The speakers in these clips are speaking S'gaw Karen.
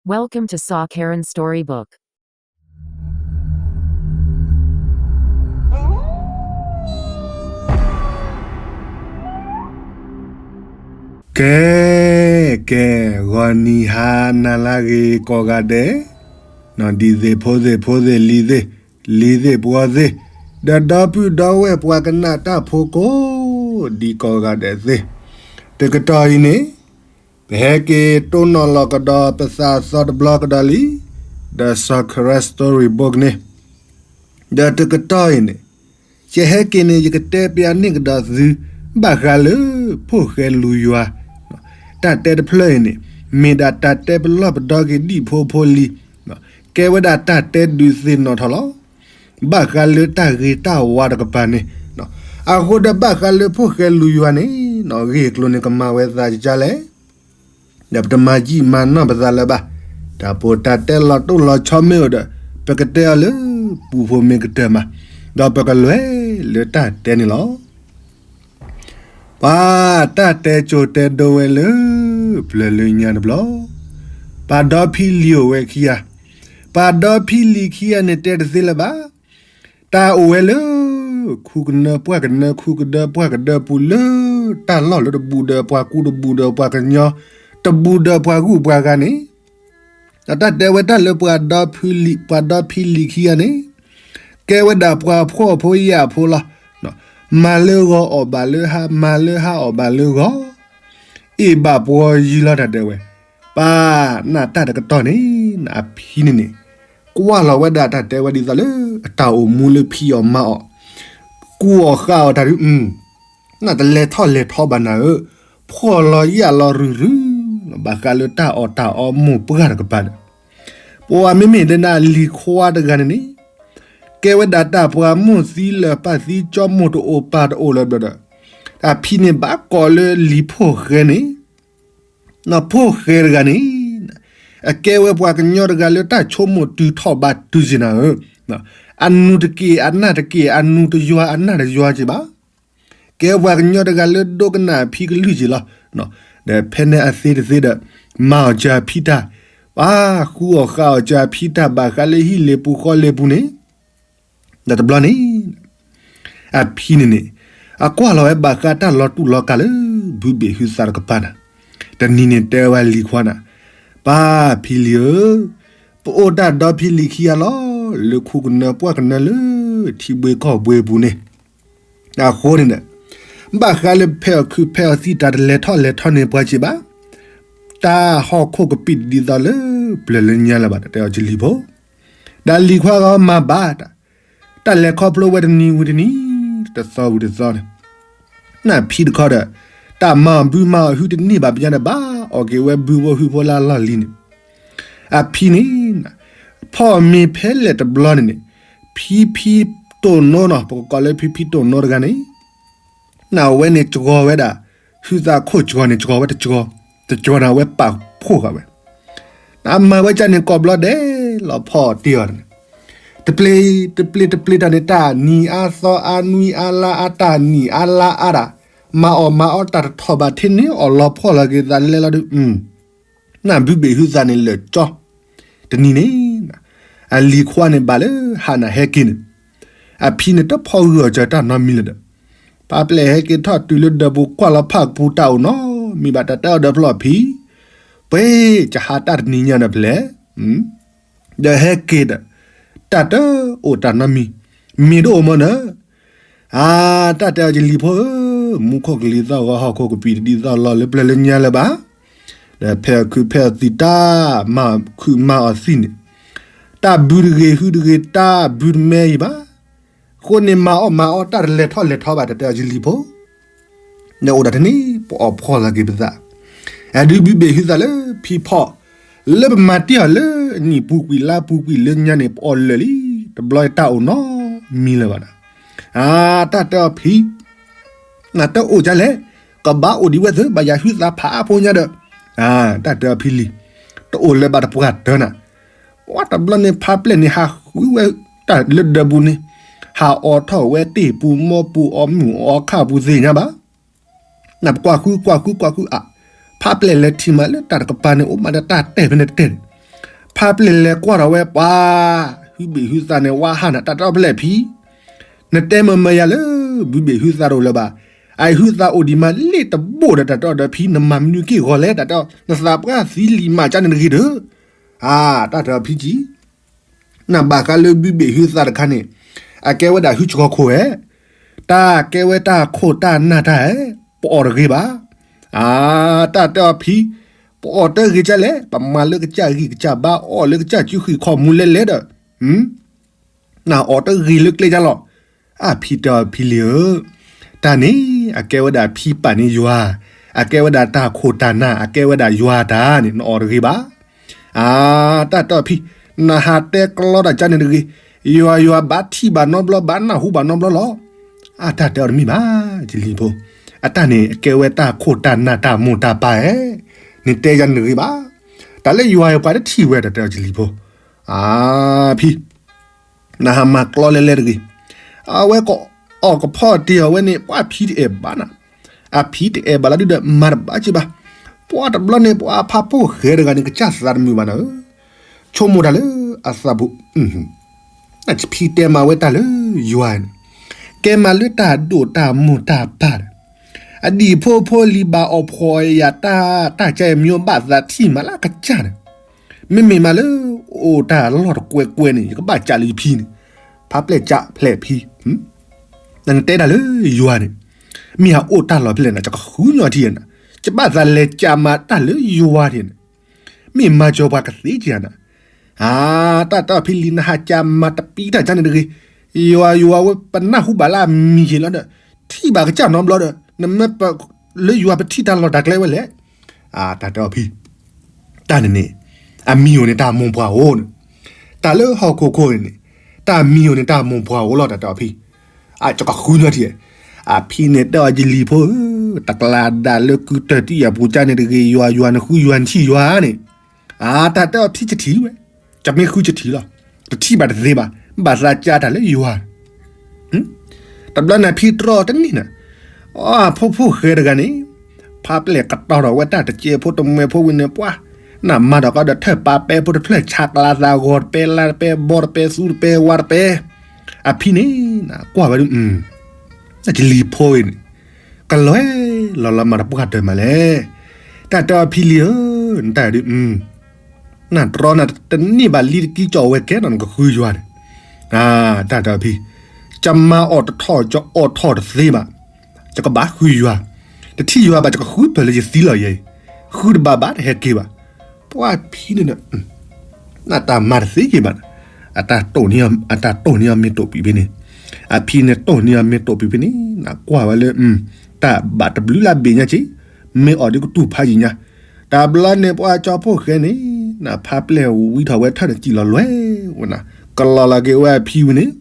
Welcome to Sa Karen Storybook. ကဲ ကဲ ဂီၤနံၤဟါနၤလၢအဂ့ၤကိးဂၤဒဲး, နီၢ်ဒံသ့ၣ်ဖိသ့ၣ်ဖိသ့ၣ်လံၤသ့ၣ်, လံၤသ့ၣ်ပှီၤသ့ၣ်, ဒီးဒီပုၢ်ဒီဝဲၢ်ပှၤကနၣ်တၢ်ဖိကိးဒံကိးဂၤဒဲးသ့ၣ်, တကတီၢ်အံၤန့ၣ် ပဟဲက့ၤတိၢ်နီၣ်လီၤကဒီးပသးအသီတဘျီကဒီးလံ, ဒီး Sa Karen Storybook န့ၣ်, ဒီးတကတီၢ်အံၤန့ၣ် ယဟဲက့ၤန့ၣ် ယကတဲပျးန့ၢ်ကဒီးသု ဘၣ်ဃးလၢဖိၣ်ဃဲလူၤယွၤ, တၢ်တဲတဖျၢၣ်အံၤန့ၣ် မ့ၢ်ဒၣ်တၢ်တဲပလီၢ်ပဒီက့ၤဒံၣ်ဖိဖိလံၤ, ကဲဝဲဒၣ်တၢ်တဲဒုးသ့ၣ်နီၣ်ထီၣ်လီၤ. ဘၣ်ဃးလၢတၢ်ဂ့ၤတၢ်ဝါတကပၤန့ၣ်, အဃိဒီးဘၣ်ဃးလၢဖိၣ်ဃဲလူၤယွၤန့ၣ် ဂ့ၢ်အကျိၤန့ၣ်ကမၤဝဲသးကကါလဲၣ်, ဒီးပတမၤယံာ်မၤနီၢ်ပသးလၢၤဘၣ်, တၢ်ပီးတၢ်တဲလီၤတိၢ်လီၤဆီမ့ၢ်အိၣ်ဒီး ပကတဲအီၤလၢပူဖိမ့ၢ်ကတၢၢ်မး, ဒီးပကလဲၤလၢတၢ်တဲန့ၣ်လီၤ. ပှၤတၢ်တဲကၠိတဲဒိဝဲလၢ ပျၢၤလၢညါတဘျီ, ပှၤဒီဖံလံၤအိၣ်ဝဲခံဂၤ, ပှၤဒီဖံလံၤခံဂၤန့ၣ်တဲတသ့လၢၤဘၣ်, တၢ်အိၣ်ဝဲလၢ ခူကနၢပှၢ်ကနၢ ခူကဒၢပှၢ်ကဒၢပူၤလၢ တၢ်လီၢ်လၢတဘူးဒီးပှၤကူတဘူးဒီးပှၤကညီ, တဘူးဒီးပှၤဂုၤပှၤဂၤန့ၣ်, ဒီးတၢ်တဲဝဲတၢ်လၢပှၤဒီဖံလံၤ ပှၤဒီဖံလံၤခံဂၤန့ၣ် ကဲဝဲဒၣ်ပှၤဖှီၣ်ဖိယာ်ဖိလီၤ. မၤလၢဂီၤအီၣ်ဘၣ်လၢဟါ, မၤလၢဟါအီၣ်ဘၣ်လၢဂီၤ, အ့ၣ်ဘၣ်ပှီၤယံၤလီၤ တၢ်တဲဝဲ. ပၢ်နၢ်တၢ်တကတီၢ်န့ၣ် အဖံန့ၣ်န့ၣ် ကွၢ်လီၤဝဲဒၣ်တၢ်တဲဝဲဒ်သိးလၢ အတၢ်အိၣ်မူလၢဖံးအီၣ်မၤအီၣ် ကူအီၣ်ဃါအီၣ်တၢ်ဒုး နၢ်တလဲၤထီၣ်လဲၤထီဘၣ်နၤဧၢ, ဖှီၣ်လီၤယာ်လီၤရုၢ်ရုၢ်, ဘၣ်ဃးလၢတၢ်အီၣ်တၢ်အီမိၢ်ပှၢ်တကပၤဒီး, ပှၤမ့မ့ၢ်ဒ်နၤလံၤခွါတဂၤန့ၣ်န့ၣ်, ကဲဝဲဒၣ်တၢ်ပှၤမိၢ်သံလၢာ်ပၢ်သံကၠီမိၢ်တအိၣ်ပၢ်တအိၣ်လၢၤဘျီဒီး, အဖံန့ၣ်ဘၣ်ကိးလၢလံၤဖိၣ်ဃဲန့ၣ် နီၢ်ဖိၣ်ဃဲတဂၤန့ၣ်, အကဲဝဲပှၤကညီတဂၤလၢတၢ်ဆိကမိၣ်တုၤထီၣ်ဘးတုၤစ့ၢ်နၤဧၢ, အနူတက့ၢ်အနၢ်တက့ၢ် အနူတယွၤအနၢ်တယွၤက့ၤဘၣ်, ကဲပှၤကညီတဂၤလၢဒိကနၣ်အဖံကလုၢ်က့ၤလီၤ. ဒီးဖဲန့ၣ်အသ့တသ့ဒီး မၤအီၣ်စၢၤအဖံတၢ်, ပှၤဃုအီၣ်ဃါအီၣ်စၢၤအဖံတၢ်ဘၣ်ဃးလၢဟံၣ်လ့ၤပူၤဃီလ့ၤပူၤန့ၣ် ဒီးတဘျီန့ၣ် အဖံန့ၣ်န့ၣ် အကွၢ်လီၤဝဲဘၣ်ဃးတၢ်လီၤတူာ်လီၤကာ်လၢ ဘုဘ့ၣ်ဟုသးတကပၤန့ၣ်, တနံၤန့ၣ်တဲဝဲလံၤခွါန့ၣ်, ပၢ်ဖံလံၤဧၢ, ပအိၣ်တၢ်ဒီဖံလံၤခံဂၤလီၤ, လၢခူကနၢပှၢ်ကနၢလၢ ထံဘှ့ကီၢ်ဘှ့ပူၤန့ၣ်, အဃိန့ၣ်ဒီး ဘၣ်ဃးလၢဖဲအီၣ်ခုးဖဲအီၣ်သံးတၢ်တလဲၤထီၣ်လဲၤထီန့ၢ်ပှၤစ့ၢ်ဘၣ်, တၢ်ဟီၣ်ခိၣ်ကပံာ်တဒ်သိးလၢ ပျၢၤလၢညါလၢၤဘၣ် တၢ်တဲအီၤကလံၤဖိ, ဒီးလံၤခွါဂီၢ်မၤဘၣ်တၢ် တၢ်လဲၤခီဖျိဝဲတနံၤဝံၤတနံၤ တသီဝံၤတသီန့ၣ်, နၢ်ဖံတခီဒီး တၢ်မၤအီၣ်ဘုမၤအီၣ်ဟုတန့ၢ်ဘၣ်ပညါဒီး ဘၣ်အီၣ်က့ၤဝဲဘုဖိဟုဖိလၢအလီၢ်လံၤန့ၣ်, အဖံန့ၣ် ဖီၣ်မ့ၤဖဲလဲၣ်တဘျီန့ၣ်န့ၣ်, ဖံဖံတိၢ်နိနီၤ ပကကိးလၢဖံဖံတိၢ်နိတဂၤန့ၣ် နဝဲန့ၣ်စှီၤဝဲဒၣ် ဟုသးခိၣ်စှီၤန့ၣ် စှီၤဝဲတစှီၤ, တစှီၤန့ၣ် အဝဲပာ်ဖှိၣ်ဃာ်ဝဲ, နမၤဝဲကၢ်န့ၣ် ကိးဘျီဒဲးလီၤဖီၣ်တ့ၢ်အီၤန့ၣ်, တပျ့ၤ တပျ့ၤ တပျ့ၤတၢ်န့ၣ် တၢ်နံၤအါသီအါနွံအါလါအါ တၢ်နံၤအါလါအါဒၣ်, မၤအီၣ်မၤအီတၢ်တထီၣ်ဘၣ်ထဲန့ၣ် အီၣ်လီၤဖှီၣ်လီၤက့ၤသးလဲလီၤဒုး နၢ်ဘုဘ့ၣ်ဟုသးန့ၣ်လၢာ်ကၠီ, တနံၤန့ၣ် အလံၤခွါန့ၣ်ဘၣ်လၢဟးနၤဟဲက့ၤန့ၣ်, အဖံန့ၣ်တဖီၣ်ဂုာ်အီၤစၢၤတၢ်နီတမံၤလၢၤဒီး, ဖးပျဲၢ်ဟဲက့ၤထီၣ်တုၤလၢဒၢးပူၤကွၢ်လီၤဖးကပူၤတၢ်အိၣ်နီတမံၤဘၣ် တၢ်တဲအီၤဒီးဖျီၣ်ဖံ, ပှ့ၤကဟးတၢ်တနံၤညါဒီးဖျဲၣ် ဒီးဟဲက့ၤဒီး, တၢ်တအိၣ်တၢ်နီတမံၤ, မ့ၢ်တအိၣ်မ့ၢ်နၢၤ, အါ တၢ်တဲအီၤကလံၤဖိဧၢ, မူခိၣ်ကလံၤသီၣ်ဂီၤဟီၣ်ခိၣ်ကပံာ်တဒ်သိးလီၤလၢပျၢၤလၢညါလၢၤဘၣ်, ဒီးဖဲအီၣ်ခုးဖဲအီၣ်သံးတၢ် မၤခုးမၤအီၣ်သံးန့ၣ်, တၢ်ဘုတဂ့ၤဟုတဂ့ၤ တၢ်ဘုတမဲအံၤဘၣ်, အဃိန့ၣ်မၤအီၣ်မၤအီတၢ်တလဲၤထီၣ်လဲၤထီဘၣ် တၢ်တဲအီၤကလံၤဖိ နအိၣ်ဒၣ်ထဲန့ၣ် ပအီၣ်ဖှီၣ်လီၤက့ၤပသး, အဒုးဘုဘ့ၣ်ဟုသးလၢဖံဖီၣ်, လၢပမၤတ့ၢ်အီၤလၢအနံၣ်ပူၤကွံာ်လါပူၤကွံာ်လၢညါန့ၣ် ပအီၣ်လၢာ်လံ, တဘျီတၢ်အိၣ်နီတမံၤလၢၤဘၣ်ဒီး, အါ တၢ်တဲအီၤဖံ, နတအိၣ်ဒ်လဲၣ်, ကဘၣ်အိၣ်ဒံးဝဲသ့ ဘၣ်ယၤဟုသးဖးအါဖိညါဒီး, အါ တၢ်တဲအီၤဖံလံၤ, တအိၣ်လၢၤဘၣ်တပှၢ်တၢၢ်နၤ ပှၤတဘျီန့ၣ် ဖးပျဲၢ်န့ၣ် ဟးဃုဝဲတၢ်လၢဒၢးပူၤန့ၣ်, ဟးအီထီၣ်ဝဲတ့ၢ်ပူၤမီပူၤအီၣ်မုၢ်အီခၣ်ပူၤသ့ၣ်ညါဘၣ်. နပကွၢ်ဃုကွၢ်ဃုကွၢ်ဃုအါ, ဖးပျဲၢ်လဲၤထံၣ်မးလၢတၢ်တကပၤန့ၣ် အိၣ်မးဒီးတၢ်တဲာ်ဖဲန့ၣ်တဲာ်န့ၣ်, ဖါပျဲၢ်လဲၤကွၢ်ထီၣ်ဝဲပှၤ, ဟုဘ့ၣ်ဟုသးန့ၣ် ဝါဟးနၤ တၢ်တဲအီၤဖဲလဲၣ်ဖံ, နတဲမၤမၤယၤလၢ ဘုဘ့ၣ်ဟုသးတအိၣ်လၢၤဘၣ်. အဟုသးအိၣ်ဒံးမးလ့ၣ်တဘိၣ်ဒီး တၢ်တဲအီၤဒီးဖံ နမၤမနုၤက့ၢ်ဂီၤလဲၣ် တၢ်တဲအီၤ နသးပှၢ်သံလံာ်မးကၠါန့ၣ်တဂ့ၤဒီး, အါ တၢ်တဲအီၤဖံကံ နဘၣ်ဃးလၢဘုဘ့ၣ်ဟုသးတခါန့ၣ်, အကဲဝဲဒၣ်ဟုဆှီခိၣ်ဧဲ, တၢ်ကဲဝဲတၢ်ခိၣ်တၢ်နၢ်တၢ်ဧဲ, ပအီၣ်တဂ့ၤဘၣ်. အါ တၢ်တဲအီၤဖံ, ပအီၣ်တဂ့ၤကလဲၣ်, ပမၤလၢကစၢ်ဂံၢ်ကစၢ်ဘါ အီၣ်လၢကစၢ်စုဃံးခီၣ်မူလဲလဲဒီး, နအီၣ်တဂ့ၤလၢကျဲကၢ်လီၤ. အဖံတဲအီၤဖံလံဧၢ, တၢ်န့ၣ် အကဲဝဲဒၣ်ဖံပာ်န့ၢ်ယွၤ, အကဲဝဲဒၣ်တၢ်ခိၣ်တၢ်နၢ် အကဲဝဲဒၣ်ယွၤတၢ်န့ၣ် နအီၣ်တဂ့ၤဘၣ်. အါ တၢ်တဲအီၤဖံ, နဟးတဲကျီတၢ်ကၢ်န့ၣ်တဂ့ၤ, ယွၤယွၤဘၣ်ထံၣ်ဘၣ်နီတဘျီ ဘၣ်နၢ်ဟူဘၣ်နီတဘျီလီၤ. အါ တၢ်တဲအီၤတမ့ၢ်ဘၣ် ကလံၤဖိ, အတၢ်န့ၣ် အကဲဝဲတၢ်ခိၣ်တၢ်နၢ်တၢ်မိၢ်တၢ်ပၢ်ဧဲ, နတဲယၤန့ၣ်တဂ့ၤဘၣ်. တၢ်လၢယွၤအံၤပှၤတထံၣ်ဝဲ တၢ်တဲအီၤကလံၤဖိ, အါ ဖံ နဟးမၤကျီလဲလဲတဂ့ၤ. အဝဲကအီၣ်ကဖီတ့ၢ်အီၤဝဲန့ၣ် ပှၤဖံတအဲၣ်ဘၣ်နၤ, အဖံတအဲၣ်ဘၣ်လီၤဒုဒီး မၤတဘၣ်က့ဘၣ်. ပှၤတဘျီန့ၣ် ပှၤဖါဖိၣ်ဃဲတဂၤန့ၣ် ကစၢ်သးတမုာ်ဘၣ်နၤဧၢ, ဆိကမိၣ်တၢ်လၢအသးပူၤ, ဖံတဲမၤဝဲတၢ်လၢယွၤန့ၣ်, ကဲမၤလၢတၢ်ဒိၣ်တၢ်မိၢ်တၢ်ပၢ်ဒီး, အဒံၣ်ဖိဖိလံၤဘၣ်အီၣ်ဖှီၣ်ယၤတၢ် တၢ်ကဲမံဘၣ်သးထံၣ်မးလၢကစၢ်န့ၣ်, မ့မ့ၢ်မးလၢ အိၣ်တၢ်လီၢ်တကွဲးကွဲးန့ၣ် ယကဘၣ်ကးလၢယဖံန့ၣ်, ဖါပျဲၢ်ကးဖျဲၣ်ဖံ, နတဲတၢ်လၢယွၤန့ၣ်, မ့ၢ်အအိၣ်တၢ်လီၢ်ဖဲလဲၣ်နၤ ယကဃုညီထံၣ်နၤ, ယဘၣ်သးလဲၤကးမၤတၢ်လၢယွၤထံၣ်န့ၣ်, မ့ၢ်မၤစၢၤပှၤကသ့က့ၤနၤ, အါ တၢ်တဲအီၤဖံလံၤ နဟးကးမၤတပံတၢ်ကၢ်န့ၣ်တဂ့ၤ, ယွၤယွၤဝဲပနၢ်ဟူဘၣ်လၢအမံၤက့ၤလီၤဒီး, ထံၣ်ဘၣ်ကစၢ်နီတဘျီဒီး နမ့ၢ်ပလၢယွၤပထံၣ်တၢ်လီၢ်တၢ်ကျဲဝဲလဲၣ်. အါ တၢ်တဲအီၤဖံ, တၢ်န့ၣ်န့ၣ်, အမံၤအိၣ်န့ၣ်တၢ်မိၢ်ပှၢ်အိၣ်န့ၣ်, တၢ်လၢဟီၣ်ခိၣ်ခိၣ်န့ၣ်န့ၣ်, တၢ်မံၤအိၣ်န့ၣ်တၢ်မိၢ်ပှၢ်အိၣ်လီၤ တၢ်တဲအီၤဖံ, အကဃုညီထံၣ်, အဖံန့ၣ်တဲအီၤကလံၤဖိဧၢ, တကျါဒၣ်လၢကုတၢၢ်တံၢ်အပူၤကၢ်န့ၣ်တဂ့ၤ ယွၤယွၤနဃုယွၤနထံၣ်ယွၤန့ၣ်, အါ တၢ်တဲအီၤဖံကထံၣ်ဝဲ, ကမ့ၢ်ဃုကထံၣ်လီၤ, တထံၣ်ဘၣ်တသ့ဘၣ်, ဘၣ်သးကးတၢ်လၢယွၤ တဘျီန့ၣ်ဖံတြီတန့ၢ်နၤ, အဖိဖိၣ်ဃဲတဂၤန့ၣ်, ဖါပျဲၢ်ကတီၤထီၣ်ဝဲတၢ်တစဲးဖိတမှဲၤဖိဝံၤန့ၣ် ပှၤ, နမၤထီၣ်ကီဒီးထၢၣ်ပာ်ပဲဖိတဖျၢၣ် ဆးကျါသးဂီၤတပဲ လါတပဲ ဘီတပဲ သူတပဲ ဝါတပဲ, အဖံန့ၣ်, ကွၢ်ဝဲဒ်, ကလံၤဖိအံၤန့ၣ်, ကလီလီၤမၤတပှၢ်တၢၢ်မးလဲၣ်, တၢ်တဲအီၤဖံလံၤဧၢ, နတၢ်ဒ် နတြီနၤတန့ၢ်ဘၣ်လံတကံကၠီၣ်ဝဲကဲနီၤ နကဃုယွၤန့ၣ်, တၢ်တဲအီၤဖံ, ယမၤအီၣ်တထီၣ် ယအီၣ်ထီၣ်တသ့ဘၣ်, ယကဘၣ်ဃုယွၤ, တထံၣ်ယွၤဘၣ် ယကဃုဖၢၣ်လၢယသံလီၤယဲအံၤ, ဃုတဘၣ်ဘၣ်တဟဲက့ၤဘၣ်, ပှၤဖံန့ၣ်ဒီး, နတၢ်မၤတသ့က့ၤဘၣ်, အတၢ်တိၢ်န့ၢ်အီၤမ့ၢ်တိာ်ပံၤဖဲန့ၣ်, အဖံန့ၣ်တိၢ်န့ၢ်အီၤမ့ၢ်တိာ်ပံၤဖဲန့ၣ် နကွၢ်ဝဲလၢ, တၢ်ဘၣ်တဘျုးလၢဘ့ၣ်ညါက့, မ့ၢ်အီၣ်ဒ်ကတူၢ်ဖးယံာ်ညါ, တဘျီန့ၣ်ပှၤကၠီဖိၣ်ဃဲန့ၣ်, နဖါပျဲၢ်ဝံထီၣ်ဝဲထၢၣ်န့ၣ်စံၣ်လီၤလွဲၢ်ဝဲနၤ, ကလီၤလီၤက့ၤဝဲအဖံဝံၤန့ၣ်,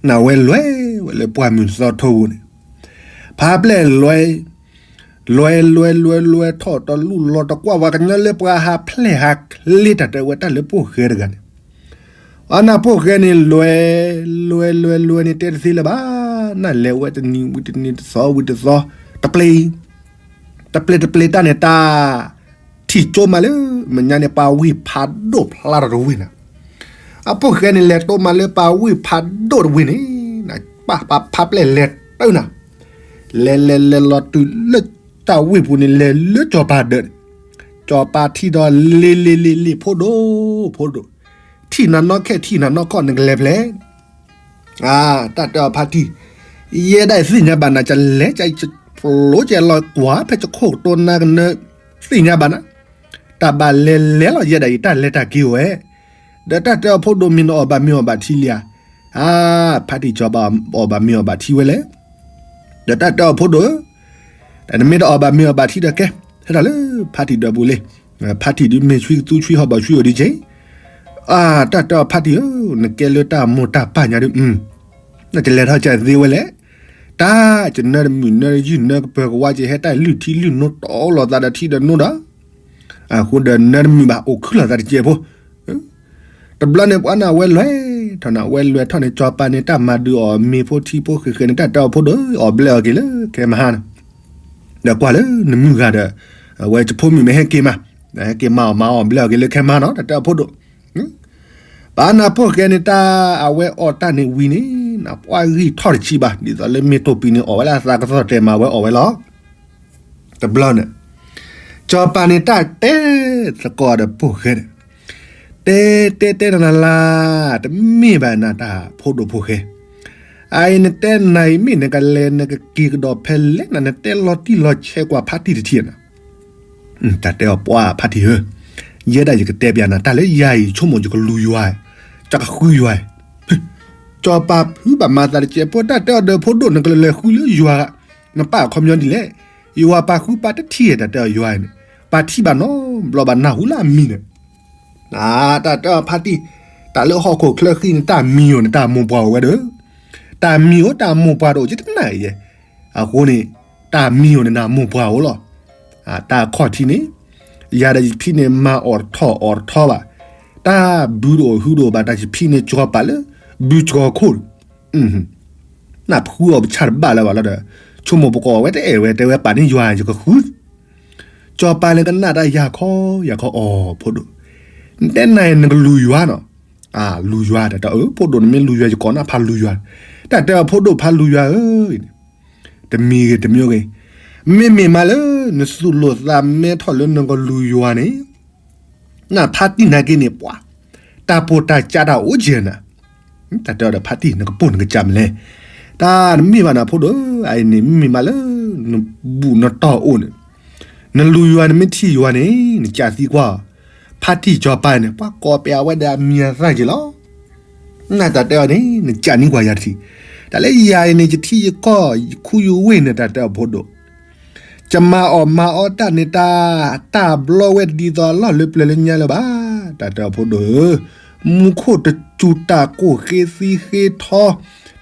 နဝဲလွဲၢ်ဝဲလၢပှၢ်မုၢ်သီထိပူၤန့ၣ်, ဖါပျဲၢ်လွဲၢ် လွဲၢ်လွဲၢ်လွဲၢ်လွဲၢ်ထီၣ်တလူၢ်လီၤတကွၢ်ဝဲကညီလၢပှၤဟးဖျဲၣ်ဟးချ့ တၢ်တဲဝဲတၢ်လၢဖိၣ်ဃဲတဂၤန့ၣ်, အနၢ်ဖိၣ်ဃဲန့ၣ်လွဲၢ်, လွဲၢ်လွဲၢ်လွဲၢ်န့ၣ်တဲတသ့လၢၤဘၣ်, နလဲၤဝဲတနံၤဝံၤတနံၤတသီဝံၤတသီ, တပျ့ၤ, တပျ့ၤတပျ့ၤတၢ်န့ၣ်တၢ်, ထံၣ်ကၠိမးလၢ, မဲာ်ညါန့ၣ်ပှၤဝ့ၢ်ဖးဒိၣ်ဖျါထီၣ်တဝ့ၢ်နၤ အဖိၣ်ဃဲန့ၣ်လဲၤတိမးလၢပှၤဝ့ၢ်ဖးဒိၣ်တဝ့ၢ်န့ၣ်, ပှၤဖါပျဲၢ်လဲၤတၢ်နၤ, လဲၤလဲၤလဲၤလီၤတုၤလၢတၢ်ဝ့ၢ်ပူၤန့ၣ် လဲၤလၢစီၤပၤဒၢးန့ၣ်, စီၤပၤထံၣ်ဒီးလ့ၤလ့ၤလ့ၤလ့ၤ ဖိဒိၣ်, ဖိဒိၣ်, ထံၣ်နၤနီၢ်ခဲထံၣ်နၤနီၢ်ခီၣ် နကလဲၤဖဲလဲၣ် အါ တၢ်တဲအီၤဖါတံၢ်, ယဲဒၣ်အံၤသ့ၣ်ညါဘၣ်နၤ ကလဲၤကၠ ဖျိကဲလီၤကွၢ်ဖဲကခိၣ်ကတိၤနၤကနၢ, သ့ၣ်ညါဘၣ်နၤ, တၢ်ဘၣ်လဲၤလဲၤလီၤ ယဲဒၣ်အံၤ တၢ်လဲၤတၢ်က့ၤအိၣ်ဝဲ, ဒီးတၢ်တဲအီၤဖိဒိၣ် မ့ၢ်နအီၣ်ဘၣ်မ့ၤအီၣ်ဘၣ်ထံလံဧါ, အါ ဖါတံၢ်ကၠီၤဘၣ်အီၣ်ဘၣ်မ့ၤအီၣ်ဘၣ်ထံဝဲလဲၣ်, ဒီးတၢ်တဲအီၤဖိဒိၣ်ဧၢ, တၢ်နမ့ၢ်တအီၣ်ဘၣ်မ့ၤအီၣ်ဘၣ်ထံဒီးကဲ, ဟဲထီၣ်လၢဖါတံၢ်ဒီးပူၤလံ, ဖါတံၢ်ဒုးမ့ၢ်ဆွံကသူဆွံဟီၣ်ဘီၣ်ဆွံအိၣ်ဒ်က့, အါ တၢ်တဲအီၤဖါတံၢ်ဧၢ, နကဲလၢတၢ်မိၢ်တၢ်ပၢ်ညါဒုး, နကလဲၤထီၣ်ကသ့ဝဲလဲၣ်, တၢ်ကနၢတမုာ်နၢတယုၢ်နၢကပၢၤကဝါက့ၤ ဟဲတၢ်လုၢ်ထံလုၢ်နိ တီလိာ်သးဒီးထံဒီးနိဒီး, အဃိဒီးနၢတမုာ်ဘၣ် အိၣ်ခုလီၤသးတစဲးဖိ တဘျီန့ၣ် ပှၤန့ၣ် အဝဲလဲၤထီၣ်န့ၣ် အဝဲလဲၤထီၣ်န့ၣ် စီၤပၤန့ၣ်တၢ်မၤဒုးအီၣ်မ့ၤဖိထံဖိဃဲးဃဲးန့ၣ် တၢ်တဲအီၤဖိဒိၣ် အီၣ်ဘျဲၣ်အီၤက့ၤလၢခဲမဟါန့ၣ်, ဒီးကွၢ်လၢနမုၢ်ဂၤဒီး အဝဲယဖိမုၣ်မ့ၢ်ဟဲက့ၤမး ဟဲက့ၤမၤအီၣ်မၤအီၣ်ဘျၢအီၣ်က့ၤလၢခဲမါနီၤ တၢ်တဲအီၤဖိဒိၣ်, ပှၤနၢ်ဖိၣ်ဃဲန့ၣ် တၢ်အဝဲအီၣ်တၢ်န့ၣ်ဝံၤန့ၣ် နပှၢ်ဂံၢ်ထီၣ်တဆံဘၣ် ဒ်သိးလၢမ့ၢ်တိၢ်ပံၤန့ၣ် အီၣ်ဝဲလၢအသးကသီၣ်တဲာ်မး အဝဲအီၣ်ဝဲလီၤ. တဘျီန့ၣ် စီၤပၤန့ၣ် တၢ်တဲသကိးဒီးဖိၣ်ဃဲန့ၣ်, တဲတဲတဲနၤနၤလၢ်, တမ့ၢ်ဘၣ်နၤတၢ်ဖိဒိၣ်ဖိၣ်ဃဲ, အအံၤနတဲနၤအံၤ မ့ၢ်နကလဲၤနကက့ၤကဒီးဖဲလဲၣ်နၤ နတဲလီၤတံၢ်လီၤဆဲးကွၢ်ဖါတံၢ်တထံၣ်နၤ တၢ်တဲအီၤပှၤဖါတံၢ်ဧၢ, ယဲဒၣ်ယကတဲပျးနၤ တၢ်လၢယၤအံၤ ဆိကမိၣ်ယကလူၤယွၤ, ယကဃုယွၤ, စီၤပၤဖုးဘၣ်မၤသးတကဲး ဖိတၢ်တဲအီၤဒီးဖိဒိၣ် နကလဲၤဃုလၢယွၤ, နပာ်အခီပညီဒ်လဲၣ်, ယွၤပာ်ဃုပာ်တထံၣ် တၢ်တဲအီၤယွၤန့ၣ်, ပာ်ထံၣ်ဘၣ်နီတဘျီဘၣ် နၢ်ဟူလၢအမံၤန့ၣ် တၢ်တဲအီၤဖါတံၢ်, တၢ်လၢဟီၣ်ခိၣ်ချၢဃံန့ၣ် တၢ်မံၤအိၣ်န့ၣ် တၢ်မိၢ်ပှၢ်အိၣ်ဝဲဒီး, တၢ်မံၤအိၣ်တၢ်မိၢ်ပှၢ်တအိၣ် ယတနာ်အံၤယဲ, အဃိန့ၣ်, တၢ်မံၤအိၣ်န့ၣ် နမိၢ်ပှၢ်အိၣ်လီၤ. တၢ်ခီၣ်ထံးန့ၣ်, ယၤဒီးယဖံန့ၣ် မၤအီၣ်တထီၣ်အီၣ်တထီဘၣ်, တၢ်ဘုတအိၣ်ဟုတအိၣ်ဘၣ် တၢ်ယဖံန့ၣ် ကၠီၤပၤလၢ ဘုကၠီၤခိၣ် နဖုအီၤပဆၣ်တဘၣ်လၢၤဘၣ်လီၤဒီး, ဆိကမိၣ်ပကအီၣ်ဝဲတအဲၣ်ဝဲ တဲဝဲပာ်န့ၢ်ယွၤယကဃု, ကၠီၤပၤန့ၣ်ကနၣ်တၢ်ယၤခီယၤခီအီၤဖိဒိၣ်, နတဲနၤအံၤနကလူၤယွၤနီၤ, လူၤယွၤတၢ်တဲအီၤ ဖိဒိၣ်နမ့ၢ်လူၤယွၤယကိးနၤဖးလူၤယွၤ, တၢ်တဲအီၤဖိဒိၣ်ဖးလူၤယွၤဧၢ, တမံၤဂ့ၤတမံၤဂ့ၤ, မ့မ့ၢ်မးလၢ နသူၣ်လိာ်သးမဲထီၣ်လၢနကလူၤယွၤန့ၣ်, နဖါတံၢ်နာ်က့န့ၣ် ပှၤ, တၢ်ပိၢ်တၢ်ကၢတၢ်အိၣ်ကဲနၤ, တၢ်တဲအီၤဒီးဖါတံၢ် နကပိၢ်နကစၢ်မနုၤလဲၣ်, တၢ်တမ့ၢ်ဘၣ်နၤဖိဒိၣ်ဧၢ အအံၤန့ၣ် မ့မ့ၢ်မးလၢ နဘူၣ်နတီၢ်အိၣ်န့ၣ်, နလူၤယွၤနမ့ၢ်ထံၣ်ယွၤန့ၣ် နကးသံကွၢ်, ဖါတံၢ်ကၠီၤပၤန့ၣ် ပှၤကိးပယၤဝဲဒီးအမံၤအသၣ်က့ၤလီၤ နတၢ်တဲအီၤန့ၣ် နကးန့ၢ်ကွၢ်ယၤတထံၣ်, တၢ်လၢယၤအံၤန့ၣ် ယထံၣ်ယကီၢ် ယခူယဝ့ၢ်န့ၣ် တၢ်တဲအီၤဖိဒိၣ်, ယမၤအီၣ်မၤအီတၢ်န့ၣ် တၢ်, တၢ်ဘျီဝဲဒ်သိးအလီၢ်လၢပျၢၤလၢညါလၢၤဘၣ်, တၢ်တဲအီၤဖိဒိၣ်ဧၢ, မူခိၣ်တစူၤတၢ်ကိၢ်ဃ့သံဃ့ထီ,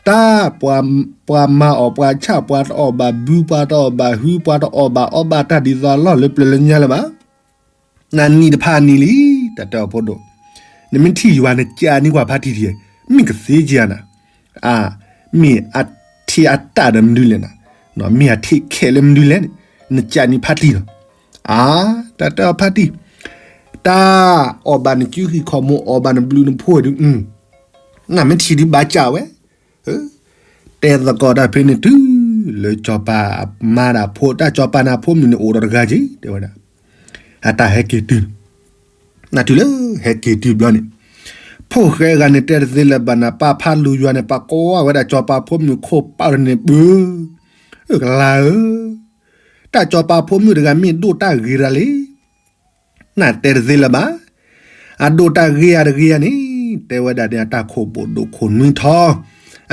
တၢ်, ပှၤမၤအီၣ်ပှၤဆၣ် ပှၤတအီၣ်ဘၣ်ဘု ပှၤတအီၣ်ဘၣ်ဟု ပှၤတအီၣ်ဘၣ်အီဘၣ်တၢ်ဒ်သိးအလီၢ်လၢပျၢၤလၢညါလၢၤဘၣ် နနံၣ်တဖၣ်နံၤလံ, တၢ်တဲအီၤဖိဒိၣ်, နမ့ၢ်ထံၣ်ယွၤ နကးန့ၢ်ကွၢ်ဖါတံၢ်တဂ့ၤ, မ့ၢ်ကသ့က့ၤဧါနၤ, အါ, မ့ၢ်အထံၣ်အတၢ်ဒီးမနုၤလဲၣ်နၤ, မ့ၢ်အထံၣ်ခဲလၢာ်မနုၤလဲၣ်န့ၣ်, နကးန့ၢ်ဖါတံၢ်လီၤ, အါ, တၢ်တဲအီၤဖါတံၢ်, တၢ်, အီၣ်ဘၣ်နစုဟံၣ်ခီၣ်မူ အီၣ်ဘၣ်နဘျုးနဖှိၣ်ဒုး, နမ့ၢ်ထံၣ်ဒုးဘၣ်ကးဝဲ တဲသကိးတၢ်ဖဲန့ၣ်တုၤလၢစီၤပၤအမါဒီးဖိ တၢ်စီၤပၤန့ၣ်အဖိမုၣ်န့ၣ်အိၣ်ဒီးတဂၤက့ၤ တဲဝဲဒၣ်, အတၢ်ဟဲက့ၤတုၤ, နတုၤလၢဟဲက့ၤတုၤဘျီန့ၣ်, ဖိၣ်ဃဲဂၤန့ၣ်တဲတသ့လၢၤဘၣ်နၤ ပာ်ဖးလူၤယွၤန့ၣ် ပာ်ကွၢ်ဝဲဒၣ်စီၤပၤဖိမုၣ်ခိၣ်ပာ်လီၤန့ၣ် ပၢၤ, အၢ ကလၤဧၢ, တၢ်စီၤပၤဖိမုၣ်တဂၤမ့ၢ်ဒိၣ်တၢ်ဂ့ၤတဂၤလံ နတဲတသ့လၢၤဘၣ်. အဒိၣ်တၢ်ဂ့ၤဧါတဂ့ၤဧါန့ၣ်, တဲဝဲဒၣ်န့ၣ် အတၢ်ခိၣ်ဘိၣ်ဒိၣ်ခိၣ်နွံထီ,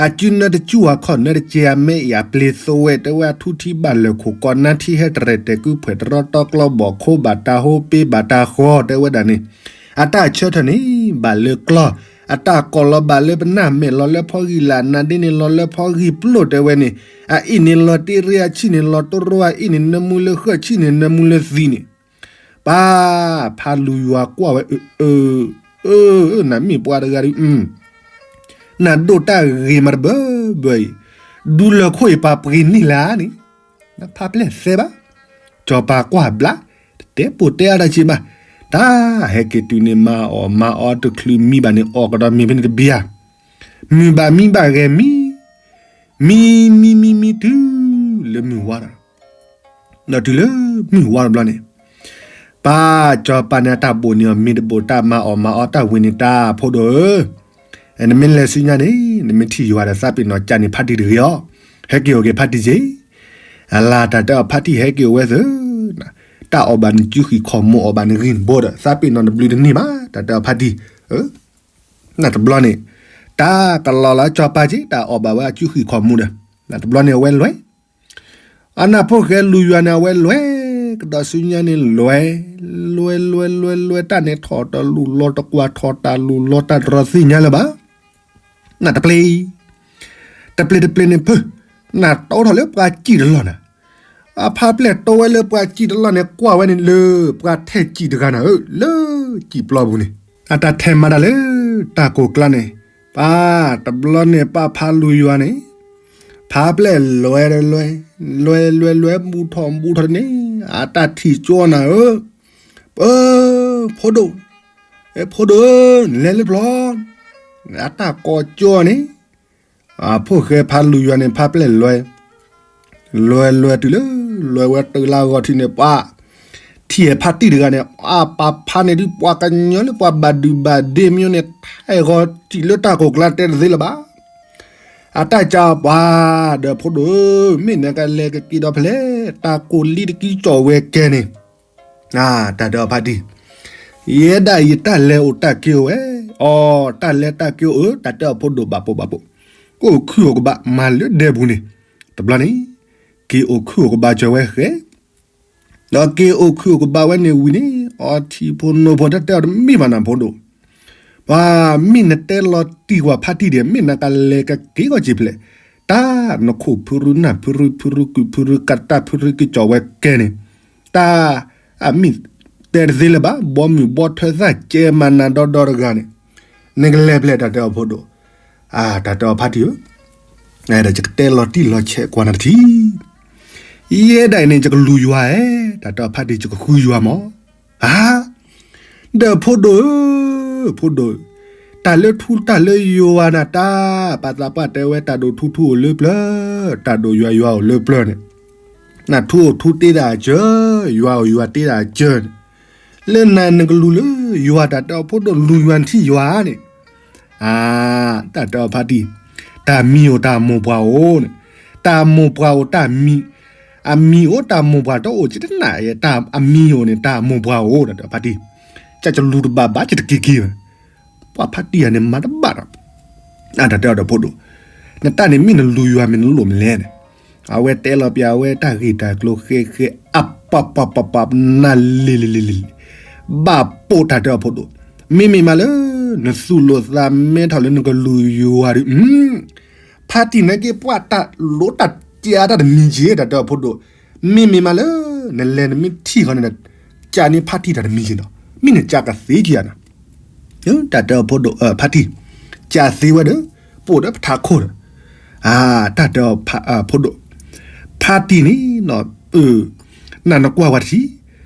အစုနၢတစု အခီၣ်နၢတကဲ အမဲအံၤအပျ့ၤသိဝဲ တဲဝဲအထူထံဘၣ်လၢာ်ခိၣ်ကီး နါထံဟဲတရဲၣ်တဲာ် ကုဖှဲၣ်တရီတီကျီဘီၣ်ခိၣ် ဘၣ်တၢ်ဟိပ့ဘၣ်တၢ်ဃီ တဲဝဲဒၣ်န့ၣ်, အတၢ်ဆၢထၢၣ်န့ၣ် ဘၣ်လၢကျီ, အတၢ်ကိးလီၤဘၣ်လၢပနၢ်မဲာ်လီၤလၢဖီဂံၢ်လၢ် နါဒ့န့ၣ်လီၤလၢဖီဂံၢ်ပျိၢ် တဲဝဲန့ၣ်, အအံၣ်န့ၣ်လီၤတ့ရ့ အဆံၣ်န့ၣ်လီၤတရီ အအံၣ်န့ၣ်နၢမူလၢဃၢ် ဆံၣ်န့ၣ်နၢမူလၢသံးန့ၣ် ပၢ်ဖးလူၤယွၤကွၢ်ဝဲ အၢ အၢ အၢ နမ့ၢ်ပှၤတဂၤဒီး နဒိၣ်တၢ်ဂ့ၤမးတဘၢဘၢအံၤ, ဒူလၢၢ်ခိၣ်အံၤပှၤပှ့ၤန့ၢ်လၢန့ၣ်, နဖးပျဲၢ်သဲဘၣ်, စီၤပၤကွၢ်ဘျါ, တတဲပိာ်တဲအါတၢ်ဆံးဘၣ်, တၢ်ဟဲက့ၤတုၤန့ၣ် မၤအီၣ်မၤအီတချုးမံဘၣ်န့ၣ် အီၣ်ကဒီးမ့ၤဖဲန့ၣ်တဘျီဧါ, မုၢ်ဘၣ်မံဘၣ်ဂဲၤမံ, မံ မံ မံ မံ တုၤလၢမုၢ်ဝါဒီး ဒီးတုၤလၢမုၢ်ဝါတဘျီန့ၣ်, ပၢ်စီၤပၤန့ၣ် အတၢ်ဘိၣ်န့ၢ်အီၤ မ့ၢ်တဘိၣ်တၢ်မၤအီၣ်မၤအီတၢ်ဝံၤန့ၣ် တၢ်ဖိဒိၣ်ဧၢ, နမ့ၢ်လဲၤဆူညါန့ၣ် နမ့ၢ်ထံၣ်ယွၤဒီး သးပ့ၤနီၣ်ကးန့ၢ်ဖါတံၢ်တဂ့ၤအီၤ, ဟဲက့ၤအိၣ်က့ၤဖါတံၢ်က့ၤ, အလၤတၢ်တဲအီၤဖါတံၢ်ဟဲက့ၤအိၣ်ဝဲသၢ, တၢ်အီၣ်ဘၣ်နစုဟံၣ်ခီၣ်မူ အီၣ်ဘၣ်နဂံၢ်နဘိဒီး သးပ့ၤနီၣ်နဘျုးတန့ၢ်ဘၣ် တၢ်တဲအီၤဖါတံၢ်, နတဘျီန့ၣ်, တၢ်ကလီၤလၢစီၤပၤက့ၤ တၢ်အီၣ်ဘၣ်ဝဲအစုဟံၣ်ခီၣ်မူဒီး, နတဘျီန့ၣ်အဝဲလဲၤ အနၢ်ဖိၣ်ဃဲလူၤယွၤန့ၣ် အဝဲလဲၤကဒီးဆူညါန့ၣ်လဲၤ, လဲၤလဲၤလဲၤလဲၤ တၢ်န့ၣ်ထီၣ်တလူၢ်လီၤတကွၢ် ထီၣ်တၢ်လူၢ်လီၤတၢ်တရီသ့ၣ်ညါလၢၤဘၣ်, နတပျ့ၤ, တပျ့ၤတပျ့ၤန့ၣ်ဖု, နတီထီၣ်လၢပှၤစံၣ်တလီၢ်နၤ, အဖါပျဲၢ်တီဝဲလၢပှၤစံၣ်တလီၢ်န့ၣ် ကွၢ်ဝဲန့ၣ်လၢပှၤထဲစံၣ်တဂၤနၤဧၢ လၢစံၣ်ပျီပူၤန့ၣ်, အတၢ်ထဲမၤတၢ်လၢတၢ်ကိၢ်ကျါန့ၣ်, ပၢ်တဘျီန့ၣ် ပၢ်ဖးလူၤယွၤန့ၣ်, ဖါပျဲၢ်လဲၤလဲၤလဲၤ, လဲၤလဲၤလဲၤ ဘူၣ်ထီၣ်ဘူၣ်ထီၣ်န့ၣ်, အတၢ်ထံၣ်ကၠီနၤဧၢ, ပ အၢ, ဖိဒိၣ်, အဲ ဖိဒိၣ်ဧၢ, နလဲၤလၢပျီ, အတၢ်ကိးကၠိန့ၣ်, အဖိၣ်ဃဲဖးလူၤယွၤန့ၣ် ဖးပျဲၢ်လွဲ, လွဲလွဲတုၤလၢ, လွဲဝဲတုၤလၢအဂီၢ်ထံးန့ၣ် ပှၤ ထံၣ်အဲၣ်ဖါတံၢ်တဂၤန့ၣ် အပာ်ဖးန့ၢ်ဒုး ပှၤကညီလၢပှၤဘၣ်ဒုးဘၣ်ဒ့မ့ၢ်န့ၣ် ထဲဂီၤထံးလၢတၢ်ကိၢ်ကျါတဲတသ့လၢၤဘၣ်. အတၢ်ကးပှၤ, ဒီးဖိဒိၣ်ဧၢ, မ့ၢ်နကလဲၤကက့ၤဒီးဖဲလဲၣ်, တၢ်ကိၢ်လံတကံကၠီၣ်ဝဲကဲန့ၣ်, တၢ်တဲအီၤဖါတံၢ်, ယဲဒၣ်ယတၢ်လဲၤအိၣ်တၢ်က့ၤအိၣ်ဝဲ, အီ တၢ်လဲၤတၢ်က့ၤအိၣ်ဧၢ, တၢ်တဲအီၤဖိဒိၣ် ဘၣ်ပိာ်ဘၣ်ပိာ်, ကအိၣ်ခုၣ်အိၣ်ကဘၣ်မၤလၢဒဲပူၤန့ၣ်, တဘျီန့ၣ်, က့ၤအိၣ်ခုၣ်အိၣ်ကဘၣ်စၢၤဝဲဃဲ ဒီးက့ၤအိၣ်ခုၣ်အိၣ်ကဘၣ်ဝဲန့ၣ်ဝံၤန့ၣ် အီထံဖိနိဖိတၢ်တဲအီၤတမ့ၢ်ဘၣ်နၤဖိဒိၣ်, ပှၤမ့ၢ်နတဲလီၤတံၢ်ကွၢ်ဖါတံၢ်ဒီး မ့ၢ်နကလဲၤကက့ၤဂီၢ်က့ၤဖဲလဲၣ်, တၢ်နခိၣ်ဖုရူနၢ်ဖုရူဖုရူကုၢ်ဖုရူကတၢ်ဖုရူကံကၠီၣ်ဝဲကဲန့ၣ်, တၢ် အမ့ၢ်တဲတသ့လၢၤဘၣ်, ဘီမုၢ်ဘီထၢသၣ်ကဲမၤနၤဒီဒီတဂၤန့ၣ်, နကလဲၤဖဲလဲၣ် တၢ်တဲအီၤဖိဒိၣ်, တၢ်တဲအီၤဖါတံၢ်ဧၢ, ဒီးယကတဲလီၤတံၢ်လီၤဆဲးကွၢ်နၤတထံၣ်, ယဲဒၣ်အံၤန့ၣ် ယကလူၤယွၤဧါ, တၢ်တဲအီၤဖါတံၢ် ယကဃုယွၤမး, ဧါ ဒီးဖိဒိၣ်ဧၢ, ဖိဒိၣ်ဧၢ, တၢ်လၢထူတၢ်လၢယွၤနၤတၢ်, ပှၤသးပှၢ်တဲဝဲတၢ်ဒိၣ်ထူထူအိၣ်လၢပျၢၤ, တၢ်ဒိၣ်ယွၤယွၤအိၣ်လၢပျၢၤန့ၣ်, နထူအိၣ်ထူတ့ဒၣ်အစၢၤ, ယွၤအိၣ်ယွၤတ့ဒၣ်အစၢၤန့ၣ်, လၢနၤနကလူၤလၢယွၤ တၢ်တဲအီၤဖိဒိၣ် လူၤယွၤနထံၣ်ယွၤန့ၣ်, အၢ, တၢ်တဲအီၤဖါတံၢ်, တၢ်မံၤအိၣ်တၢ်မိၢ်ပှၢ်အိၣ်န့ၣ်, တၢ်မိၢ်ပှၢ်အိၣ်တၢ်မံၤ, အမံၤအိၣ်တၢ်မိၢ်ပှၢ်တအိၣ်ကတနၣ်, အမံၤအိၣ်န့ၣ် တၢ်မိၢ်ပှၢ်အိၣ် တၢ်တဲအီၤဖါတံၢ်, ကၢ်ကလူၤတဘၣ်ဘၣ် ကတက့ၤက့ၤဘၣ်, ပှၤဖါတံၢ်ဧါန့ၣ် မၤတဘၣ်ဒီး, တၢ်တဲအီၤဒီးဖိဒိၣ်, နတၢ်န့ၣ်မ့ၢ်နလူၤယွၤမ့ၢ်နလိၣ်မလဲၣ်န့ၣ်, အဝဲတဲလီၤပျၢၤဝဲတၢ်ဂ့ၢ်တၢ်ကျိၤဃဲဃဲ အပပပပ နၤလံၤလံၤလံၤလံၤ, ဘၣ်ပိာ် တၢ်တဲအီၤဖိဒိၣ်, မ့မ့ၢ်မးလၢ နသူၣ်လိာ်သးမဲထီၣ်လၢနကလူၤယွၤဒီး, ဖါတံၢ်န့ၣ်က့ၤ ပှၤတၢ်လိတၢ်ကဲတၢ်တမံၤက့ၤ တၢ်တဲအီၤဖိဒိၣ်, မ့မ့ၢ်မးလၢ နလဲၤနမ့ၢ်ထံၣ်ဃီန့ၣ်, ကးန့ၢ်ဖါတံၢ်တၢ်တမံၤက့ၤနီၤ, မ့ၢ်နကးကသ့က့ၤဧါနီၤ, တၢ်တဲအီၤဖိဒိၣ်, ဖါတံၢ်, ကးသ့ဝဲဒီး, ပိာ်ဒီးပထးခိၣ်ဒီး, တၢ်တဲအီၤဖိဒိၣ်, ဖါတံၢ်န့ၣ်, နနကွၢ်ဝဲတထံၣ်,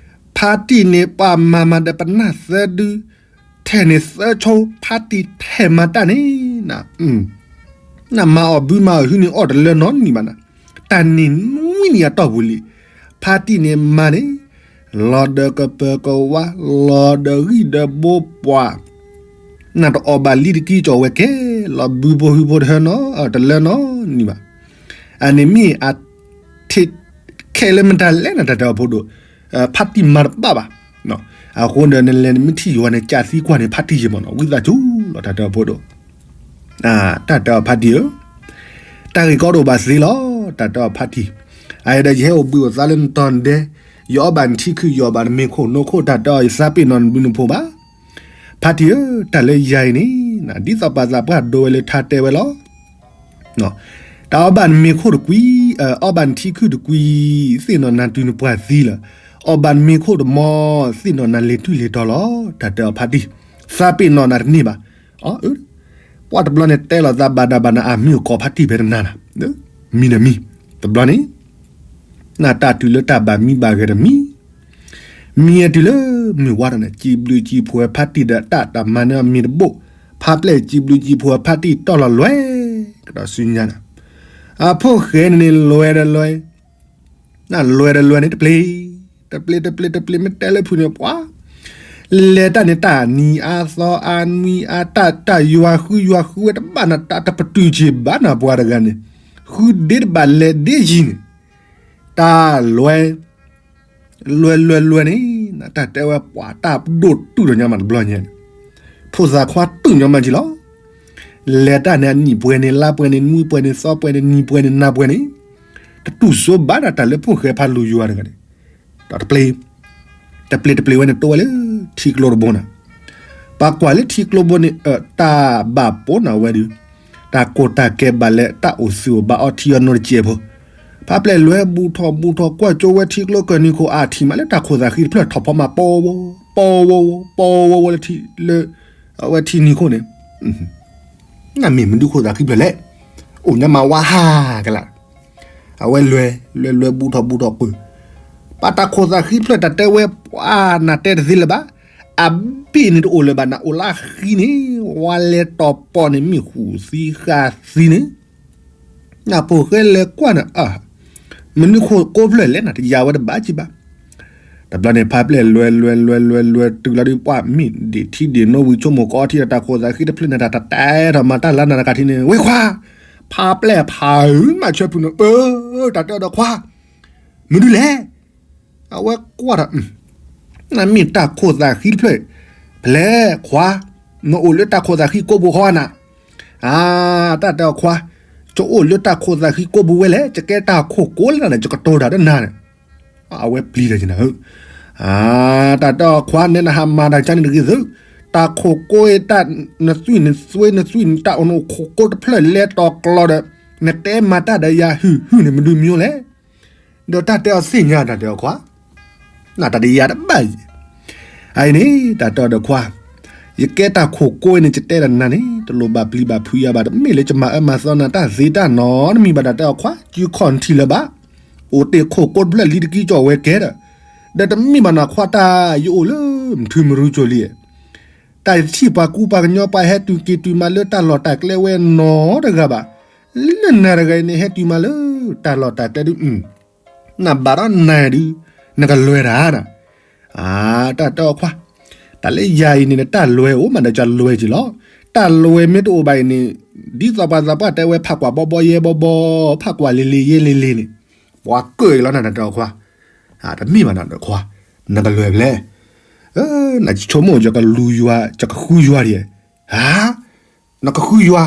ဖါတံၢ်န့ၣ် ပှၤမၤမၤဒီးပနၢ်သၢဒု, ထဲန့ၣ်သၢဆိ ဖါတံၢ်ထဲမၤတၢ်န့ၣ်, နမၤအီၣ်ဘုမၤအီၣ်ဟုန့ၣ် အီၣ်တလၢနီတနံၤဘၣ်နၤ, တၢ်န့ၣ်နွံနံၤအတီၢ်ပူၤလံ, ဖါတံၢ်န့ၣ်မၤန့ၣ်, လီၤဒီးကပၢၤကဝါ, လီၤဒီးဂံၢ်ဒီးဘိပှၤ, နတအီၣ်ဘၣ်လံတကံကၠီၣ်ဝဲကဲ, လီၤဘုဖိဟုဖိတဟၢနီတလၢနီတနံၤဘၣ်, အန့ၣ်မ့ၢ်အ ထဲခဲလၢာ်မတၤလဲၣ်န့ၣ် တၢ်တဲအီၤဖိဒိၣ်, ဖါတံၢ်မၤတဘၣ်ဘၣ်, အဃိဒီးနလဲၤနမ့ၢ်ထံၣ်ယွၤန့ၣ် ကးသံကွၢ်န့ၢ်ဖါတံၢ်ယဲၢ်မးနီၤ ဝံသးစူၤလီၤ တၢ်တဲအီၤဖိဒိၣ်, တၢ်တဲအီၤဖါတံၢ်ဧၢ, တၢ်ဂ့ၢ်ကီဒိၣ်ဘၣ်သ့လီၤ, တၢ်တဲအီၤဖါတံၢ်, အအံၤဒီးယဟဲအိၣ်ဘှံးအိၣ်သါလၢနတီၤနဒဲ, ယအီၣ်ဘၣ်နထံခုၣ် ယအီၣ်ဘၣ်နမ့ၤခိၣ်နိခိၣ် တၢ်တဲအီၤယသးပ့ၤနီၣ်နဘျုးနဖှိၣ်ဘၣ်, ဖါတံၢ်ဧၢ, တၢ်လၢယၤအံၤန့ၣ်, ဒ်သိးပှၤသးပှၢ်ဒိဝဲလၢထါတဲဝဲလီၤ တၢ်အီၣ်ဘၣ်နမ့ၤခိၣ်တကွံ, အီၣ်ဘၣ်နထံခုၣ်တကွံ, သ့ၣ်နီၣ်နၤတုၤနပှၢ်သံလီၤ, အီၣ်ဘၣ်နမ့ၤခိၣ်တမီၤ, သ့ၣ်နီၣ်နၤလံၤတွံၢ်လံၤတီၤလီၤ, တၢ်တဲအီၤဖါတံၢ်, သးပ့ၤနီၣ်နၤတန့ၢ်ဘၣ်, ပှၤတဘျီန့ၣ်တဲလီၤသးဘၣ်ဒၣ်ဘၣ်နၤ အမံၤအိၣ်ကိးဖါတံၢ်ဖဲတနၤနၤ, မံၤန့ၣ်မံၤ, တဘျီန့ၣ် နတၢ်တုၤလၢတၢ်ဘၣ်မံဘၣ်ဂဲၤတမံၤ, မံၤအတုၤလၢမုၢ်ဝါထီၣ်န့ၣ် စံးဘျုးစံးဖှိၣ်ဝဲဖါတံၢ်ဒီးတၢ်တၢ်မၤန့ၢ်အီၤမ့ၤတဘိၣ်, ဖါပျဲၢ်စံးဘျုးစံးဖှိၣ်ဝဲဖါတံၢ်တီၢ်လီၤလွဲၢ်, ကဒီးဆူညါန့ၣ်, အဖိၣ်ဃဲန့ၣ်န့ၣ်လွဲၢ်ဒီးလွဲၢ်, နလွဲၢ်ဒီးလွဲၢ်န့ၣ်တပျ့ၤ, တပျ့ၤတပျ့ၤတပျ့ၤ မ့ၢ်တဲလၢဖုန့ၣ် ပှၤ လဲၤတၢ်န့ၣ် တၢ်နံၤအါသီအါနွံအါ တၢ်တၢ်ယွၤဃုယွၤဃုဝဲတဘၣ်နၤ တၢ်တပတုာ်က့ၤဘၣ်နၤပှၤတဂၤန့ၣ်, ဃုဒ့တဘၣ်လဲၤဒ့ယံၤန့ၣ်, တၢ်လွဲၢ်, လွဲၢ်လွဲၢ်လွဲၢ်န့ၣ်, တၢ်တဲဝဲပှၤတၢ်ဒိၣ်တုာ်ဒီးညီမးတဘျီညါန့ၣ်, ဖိသၣ်ခွါတုာ်ညီမးက့ၤလီၤ, လဲၤတၢ်န့ၣ် အနံၣ်ပှဲၤန့ၣ် လါပှဲၤန့ၣ် နွံပှဲၤန့ၣ် သီပှဲၤန့ၣ် နံၤပှဲၤန့ၣ် နၤပှဲၤန့ၣ်, တတူၢ်စိဘၣ်ဒၣ်တၢ်လၢဖိၣ်ဃဲဖးလူၤယွၤတဂၤန့ၣ်, ဒီးတပျ့ၤ တပျ့ၤတပျ့ၤဝဲန့ၣ် တိဝဲလၢထံကျိတဘိနၤ, ပှၤကွၢ်လၢထံကျိဘိန့ၣ် တၢ်ဘၣ်ပိာ်နၤဝဲဒီး, တၢ်ကိၢ်တၢ်ကဲဘၣ်လဲၣ် တၢ်အိၣ်သူၣ်အိၣ်ဘါအီထံအီနိတစဲးဖိ, ဖးပျဲၢ်လွဲၢ်ဘူးထီၣ်ဘူးထီၣ်ကွၢ်ကၠိဝဲထံကျိကၢၢ်နံၤခိၣ် အထံၣ်မးလၢတၢ်ခိၣ်သးဃံတဖျၢၣ်ထီၣ်ဖီမး ပီဝီ ပီဝီဝီ ပီဝီဝီလၢထံ လၢ အဝဲထံနံၤခိၣ်န့ၣ်, နမ့ၢ်မနုၤခိၣ်သးဃံဖျၢၣ်လဲၣ်, အိၣ်ညါမးဝါဟးကလး, အဝဲလွဲၢ် လွဲၢ်လွဲၢ်ဘူးထီၣ်ဘူးထီၣ်ပၢၢ်, ပှၤတၢ်ခိၣ်သးဃံဖျၢၣ်တၢ်တဲဝဲ ပှၤနတဲတသ့လၢၤဘၣ်, အဘ့ၣ်န့ၣ်တအိၣ်လၢၤဘၣ် နအိၣ်လၢအဃံန့ၣ်, ဝါလဲတီၤပီၣ်န့ၣ် မ့ၢ်ဃုာ်သံဃာ်သံန့ၣ်, နဖိၣ်ဃဲလဲၤကွၢ်န့ၣ်, မနုၤခိၣ်ကိးဖျၢၣ်လဲၣ် နတယၤဝဲတဘၣ်ကံဘၣ်. တဘျီန့ၣ် ဖါပျဲၢ်လွဲလွဲလွဲလွဲလွဲတုၤလီၤဒုး ပှၤမ့ၢ်ဒ့ၣ်ထံဒ့ၣ်နိဝံၤ ဆိကမိၣ်ကအီထံဒီးတၢ်ခိၣ်သးဃံတဖျၢၣ်န့ၣ် တၢ်တတဲထီၣ်မၤတၢ်လၢနၤတကးထံန့ၣ် ဝ့ၢ်ခွါ, ဖါပျဲၢ်ဖးမၤဆၢဖုၣ်န့ၣ် အၢ, တၢ်တဲအီၤဒီးခွါ, မနုၤလဲၣ် အဝဲကွၢ်ဒီး, နမ့ၢ်တၢ်ခိၣ်သးဃံတဖျၢၣ်, ဖဲလဲၣ်ခွါ, နအိၣ်လၢတၢ်ခိၣ်သးဃံကိးပူၤဃီနၤ, အါ, တၢ်တဲအီၤခွါ, ယအိၣ်လၢတၢ်ခိၣ်သးဃံကိးပူၤဝဲလဲၣ် ယကဲတၢ်ခိၣ်ကိးလၢနၤန့ၣ် ယကတိၤတၢ်ဒီးနၤန့ၣ်, အဝဲပျံၤတၢ်က့ၤနၤဧၢ, အါ, တၢ်တဲအီၤခွါ နဲနဟးမၤတၢ်ကါန့ၣ်တဂ့ၤသု, တၢ်ခိၣ်ကိးအံၤတၢ်, နသွံၣ်နသွဲနသွံၣ်နတၢ်အိၣ်နအိၣ်ခိၣ်ကိးတဖျၢၣ်လဲၤတီၤကျီဒီး, နတဲမၤတၢ်ဒီးယၤဟုၣ်ဟုၣ်န့ၣ် မနုၤမံၤလဲၣ် ဒီးတၢ်တဲအီၤသ့ၣ်ညါတၢ်တဲအီၤခွါ, နတၢ်တယၤတဘၣ်ယဲ, အအံၤန့ၣ် တၢ်တဲအီၤဒီးခွါ, ယကဲတၢ်ခိၣ်ကိးအံၤန့ၣ် ယတဲဒီးနၤန့ၣ် တလိၣ်ဘၣ်ပျံၤဘၣ်ဖုးယၤဘၣ် တမ့ၢ်လၢယမၤအၢမၤသီနၤတၢ်သ့တၢ်နီတမံၤဘၣ် တၢ်တဲအီၤခွါ စုခီၣ်နထံၣ်လၢၤဘၣ်, အိၣ်တ့ၢ်ခိၣ်ကိးတဖျၢၣ်လံတကံကၠီၣ်ဝဲကဲဒီး, ဒီးတမ့ၢ်ဘၣ်နီၢ်ခွါတၢ် ယအိၣ်လၢမထူမရူကၠိလံ တၢ်ယထံၣ်ပှၤကူပှၤကညီပှၤဟဲတုၤက့ၤတုၤမးလၢတၢ်လီၢ်တၢ်ကျဲဝဲနီတဂၤဘၣ်, လၢနၤတဂၤအံၤန့ၣ် ဟဲတုၤမးလၢတၢ်လီၢ်တၢ်ကျဲဒုး, နဘၣ်ဒီးနၤဒုး, နကလွဲၢ်တၢ်နီၤ, အါ, တၢ်တဲအီၤခွါ, တၢ်လၢယၤအံၤန့ၣ် နတၢ်လွဲၢ်အိၣ်မးဒီးကလွဲၢ်က့ၤလီၤ, တၢ်လွဲၢ်မ့ၢ်တအိၣ်ဘၣ်အံၤန့ၣ်, ဒ်သိးပှၤသးပှၢ်တဲဝဲ ဖးကွၢ်ဘီဘီယဲဘီဘီ, ဖးကွၢ်လ့လ့ယဲလ့လ့န့ၣ်, ပှၤကၢၣ်အံၤလီၤနတၢ်တဲအီၤခွါ, တမ့ၢ်ဘၣ်နီၤခွါ, နကလွဲၢ်ဖဲလဲၣ်, နဆိကမိၣ်ယကလူၤယွၤ ယကဃုယွၤဒံး, နကဃုယွၤ,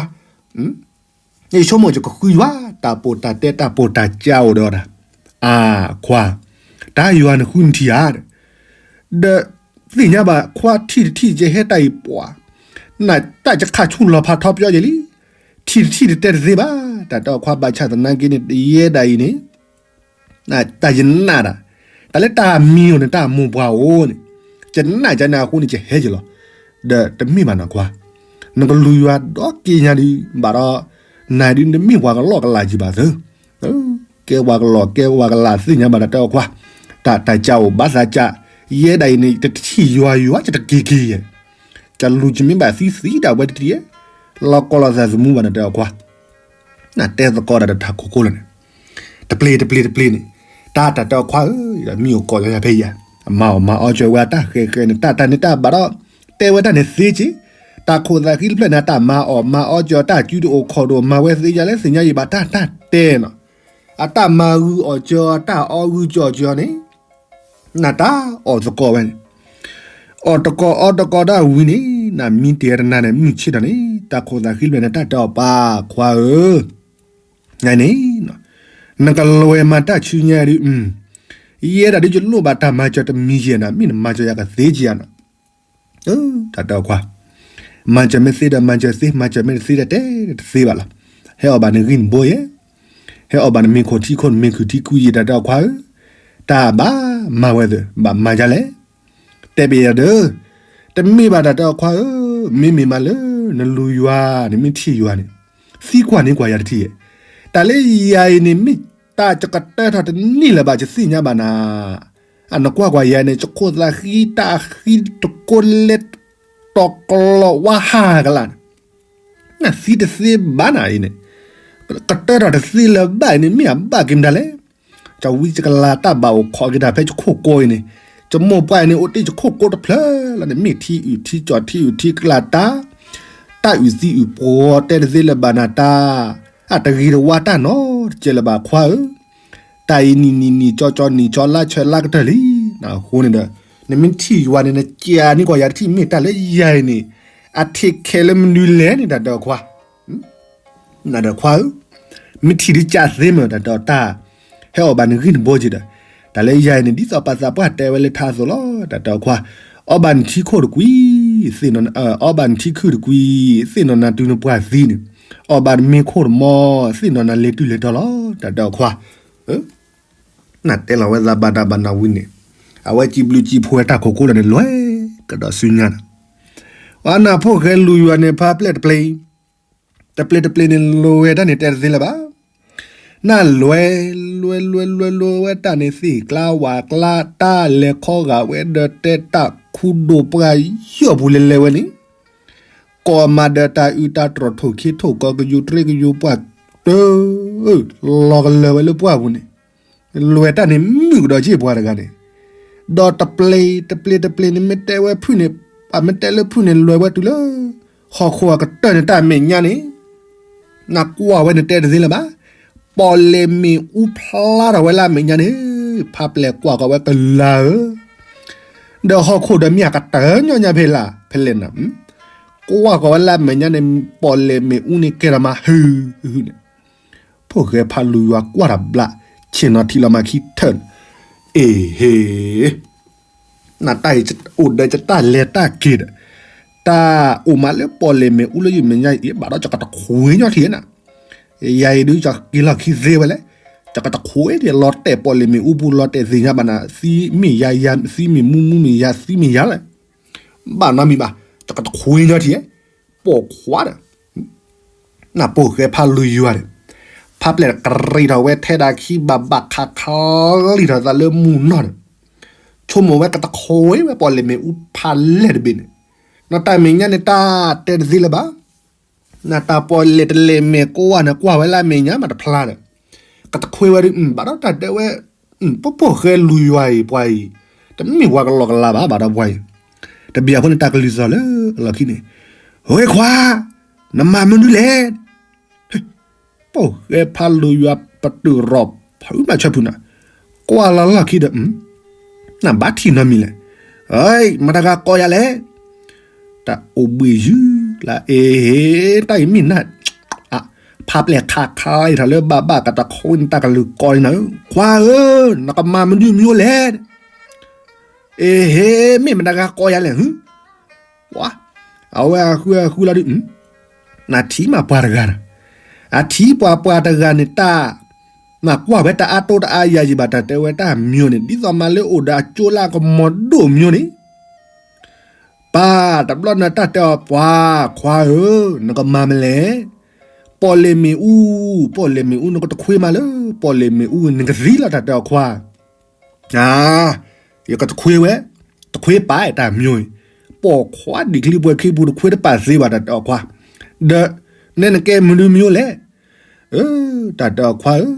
ယဆိကမိၣ်ယကဃုယွၤ တၢ်ပိာ်တၢ်တဲတၢ်ပိာ်တၢ်ကၢအိၣ်ဒီးအီၤဒၣ်, အါ, ခွါ, တၢ်ယွၤနဃုနထံၣ်ဧါ, ဒီးသ့ၣ်ညါဘၣ်ခွါထံၣ်တထံၣ်ယဟဲတၢ်အံၤပှၤ, နတၢ်ယခးဆူၣ်လီၤဖးထီပယီယဲလံ, ထံၣ်တထံၣ်တတဲတသ့ဘၣ်, တၢ်တဲအီၤခွါဘၣ်ဆၣ်သနာ်က့န့ၣ် ယဲဒၣ်အံၤန့ၣ် တၢ်ယနာ်တၢ်, တၢ်လၢတၢ်မံၤအိၣ်န့ၣ် တၢ်မိၢ်ပှၢ်အိၣ်န့ၣ်, ယနာ်ယနာ်အဃိန့ၣ် ယဟဲယလီၤ, ဒီးတမ့ၢ်ဘၣ်နီၢ်ခွါ, နကလူၤယွၤဒီးက့ၤညါဒုး ဘၣ်ဒီး, နၤဒုးနမ့ၢ်ပှၤကလီကလးယံၤဘၣ်သၢ, ကဲပှၤကလီကဲပှၤကလးသ့ၣ်ညါဘၣ်တၢ်တဲအီၤခွါ, တၢ်တၢ်ကၢအိၣ်ဘၣ်သးကၢ, ယဲဒၣ်အံၤန့ၣ် တထံၣ်ယွၤယွၤ ယတက့ၤက့ၤယဲ, ကလူၤယမ့ၢ်ဘၣ်သံသံဒၣ်ဝဲတထံၣ်ယဲ, လီၤကီလီၤသးသမူဘၣ်တၢ်တဲအီၤခွါ နတဲသကိးတၢ်ဒီးတၢ်ခိၣ်ကိးလၢာ်န့ၣ်, တပျ့ၤတပျ့ၤတပျ့ၤန့ၣ်, တၢ်တၢ်တဲအီၤခွါဧၢ, မံၤအိၣ်ကီၢ်ယၤဖဲယၤ, အမၤအီၣ်မၤအီစၢၤဝဲအတၢ်ဃဲၤဃဲၤန့ၣ် တၢ်တၢ်န့ၣ်တၢ်ဘၣ်ဒီး, တဲဝဲတၢ်န့ၣ်သ့က့ၤ, တၢ်ခိၣ်သးဃံတဖျၢၣ်န့ၣ် အတၢ်မၤအီၣ်မၤအီစၢၤအီၤ တၢ်စုတအိၣ်ခီၣ်တအိၣ် မၤဝဲသ့ယၤလၢသ့ၣ်ညါယံၤဘၣ်တၢ်တၢ်တဲနီၤ, အတၢ်မၤဂုာ်အီၣ်စၢၤအီၤ တၢ်အီဂုာ်စၢၤအီၤန့ၣ် နတၢ်အီၣ်သကိးဝဲန့ၣ်, အီၣ်တကိးအီတကိးဒၣ်ဝံၤန့ၣ် နမံတ့ၢ်တနၤန့ၣ် မုၢ်ဆ့ၣ်ထီၣ်န့ၣ် တၢ်ခိၣ်သးဃံတဖျၢၣ်န့ၣ် တၢ်တဲအီၤပၢ်ခွါဧၢ, န့ၣ်, နကလဲၤမၤတၢ်ဆူညါဒုး, ယဲဒၣ်ဒုးယလိၣ်ဘၣ်တၢ်မၤစၢၤတမံၤယဲၢ်နီၤ, မ့ၢ်နမၤစၢၤယၤကသ့က့ၤယၤနီၤ တၢ်တဲအီၤခွါ, မၤစၢၤမ့ၢ်သ့ဒီးမၤစၢၤသ့, မၤစၢၤမ့ၢ်တသ့ဒီးတဲတသ့ဘၣ်လီၤ. ဟဲအီၣ်ဘၣ်နဂံၢ်နဘိယဲ, ဟဲအီၣ်ဘၣ်နမ့ၤခိၣ်ထံခိၣ် နမ့ၤခုၣ်ထံခုၣ်ယဲ တၢ်တဲအီၤခွါဧၢ, တၢ်ဘၣ်မၤဝဲသ့, ဘၣ်မၤဒ်လဲၣ်, တဲဘၣ်ယၤဒီး, တမ့ၢ်ဘၣ်တၢ်တဲအီၤခွါဧၢ, မ့မ့ၢ်မးလၢ နလူၤယွၤ နမ့ၢ်ထံၣ်ယွၤန့ၣ်, သံကွၢ်န့ၢ်ကွၢ်ယၤတထံၣ်ယဲ, တၢ်လၢယၤအံၤန့ၣ် မ့ၢ်တၢ်ယကတၢထီၣ်တန့ၢ်လၢၤဘၣ် ယသ့ၣ်ညါဘၣ်နၤ အနကွၢ်ကွၢ်ယၤန့ၣ် ယခိၣ်သးဃံတၢ်ဃံတကိးလဲၤတီၤကျီဝါဟးကလးန့ၣ်, နသံတသ့ဘၣ်နၤအံၤန့ၣ်, ကတၢထီၣ်တသ့လၢၤဘၣ်အံၤန့ၣ် မ့ၢ်အဘၣ်က့ၤမတၤလဲၣ်. ယဝံယကလၤတၢ်ဘၣ်အိၣ်ခိးက့ၤတၢ်ဖဲယခိၣ်ကိးအံၤန့ၣ်, ယမိၢ်ပှၢ်အံၤန့ၣ် အိၣ်တ့ၢ်ယခိၣ်ကိးတဖျၢၣ်လီၤန့ၣ် မ့ၢ်ထံအုၣ်ထံကၠီၣ်ထံအုၣ်ထံကလးတၢ်, တၢ်အုၣ်သံအုၣ်ပှီၤတဲတသ့လၢၤဘၣ်နၤတၢ်, အတဂ့ၤတဝါတၢ်နီတကဲလၢၤဘၣ်ခွါဧၢ တၢ်အံၤနံၤနံၤနံၤကၠီကၠီနံၤကၠီလါဆၢလါကတၢၢ်လံ, အဃိန့ၣ်ဒီး, နမ့ၢ်ထံၣ်ယွၤန့ၣ် နကးန့ၢ်ကွၢ်ယၤတထံၣ် မ့ၢ်တၢ်လၢယၤအံၤန့ၣ်, အထံးခဲးလၢမနုၤလဲၣ်န့ၣ် တၢ်တဲအီၤခွါ, နၤဒီးခွါဧၢ, မ့ၢ်ထံၣ်ဒုးကးသ့မ့ၢ် တၢ်တဲအီၤတၢ်, ဟဲအီၣ်ဘၣ်နဂံၢ်နဘိက့ၤဒီး, တၢ်လၢယၤအံၤန့ၣ် ဒ်သိးပှၤသးပှၢ်တဲဝဲလၢထါအသိးလီၤ တၢ်တဲအီၤခွါ, အီၣ်ဘၣ်နထံခိၣ်တကွံ, အီၣ်ဘၣ်နထံခုၣ်တကွံ, သ့ၣ်နီၣ်နၤတုၤနပှၢ်သံန့ၣ်, အီၣ်ဘၣ်နမ့ၤခိၣ်တမီၤ, သ့ၣ်နီၣ်နၤလဲၤတုၤလဲၤတီၤလီၤ တၢ်တဲအီၤခွါ, နတဲလီၤဝဲသးဘၣ်နၤဘၣ်နၤဝံၤန့ၣ်, အဝဲစံးဘျုးစံးဖှိၣ်ဝဲတၢ်ခိၣ်ကိးလၢာ်န့ၣ် လွဲၢ်ကဒီးဆူညါန့ၣ်, အနၢ်ဖိၣ်ဃဲလူၤယွၤန့ၣ် ဖါပျဲၢ်တပျ့ၤ, တပျ့ၤတပျ့ၤန့ၣ် လိၤဝဲဒၣ်န့ၣ် တဲတသ့လၢၤဘၣ် နလွဲ, လွဲလွဲလွဲလွဲဝဲတၢ်န့ၣ် သ့ၣ်ကျါဝၣ်ကျါ တၢ်လဲၤခီဂာ်ဝဲဒီးတဲတၢ်ခူဒိၣ်ပှၢ်ယီၢ်ပူၤလဲၤလဲၤဝဲန့ၣ်, ကိးမၤဒီးတၢ်အုးတၢ်တြီၢ်ထိၣ်ခ့ထိၣ်ကီး ကယူၤတရ့ကယူၤပှၢ်တၢၢ်, လီၤကလၢၤဝဲလၢပှၢ်ပူၤန့ၣ်, လွဲတၢ်န့ၣ်မုာ်ကဒီးက့ၢ်ပှၤတဂၤန့ၣ်, ဒီးတပျ့ၤတပျ့ၤတပျ့ၤန့ၣ် မ့ၢ်တဲဝဲဖုၣ်န့ၣ်, ပမ့ၢ်တဲလၢဖုၣ်န့ၣ် လွဲဝဲတုၤလၢ ဟီၣ်ခိၣ်အကတၢၢ်န့ၣ် တၢ်မဲာ်ညါန့ၣ် နကွၢ်ဝဲန့ၣ်တဲတသ့လၢၤဘၣ်. ပီၣ်လဲၣ်မ့ၣ်အူဖျါထီၣ်ဝဲလၢအမဲာ်ညါန့ၣ်, ဖးပျဲၢ်ကွၢ်ကီးဝဲကလၤဧၢ, ဒီးဟီၣ်ခိၣ်ဒီးမ့ၢ်အကတၢၢ်ညီညါဖဲလၢ်ဖဲလဲၣ်နၤ, ကွၢ်ကီးဝဲလၢအမဲာ်ညါန့ၣ် ပီၣ်လဲၣ်မ့ၣ်အူန့ၣ်ကဲထီၣ်မးဟုဟုန့ၣ်, ဖိၣ်ဃဲဖးလူၤယွၤကွၢ်တၢ်ဘျး, ဆ့ၣ်နီၤထံးလီၤမၤခံထၢၣ်န့ၣ်, အ့ဟ့ နတၢ်အံၤအိၣ်ဒီးယတၢ်လဲၤတၢ်က့ၤဒီး, တၢ်အိၣ်မးလၢပီၣ်လဲၣ်မ့ၣ်အူလၢယမဲာ်ညါအံၤ ဘၣ်ဒီးယကတခွ့ညီထံၣ်နၤ, ယၤအံၤဒုး ယက့ၤလီၢ်ခံသ့ဝဲလဲၣ်, ယကတခွ့ထံၣ် လီၤတဲာ်ပီၣ်လဲၣ်မ့ၣ်အူပူၤ လီၤတဲာ်သ့ၣ်ညါဘၣ်နၤ, သံမ့ၢ်ယၤယၤ, သံမ့ၢ်မူမူမ့ၢ်ယၤ, သံမ့ၢ်ယၤလဲၣ်, ဘၣ်နီတမံၤဘၣ်, ယကတခွ့ညီထံၣ်, ပိာ်ခွါဒီး နဖိၣ်ဃဲဖးလူၤယွၤန့ၣ်, ဖးပျဲၢ်ကရံးထီၣ်ဝဲထဲဒၣ်ခံဘၣ်ဘၣ်ခးခးလံာ်ထီၣ်သးလၢမုၢ်နီၢ်န့ၣ်, ဆိကမိၣ်ဝဲကတခွ့ဝဲပီၣ်လဲၣ်မ့ၣ်အူဖးလဲၢ်တဘ့ၣ်န့ၣ်, နတၢ်မဲာ်ညါန့ၣ်တၢ်တဲတသ့လၢၤဘၣ်. နတၢ်ပီၣ်လဲၣ်တလဲၣ်မ့ၢ်ကိးဝဲန့ၣ် ကွၢ်ဝဲလၢအမဲာ်ညါမးတဖျါဒီး, ကတခွ့ဝဲဒီး ဘၣ်ဒီးတၢ်တဲဝဲ, ပဖိၣ်ဃဲလူၤယွၤအံၤပှၤအံၤ, တမ့ၢ်ပှၤကလီကလီဘၣ် ဘၣ်ဒီးပှၤအံၤ, တဘျီအဃိန့ၣ် တၢ်ကလုၢ်သီၣ်လၢအလီၢ်ခံန့ၣ်, ဝဲခွါ, နမၤမနုၤလဲၣ် ပိာ်ဃဲဖးလူၤယွၤပတုာ်ရီၣ်ဖုးမးဆၢဖုးနၤ, ကွၢ်လီၤလီၢ်ခံဒီး, နဘၣ်ထံၣ်နီတမံၤလဲၣ်, မတၤဂၤကိးယၤလဲၣ်, တၢ်အိၣ်ဘှံးယုၢ်လၢအ့ဟ့, တၢ်အံၤမ့ၢ်နၤ, ဖးပျဲၢ်ခးခးလံာ်ထီၣ်လၢဘၣ်ဘၣ်ကတခွ့န့ၣ် တၢ်ကလုၢ်ကိးန့ၣ်နၤ, ခွါဧၢ, နကမၤမနုၤမံၤလဲၣ် အ့ဟ့, မ့ၢ်မတၤဂၤကိးယၤလဲၣ်ဟု, အဝဲအဃုအဃုလီၤဒီး, နထံၣ်မးပှၤတဂၤဒီး, အထံၣ်ပှၤပှၤတဂၤန့ၣ်တၢ်, နကွၢ်ဝဲတၢ်အါတိတအါယၤယံၤဘၣ် တၢ်တဲဝဲတၢ်မံၤန့ၣ် ဒ်သိးမးလၢအိၣ်ဒီးအကၠိလၢအကမီၤဒိၣ်မံၤန့ၣ် ပၢ်တဘျီန့ၣ်တၢ်တဲအီၤ ပှၤခွါဧၢ, နကမၤမလဲၣ်, ပီၣ်လဲၣ်မ့ၣ်အူ, ပီၣ်လဲၣ်မ့ၣ်အူ နကတခွ့မးလၢ ပီၣ်လဲၣ်မ့ၣ်အူ နကသံလီၤ တၢ်တဲအီၤခွါ, ယကတခွ့ဝဲ, တခွ့ပာ်တၢ်မံၤအံၤ, ပိာ်ခွါဒံးချံပှဲၤခံပူၤ တခွ့တပာ်သ့ဘၣ် တၢ်တဲအီၤခွါ, ဒီးနဲနကဲမနုၤမံၤလဲၣ် တၢ်တဲအီၤခွါဧၢ,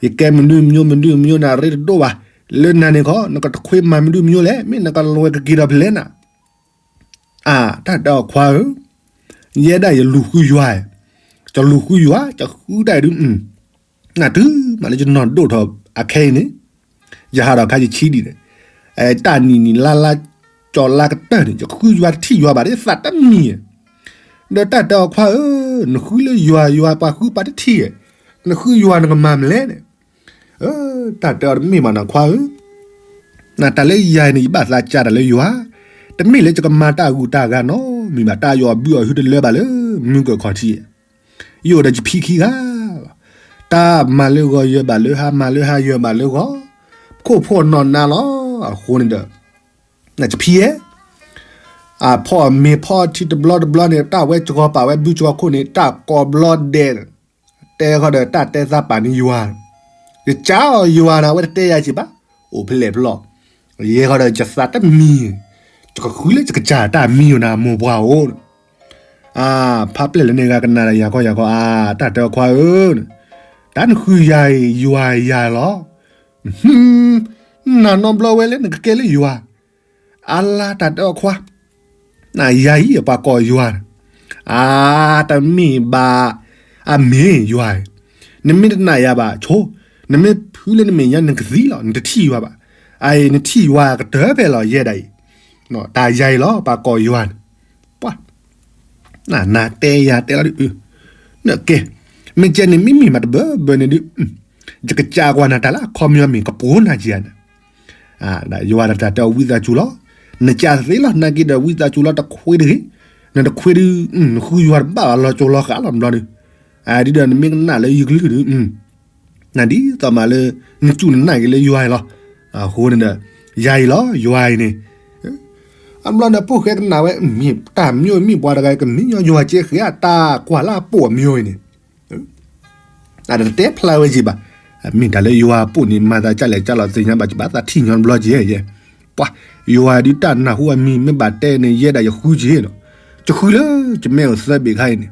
ယကဲမနုၤမံၤမနုၤမံၤန့ၣ် အရ့တဒိၣ်ဘၣ်, လၢနၤန့ၣ်ခီ နကတခွ့မၤမနုၤမံၤလဲၣ်, မ့ၢ်နကလွဲကက့ၤဒီးဖဲလဲၣ်နၤ, အၢ တၢ်တဲအီၤခွါဧၢ, ယဲဒၣ်ယလူၤဃုယွၤ, ယလူၤဃုယွၤ ယဃုတၢ်အံၤဒုး, နတုၤမးလၢယနီၢ်ဒိၣ်ထီၣ်အခဲအံၤန့ၣ်, ယဟးထီၣ်ခါယဆံးဒံးန့ၣ်, တၢ်နံၤနံၤလါလါ ကၠီၤလါကတၢၢ်န့ၣ် ယဃုယွၤတထံၣ်ယွၤဘၣ် ယသးတမံၤ, ဒီးတၢ်တဲအီၤခွါဧၢ, နဃုလၢယွၤ ယွၤပှၤဃုပှၤတထံၣ်, နဃုယွၤနကမၤမလဲၣ်န့ၣ်, တၢ်တဲအီၤတမ့ၢ်ဘၣ်နၤခွါဧၢ, နတၢ်လၢယၤအံၤန့ၣ် ယဘၣ်သးကၢ်တၢ်လၢယွၤ, တမ့ၢ်လၢယကမၤတၢ်ဂုၤတၢ်ဂၤနီတမံၤဘၣ်, တၢ်ယီၤဘုအီၤဟုတလၢဘၣ်လၢမုၢ်ကၢၢ်ခီၣ်ထံး, ယအိၣ်ဒီးယဖံခံဂၤလီၤ, တၢ်မၤလၢဂီၤယၢၤဘၣ်လၢဟါ မၤလၢဟါယၢၤဘၣ်လၢဂီၤ, ခိၣ်ဖိနီၢ်နါလီၤ, အဃိန့ၣ်ဒီး ယဖံဧၢ, အဖီအမ့ၤဖီထံတဘျီတဘျီန့ၣ် တၢ်ဝဲစှီၤပာ်ဝဲဘုစှီၤခိၣ်န့ၣ် တၢ်ကိးဘျီဒဲး, တဲဃီဒီးတၢ်တဲသးပာ်န့ၢ်ယွၤ, ယကၢ်အီၤယွၤန့ၣ် အဝဲတတဲယၤစံးဘၣ်, အိၣ်ဖဲလဲၣ်ဖဲလဲၣ်, ယဲဃီဒီးယသးတမံၤ, ယကဃုလၢယကစၢ်တၢ်မံၤယိာ်နၤမိၢ်ပှၢ်ဧိၤ, အါ, ဖးပျဲၢ်လၢန့ၣ်ဂၤကနၣ်ဒီးယၤခီယၤခီ အါ, တၢ်တဲအီၤခွါဧၢ, တၢ်နဃုယၤအံၤ ယွၤယၤလီၤ, နၤနီတဘျီဝဲလၢနကကဲလၢယွၤ, အါလါတၢ်တဲအီၤခွါ, နယၤအံၤပှၤကိးယွၤ, အါ, တမ့ၢ်ဘၣ်, အမ့ၢ်ယွၤ, နမ့ၢ်တနာ်ယၤဘၣ်ဆိ, နမ့ၢ်ဖုလၢနမဲာ်ညါနကသံလီၤ နတထံၣ်ယွၤဘၣ်, အအံၤ နထံၣ်ယွၤကတၢၢ်ဖဲလီၤယဲဒၣ်အံၤ, တၢ်ယၤအံၤလီၤ ပှၤကိးယွၤန့ၣ်, ပှၤ, နနၤတဲယၤတဲလီၤဒုး, နကဲ, မ့ၢ်ကဲန့ၣ် မ့မ့ၢ်မးတဘၢဘၢန့ၣ်ဒုး, ယကစၢ်ကွၢ်နၤတၢ်လၢအခီပညီမ့ၢ်ကပိာ်နၤက့ၤဧါန့ၣ် ယွၤတၢ်တဲအီၤဝံသးစူၤလီၤ, နကၢ်သ့လီၤ နာ်က့ဒီးဝံသးစူၤလီၤ တခွ့တဂ့ၤ, နတခွ့ဒုး နဃုယွၤတဘၣ်ဘၣ်လီၤကၠိလီၤဃာ်လီၤဘျီဒုး, ဒ်ဒီးနမ့ၢ်ကနၣ်လၢယကလုၢ်ဒုး, နဒ်သိးမးလၢ နစူၢ်နနာ်က့ၤလၢယွၤအံၤလီၤ, အဃိန့ၣ်ဒီး ယၤအံၤလီၤ ယွၤအံၤန့ၣ်, အဘျီန့ၣ် ဖိၣ်ဃဲကနၣ်ဝဲ မ့ၢ်တၢ်မံၤမ့ၢ်ပှၤတဂၤကမံၤညီယွၤကဲဃဲၤအတၢ်ကွၢ်လၢအပိာ်အမံၤအံၤန့ၣ် အတတဲဖျါဝဲက့ၤဘၣ်. မ့ၢ်တၢ်လၢယွၤအပိၢ်န့ၣ် မၤသးကလဲာ်ကလီၤသ့ၣ်ညါဘၣ်ကဘၣ်သးထံၣ်ညီဘျီက့ၤယဲ. ပှၤ ယွၤဒုးတၢ်နၢ်ဟူအမံၤ မ့ၢ်ဘၣ်တဲန့ၣ် ယဲဒၣ်ယဃုက့ၤနီၤ. ယဃုလၢယမဲာ်အိၣ်သၢဘ့ၣ်ခါအံၤန့ၣ်,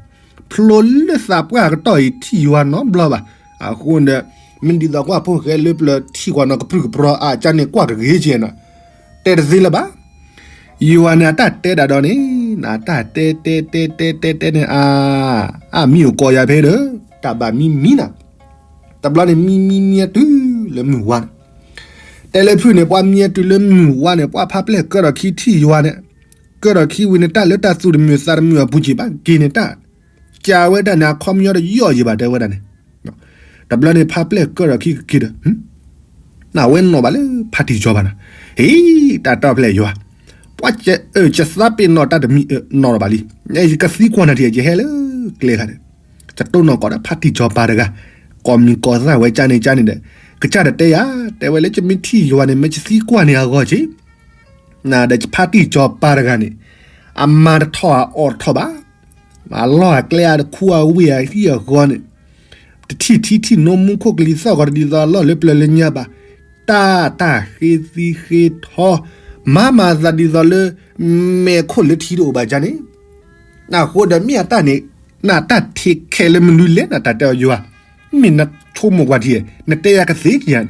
ဖျိလၢသးပှၢ်ကတီၢ်အံၤထံၣ်ယွၤနီတဘျီဘၣ်. အဃိဒီး မ့ၢ်ဒ်သိးကွၢ်ဖိၣ်ဃဲလၢပျၢၤထံၣ်ကွၢ်နီၤ ကပြုၢ်ကပြီၤ အကန့ၣ်ကွၢ်ကဂ့ၤက့ၤနီၤ. တဲတသ့လၢၤဘၣ်. ယွၤန့ၣ်အတၢ်တဲဒၣ်ဒီးန့ၣ်, အတၢ်တဲတဲတဲတဲတဲတဲန့ၣ် အါ, အမံၤအိၣ်ကိးယၤဖဲဒီး တၢ်ဘၣ်မံမံနီၤ. တဘျီန့ၣ် မံမံမံတုၤလၢမုၢ်ဝါန့ၣ်, တဲလၢဖုၣ်န့ၣ် ပှၤမံတုၤလၢမုၢ်ဝါန့ၣ် ပှၤဖါပျဲၢ်ကၢထီၣ်ခံထံၣ်ယွၤန့ၣ်, ကၢထီၣ်ခံဝံၤန့ၣ် တၢ်လၢတၢ်သူၣ်တမုာ်သးတမုာ်အပူၤက့ၤဘၣ်က့ၤန့ၣ် တၢ်ကးဝဲဒၣ်န့ၣ် အခီပညီတယီၢ်ယံၤဘၣ် တဲဝဲဒၣ်န့ၣ်. တဘျီန့ၣ် ဖါပျဲၢ်ကၢထီၣ်ခံကက့ၤဒီး အဝဲနီၣ်ဘၣ်လၢဖါတံၢ်စီၤပၤန့ၣ်, ဟ့ တၢ်တဲဖဲယွၤ, ပှၤ ယသးပ့ၤနီၣ်တၢ်တမံၤနီတဘၣ်လံ. ယကသံကွၢ်နၤထံၣ် ယဟဲလၢကျဲခါန့ၣ်, ယတိၢ်နီၣ်ကီးဒီးဖါတံၢ်စီၤပၤတဂၤ, ကိးမံၤကိးသၣ်ဝဲကန့ၣ်ကန့ၣ်ဒီး, ကစၢ်တတဲယၤ, တဲဝဲလၢယမ့ၢ်ထံၣ်ယွၤန့ၣ် မ့ၢ်ယသံကွၢ်န့ၢ်အဂီၢ်က့ၤ နၤဒီးဖါတံၢ်စီၤပၤတဂၤန့ၣ်, အမၤတထီၣ်အအီၣ်တထီၣ်ဘၣ်, အလီၢ်အကျဲအတခူအဝ့ၢ်အဟံၣ်အဃီန့ၣ်, တထံၣ်ထံထံၣ်နိမူခိၣ်ကလံၤသီၣ်ဂီၤတဒ်သိးအလီၢ်လၢပျၢၤလၢညါဘၣ်, တၢ်တၢ်ဃ့သံဃ့ထီ, မၤမၤသးဒ်သိးလၢ မဲာ်ခိၣ်လၢထံတအိၣ်ဘၣ်ကန့ၣ်, အဃိဒီးမ့ၢ်အတၢ်န့ၣ်, နတၢ်ထံးခဲလၢမနုၤလဲၣ် နတၢ်တဲအီၤယွၤ, မ့ၢ်နဆိကမိၣ်ကွၢ်ထံၣ်, နတဲယၤကသ့ကယၤန့ၣ်,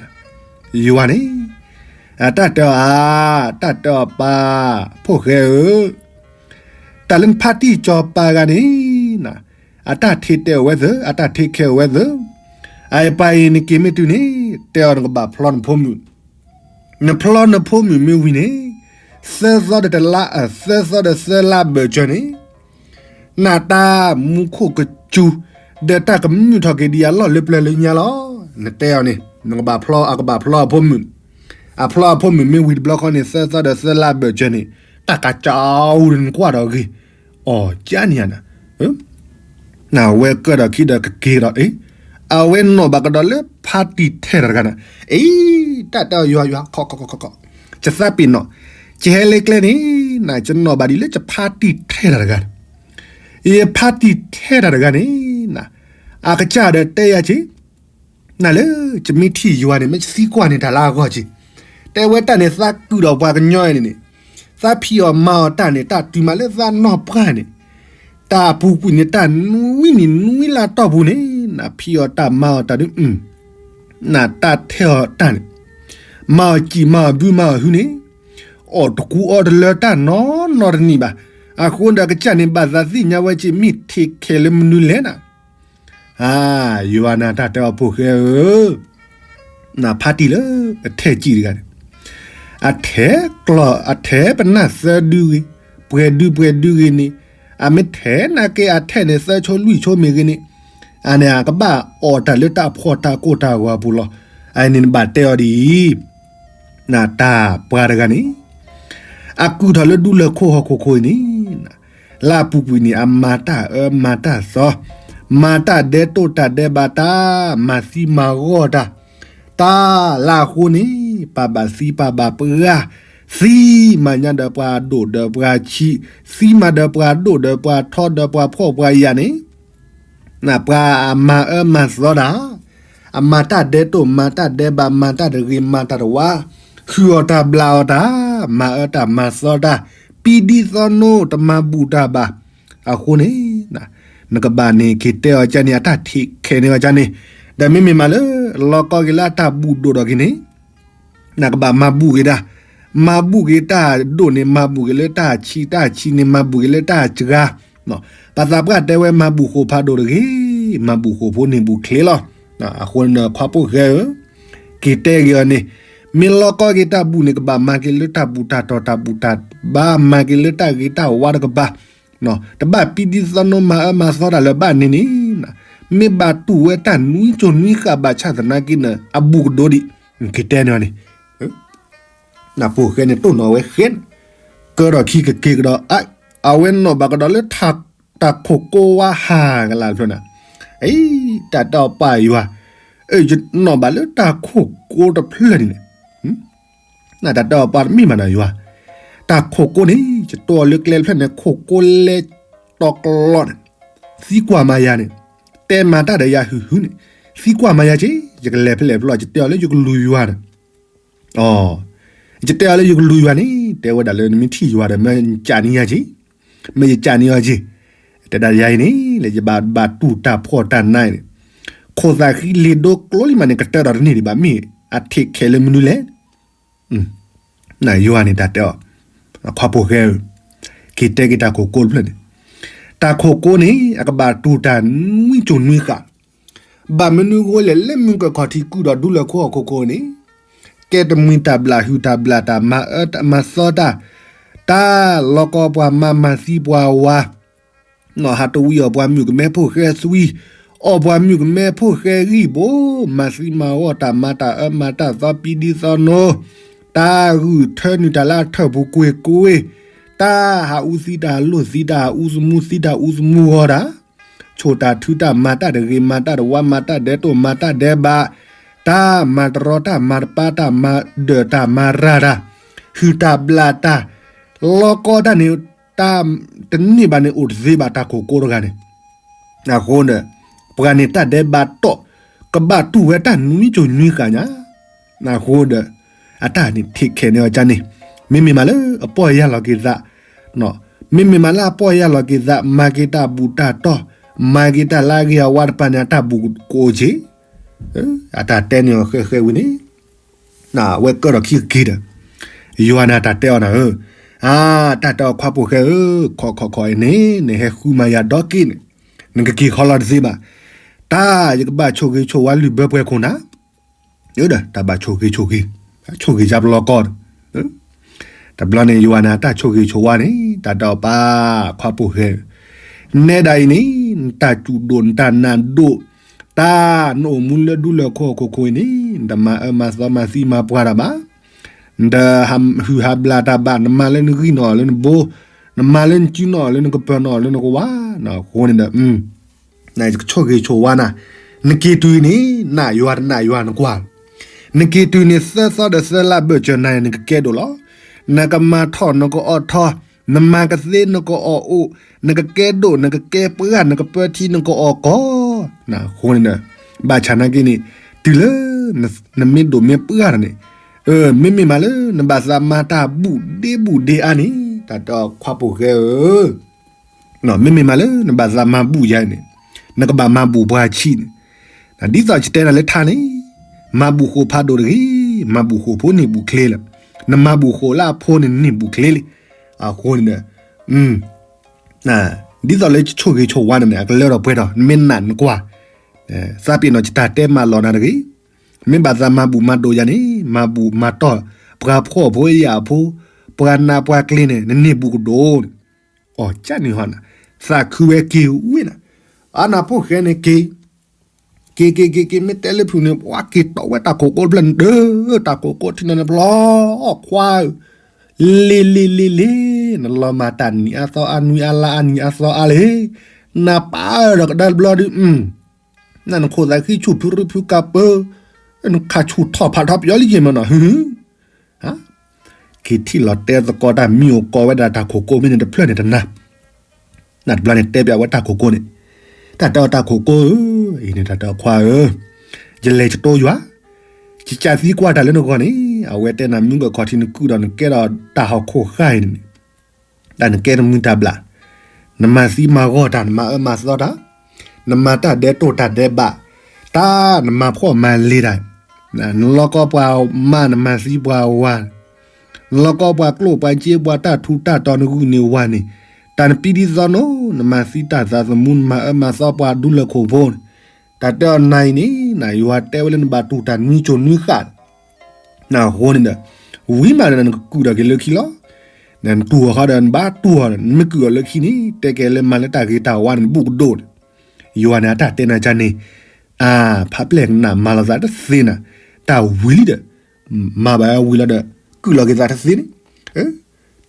ယွၤန့ၣ်, အတၢ်တဲအီၤအါ, တၢ်တဲအီၤပၢ်, ဖိၣ်ဃဲဧၢ, တၢ်လၢနဖါတံၢ်စီၤပၤဂၤန့ၣ်, အတၢ်ထံးတဲအီၤဝဲသၢ, အတၢ်ထံးခဲအီၤဝဲသၢ, အပၢ်အံၤနက့ၤမ့ၢ်တုၤန့ၣ်, တဲအီၤနကဘၣ်ဖျီနဖိမုၣ် နဖျီနဖိမုၣ်မ့ၢ်ဝံၤန့ၣ်, သၢသီဒီးတလါ, သၢသီဒီးသၢလါဘၢၣ်စၢၤန့ၣ်, နတၢ်မူခိၣ်ကစူၤ, ဒီးတၢ်ကမုာ်ထီၣ်က့ၤဒံးအလီၢ်လၢပျၢၤလၢညါလီၤ. နတဲအီၤန့ၣ်, နကဘၣ်ဖျီ, အကဘၣ်ဖျီအဖိမုၣ်, အဖျီအဖိမုၣ်မ့ၢ်ဝံၤတဘျီဃီန့ၣ် သၢသီဒီးသၢလါဘၢၣ်စၢၤန့ၣ်, တၢ်ကးကၠီအူဒီးနကွၢ်ဒီးဂ့ၤ, အီၤကန့ၣ်ဧါနၤ နဝဲကၢၣ်ဒီးခံဒီးကက့ၤဒီး, အဝဲနီၣ်ဘၣ်ကဒီးလၢဖါတံၢ်ထဲတဂၤန့ၣ်, အံၤ, တၢ်တဲအီၤယွၤယွၤ, ခီခီခီခီ, ယသးပ့ၤနီၣ်, ယဟဲလၢကျဲန့ၣ်, နယနီၣ်ဘၣ်ဒ်လၢယဖါတံၢ်ထဲတဂၤန့ၣ်, ယဖါတံၢ်ထဲတဂၤန့ၣ်, အကစၢ်ဒီးတဲယၤက့ၤ နလၢ ယမ့ၢ်ထံၣ်ယွၤန့ၣ် မ့ၢ်ယသံကွၢ်န့ၢ်တၢ်လၢအဂီၢ်က့ၤ, တဲဝဲတၢ်န့ၣ် သးကုာ်ဒီးပှၤကညီအံၤန့ၣ်, သးဖံးအီၣ်မၤအီၣ်တၢ်န့ၣ် တၢ်တုၤမးလၢသးနီၢ်ပှၢ်န့ၣ်, တၢ်အပူၤကွံာ်န့ၣ် တၢ်နွံနံၤနွံလါတီၢ်ပူၤန့ၣ် နဖံးအီၣ်တၢ်မၤအီၣ်တၢ်ဒုး, နတၢ်ထဲအီၣ်တၢ်န့ၣ်, မၤအီၣ်စံာ်မၤအီၣ်ဘုမၤအီၣ်ဟုန့ၣ်, အီၣ်တကူအီတလၢတၢ်နီၢ်နီၢ်တနံၤဘၣ်, အဃိဒီးကစၢ်န့ၣ် ဘၣ်သးသ့ၣ်ညါဝဲက့ၤ မ့ၢ်ထံးခဲလၢမနုၤလဲၣ်နၤ ယွၤနၤတၢ်တဲအီၤဖိၣ်ဃဲဧၢ, နဖါတံၢ်လၢအထဲစံၣ်တဂၤန့ၣ်, အထဲကျီၢ် အထဲပနၢ်သၢဒုဂ့ၤ, ပှဲၤဒုပှဲၤဒုဂ့ၤန့ၣ်, အမ့ၢ်ထဲနာ်က့အထဲန့ၣ် သၢဆိလွံၢ်ဆိမ့ၢ်ဂ့ၤန့ၣ်, အန့ၣ် အကဘၣ်အီၣ်တၢ်လၢတၢ်ဖှီၣ်တၢ်ကိၢ်တၢ်ဂီၤအပူၤလီၤ. အန့ၣ်နဘၣ်တဲအီၤဒ်အံၤ, နတၢ်ပှၤတဂၤန့ၣ် အကုၢ်ထီၣ်လၢဒူလၢၢ်ခိၣ်ဟီၣ်ခိၣ်ခိၣ်အံၤန့ၣ်, လၢအပူၤကွံာ်န့ၣ် အမၤတၢ်အၢမၤတၢ်သီ, မၤတၢ်ဒဲးတိၢ်တၢ်ဒဲးဘးတၢ်, မၤသံမၤဂီၢ်တၢ်, တၢ်လၢအဃိန့ၣ် ပာ်ဘၣ်သံပာ်ဘၣ်ပှၢ်, သံမၤညါဒီးပှၤဒိၣ်ဒီးပှၤဆံး, သံမၤဒီးပှၤဒိၣ်ဒီးပှၤထီဒီးပှၤဖှီၣ်ပှၤယာ်န့ၣ် ပှၤအမၤအၢမၤသီတၢ်, အမၤတၢ်ဒဲးတိၢ် မၤတၢ်ဒဲးဘး မၤတၢ်တဂ့ၤမၤတၢ်တဝါ, ဟုၣ်အီၣ်တၢ်ဘျၣ်အီၣ်တၢ်, မၤအၢတၢ်မၤသီတၢ်, ပံဒံသီနိတမၤဘူၣ်တၢ်ဘၣ်. အဃိန့ၣ် နကဘၣ်န့ၣ်က့ၤတဲအီၤကန့ၣ် အတၢ်ထံးခဲန့ၢ်အီၤကန့ၣ်, ဒီးမ့မ့ၢ်မးလၢ လီၤကီက့ၤလၢအတၢ်ဘူၣ်ဒိၣ်ထီၣ်က့ၤန့ၣ် နကဘၣ်မၤဘူၣ်က့ၤတၢ်, မၤဘူၣ်က့ၤတၢ်ဒိၣ်န့ၣ် မၤဘူၣ်က့ၤလၢတၢ်ဆံး, တၢ်ဆံးန့ၣ် မၤဘူၣ်က့ၤလၢတၢ်စှၤ, ပှၤသးပှၢ်တဲဝဲမၤဘူၣ်ဃိာ်ဖးဒိၣ်တဂ့ၤ, မၤဘူၣ်ဃိာ်ဖိန့ၣ်ဘူၣ်ချ့လီၤ. အဃိန့ၣ်ခွါဖိၣ်ဃဲဧၢ, က့ၤတဲက့ၤအီၤန့ၣ်, မ့ၢ်လီၤကီက့ၤတၢ်ဘူၣ်န့ၣ် ကဘၣ်မၤက့ၤလၢတၢ်ဘူၣ်တၢ်တီၤတၢ်ဘူၣ်တၢ်ဘါ, မၤက့ၤလၢတၢ်ဂ့ၤတၢ်ဝါတကပၤ, တဘၣ်ပံဒံသီနိမၤအၢမၤသီတၢ်လၢၤဘၣ်န့ၣ်န့ၣ်, မ့ၢ်ဘၣ်တူၢ်ဝဲတၢ်နွံစိၤနွံဃာ်ဘၣ်ဆၣ်သနာ်က့န့ၣ် အဘူၣ်ကဒိၣ်ဒံး, က့ၤတဲန့ၣ်အီၤန့ၣ် နဖိၣ်ဃဲန့ၣ်တိၢ်နီၣ်ဝဲဃဲ, ကၢထီၣ်ခံကက့ၤကဒီး, အဝဲနီၣ်ဘၣ်ကဒီးလၢ တၢ်ခိၣ်ကိဝါဟးကလၢ်တဖျၢၣ်န့ၣ်, အံၤ တၢ်တဲအီၤပၢ်ယွၤ, ယနီၣ်ဘၣ်လၢတၢ်ခိၣ်ကိတဖျၢၣ်န့ၣ်န့ၣ်, နတၢ်တဲအီၤပၢ်တမ့ၢ်ဘၣ်နၤယွၤ, တၢ်ခိၣ်ကိန့ၣ် ယတိၢ်အီၤလၢကျဲတဖျၢၣ်န့ၣ် ခိၣ်ကိလဲတီကျီန့ၣ်, သံကွၢ်မၤယၤန့ၣ်, တဲမၤတၢ်ဒီးယၤဟုၣ်ဟုၣ်န့ၣ် သံကွၢ်မၤယၤက့ၤ, ယကလဲၤဖဲလဲၣ်ဖဲလဲၣ် ယတဲအီၤလၢယကလူၤယွၤန့ၣ်, အ, ယတဲအီၤလၢယကလူၤယွၤန့ၣ် တဲဝဲဒၣ်လၢနမ့ၢ်ထံၣ်ယွၤဒီး မ့ၢ်ယကးန့ၢ်ယၤက့ၤ, မ့ၢ်ယကးန့ၢ်အီၤက့ၤ, တဲဒၣ်ယၤအံၤန့ၣ် လၢယဘၣ်ဘၣ်တူၢ်တၢ်ဖှီၣ်တၢ်နါအံၤန့ၣ်, ခိၣ်သးဃံလ့ၤဒိကျိလံမးန့ၣ် ကတၢၢ်ဒီးတန့ၢ်ဒံးဘၣ် မ့ၢ်အထံးခဲလၢာ်မနုၤလဲၣ် ယွၤန့ၣ်တၢ်တဲအီၤ, ခွါဖိၣ်ဃဲဧၢ, က့ၤတဲက့ၤတၢ်ခိၣ်ကိတဖျၢၣ်န့ၣ်, တၢ်ခိၣ်ကိန့ၣ် အကဘၣ်တူၢ်တၢ်နွံစိၤနွံဃာ်, ဘၣ်မနုၤအဃိလဲၣ် လၢမုၢ်ကခီၣ်ထံးကုၢ်ဒီးဒူလၢၢ်ခိၣ်ဟီၣ်ခိၣ်ခိၣ်န့ၣ်, ကဲတမှံၤတၢ်ဘျၣ် ဟုၣ်တၢ်ဘျၣ်တၢ် မၤအၢမၤသီတၢ်, တၢ်လီၤကီပှၤမၤမၤသံပှၤဝၤ နီၢ်ဟးတဝံအီၣ်ပှၤမုၣ်ကမဲဖိၣ်ဃဲသွံ, အီၣ်ပှၤမုၣ်ကမဲဖိၣ်ဃဲဂံၢ်ဘိ, မၤသံမၤဝီတၢ် မၤတၢ်အၢမၤတၢ်သီ ပံဒံသီနိ, တၢ်ဂုၢ်ထၢနုာ်တၢ်လၢအထၢၣ်ပူၤကွ့ၢ်ကွ့ၢ်, တၢ်ဟးအူသံတၢ်လိၣ်သံတၢ် ဟးအူသမူသံတၢ် အူသမူဂီၤတၢ်, ဆိၣ်တၢ်ထုတၢ် မၤတၢ်တဂ့ၤ မၤတၢ်တဝါ မၤတၢ်ဒဲးတိၢ် မၤတၢ်ဒဲးဘး, တၢ်မၤတရီတၢ် မၤတပၤတၢ် မၤဒၢၣ်တၢ် မၤရၤတၢ်, ဟုၣ်တၢ်ဘျၣ်တၢ်, လီၤကီတၢ်န့ၣ် တၢ်တန့ၢ်ဘၣ်န့ၣ် အိၣ်တသ့ဘၣ် တၢ်ခိၣ်ကိတဂၤန့ၣ်, အဃိဒီး ပှၤန့ၣ်တၢ်ဒဲးဘးတီၢ် ကဘၣ်တူၢ်ဝဲတၢ်နွံစိၤနွံဃာ်ညါ, အဃိဒီး အတၢ်န့ၣ်ထံးခဲးန့ၢ်အီၤကန့ၣ်, မ့မ့ၢ်မးလၢအပီၢ်ယၢ်လီၤက့ၤသး, မ့မ့ၢ်မးလၢအပီၢ်ယၢ်လီၤက့ၤသး မၤက့ၤတၢ်ဘူၣ်တၢ်တီၢ်, မၤက့ၤတၢ်လၢအဂ့ၤအဝါတဖၣ်န့ၣ် အတၢ်ဘူၣ်ကအိၣ်က့ၤ, အတၢ်တဲန့ၢ်အီၤဃဲဃဲဝံၤန့ၣ် အဝဲကၢၢ်ဒီးခံကက့ၤဒီး, ယွၤန့ၣ်တၢ်တဲအီၤနၤဧၢ, အါ, တၢ်တဲအီၤခွါဖိၣ်ဃဲဧၢ, ခီခီခီအံၤန့ၣ် နဟဲဃုမၤယၤဒီက့ၢ်န့ၣ်, နကက့ၤခီလီၤတသ့ဘၣ်, တၢ်ယကဘၣ်ဆိၣ်ဂ့ၤဆိၣ်ဝါလုၢ်ဘၢပှဲၤခိၣ်နၤ, ဒီးတၢ်ဘၣ်ဆိၣ်ဂ့ၤဆိၣ်ဂ့ၤ, ဆိၣ်ဂ့ၤယါပလီၢ်ကီၢ်, တဘျီန့ၣ် ယွၤန့ၣ် အတၢ်ဆိၣ်ဂ့ၤဆိၣ်ဝါန့ၣ် တၢ်တဲအီၤပၢ်ခွါဖိၣ်ဃဲ, နဲဒၣ်အံၤန့ၣ် နတၢ်စူၢ်ဒိၣ် နတၢ်နာ်ဒိၣ်, တၢ်နအိၣ်မူလၢဒူလၢၢ်ခိၣ်ဟီၣ်ခိၣ်ခိၣ်အံၤန့ၣ် နတမၤအၢမၤသီမၤသံမၤပှၢ်တၢ်ဘၣ်, နတဟုၣ်ဟးဘျၣ်တၢ်ဘၣ်, နမၤလၢနဂံၢ်နီၣ်လၢနဘိ, နမၤလၢနစုနီၣ်လၢနကပၢၤနီၣ်လၢနကဝၤ, အဃိန့ၣ်ဒီး နကဆိၣ်ဂ့ၤဆိၣ်ဝါနၤ, နက့ၤတုၤန့ၣ် နာ်ယွၤတနာ်ယွၤနကွၢ်, နက့ၤတုၤန့ၣ် သၢသီဒီးသၢလါဘၢၣ်စၢၤနၤန့ၣ် နကကဲဒိၣ်လီၤ, နကမၤထီၣ်နကအီၣ်ထီၣ်, နမၤကသ့နကအီၣ်အိၣ်, နကကဲဒိၣ် နကကဲပှၢ် နကပၢထံနကအီၣ်ကီၢ်, အဃိန့ၣ်ဒီး ဘၣ်ဆၣ်နာ်က့န့ၣ် တုၤလၢ နမ့ၢ်ဒိၣ်မ့ၢ်ပှၢ်ဒီးန့ၣ်, မ့မ့ၢ်မးလၢ နဘၣ်သးမၤတၢ်ဘူၣ်ဒ့ဘူၣ်ဒ့အါန့ၣ် တၢ်တဲအီၤခွါဖိၣ်ဃဲဧၢ မ့မ့ၢ်မးလၢနဘၣ်သးမၤဘူၣ်ယၤန့ၣ်, နကဘၣ်မၤဘူၣ်ပှၤဆံးန့ၣ်, ဒ်သိးယတဲနၤလၢထါန့ၣ်, မၤဘူၣ်ဃိာ်ဖးဒိၣ်တဂ့ၤ, မၤဘူၣ်ဃိာ်ဖိန့ၢ်ဘူၣ်ချ့လၢာ်, နမၤဘူၣ်ဃိာ်လၢအဖိန့ၣ်န့ၢ်ဘူၣ်ချ့လံ, အဃိန့ၣ်ဒီး ဒ်သိးလၢယဆိၣ်ဂ့ၤဆိၣ်ဝါနၤန့ၣ် အကလၢထီၣ်ပှဲၤထီၣ် နမ့ၢ်နာ်နကွၢ်, သးပ့ၤနီၣ်ယတၢ်တဲမၤလီၤနၤတဂ့ၤ, မ့ၢ်ဘၣ်သးမၤဘူၣ်မၤဒိၣ်ယၤန့ၣ် မၤဘူၣ်မၤတီၢ် ပှၤဖှီၣ်ဖိယာ်ဖိ, ပှၤနးပှၤကျ့ၤန့ၣ် နန့ၢ်ဘူၣ်ကဒိၣ်န့ၣ်, အီၣ်ကၢ်န့ၣ်ဟီနၤ, သးခုဝဲက့ၤဝံၤနၤ, အါနၤဖိၣ်ဃဲန့ၣ်က့ၤ က့ၤက့ၤက့ၤက့ၤ မ့ၢ်တဲလၢဖုၣ်န့ၣ် ပှၤက့ၤတီၣ်ဝဲတၢ်ခိၣ်ကိတဖျၢၣ်န့ၣ်ဒီး တၢ်ခိၣ်ကိထံၣ်န့ၣ်န့ၣ် ပျီခွါဧၢ, လ့လ့လ့လ့, နလီၤမၢ်တၢ်နံၤအါသီအါ နွံအါလါအါ နံၤအါသီအါလံ, နပၢ်ဒီးကဒါတဘျီဒုး, နနခိၣ်သးဃံဆူၣ်ဖုရူဖုကးပၢ, နခးဆူၣ်ထီၣ်ဖးထီပယီၤလံယဲၢ်မနီၤ, က့ၤထံၣ်လီၤတဲသကိးတၢ်မံအိၣ်ကီဝဲဒၣ်တၢ်ခိၣ်ကိမ့ၢ်န့ၣ်တဖျၢၣ်န့ၣ်တနၤ နတဘျီန့ၣ်တဲပၠးဝဲတၢ်ခိၣ်ကိန့ၣ်, တၢ်တဲအီၤတၢ်ခိၣ်ကိဧၢ, အံၤန့ၣ်တၢ်တဲအီၤခွါဧၢ, ယလဲၤကတိယွၤ, ယကးသံကွၢ်တၢ်လၢနဂီၢ်န့ၣ်, အဝဲတဲနၤမုၢ်ကခီၣ်ထံးနကုၢ်ဒီးနကဲဒီးတၢ်ဟီၣ်ခိၣ်ဃၢ်အံၤန့ၣ်, တၢ်နကဲတမုာ်တၢ်ဘျၣ်, နမၤသံမၤဂီၢ်တၢ် နမၤအၢမၤသီတၢ်, နမၤတၢ်ဒဲးတိၢ်တၢ်ဒဲးဘး, တၢ်နမၤဖှီၣ်မၤလ့ၤတၢ်, နလီၢ်ကီပှၤမါ နမၤသံပှၤဝၤ နလီၢ်ကီပှၤကျိၣ်ပှၤစ့ ပှၤတၢ်ထူးတၢ်တီၤ နဂုာ်န့ၢ်ဝၤန့ၣ်, တၢ်နပံဒံသီနိ နမၤသံတၢ်သးသမူ နမၤအၢမၤသီပှၤဒူလၢၢ်ခိၣ်ဖိန့ၣ်, တၢ်တဲအီၤနၤအံၤန့ၣ် နယွၤတဲဝဲလၢနဘၣ်တူၢ်တၢ်နွံစိၤနွံဃာ်, နအဃိန့ၣ်ဒီး ဝံၤမးဒီးနကကုၢ်ဒီးက့ၤလၢခံလီၤ. နတူၢ်အီၤဃီဒီး နဘၣ်တူၢ်အီၤဒီး နမ့ၢ်ကုၢ်အီၤလၢခံန့ၣ် တဲက့ၤလၢမၤလၢတၢ်ဂ့ၤတၢ်ဝါန့ၣ် နဘူၣ်ကဒိၣ်န့ၣ်, ယွၤန့ၣ်အတၢ်တဲနၤကန့ၣ်, အါ, ဖးဖျဲၣ်ကနၣ်မၤလီၤသးတသ့နၤ, တၢ်ဝံၤလံဒီး မၤဘၣ်ဝံၤလီၤဒီး ကုၢ်လီၤက့ၤသးတသ့န့ၣ်,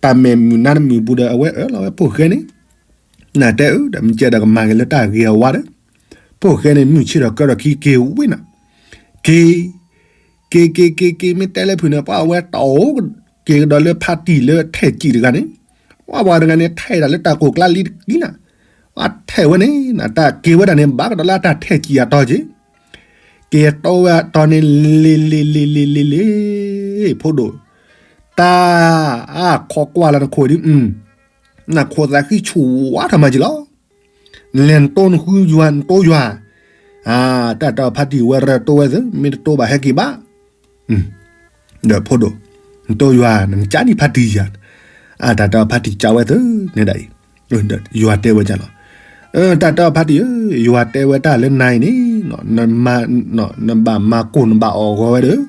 တၢ်မဲာ်မုာ်နါတမုာ်ဘူးဒီး အဝဲအၢၣ်လီၤဝဲဖိၣ်ဃဲန့ၣ်, နတဲအၢ ဒီးမ့ၢ်ကဲဒီးကမၤက့ၤလၢတၢ်ဂ့ၤအဝါဒီး, ဖိၣ်ဃဲန့ၣ် မုၢ်ဆ့ၣ်ဒီးကၢဒီးခံက့ၤဝံၤနၤ, က့ၤ, က့ၤက့ၤက့ၤက့ၤ မ့ၢ်တဲလၢဖုၣ်န့ၣ် ပှၤဝဲတအိၣ်က့ၤကဒီးလၢဖါတံၢ်လၢထဲၣ်စံၣ်တဂၤန့ၣ်, ပှၤပှၤတဂၤန့ၣ် ထဲၣ်ဒၣ်လၢတၢ်ကိၢ်ကျါလံတကံနၤ, ပှၤထဲၣ်ဝဲန့ၣ် တၢ်က့ၤဝဲဒၣ်န့ၣ် ဘၣ်ကဒီးလၢအတၢ်ထဲၣ်စံၣ်အတီၤက့ၤ က့ၤတီဝဲအတီန့ၣ် လ့လ့လ့လ့လ့လ့လ့ ဖိဒိၣ်, တၢ်အခိးကွၢ်လၢနခိၣ်ဒ်, နခိၣ်သးဃံဆူၣ်ဝါထီၣ်မးက့ၤလီၤ. နလဲၤနတိနဃုယွၤ နတိယွၤ, တၢ်တၢ်ဖါတံၢ်ဝဲရၢတိဝဲသ့, မ့ၢ်တတိဘၣ်ဟဲက့ၤဘၣ်. ဒီးဖိဒိၣ်, နတိယွၤ နကးန့ၢ်ဖါတံၢ်ယၤ, တၢ်တၢ်ဖါတံၢ်ကးဝဲသ့န့ၣ်ဒၣ်အံၤ, ယွၤတဲဝဲဒ်လီၤ. တၢ်တၢ်ဖါတံၢ်ဧၢ, ယွၤတဲဝဲတၢ်လၢနၤအံၤန့ၣ်, နဘၣ်မၤကိၢ်နဘၣ်အီၣ်ဂီၤဝဲဒီး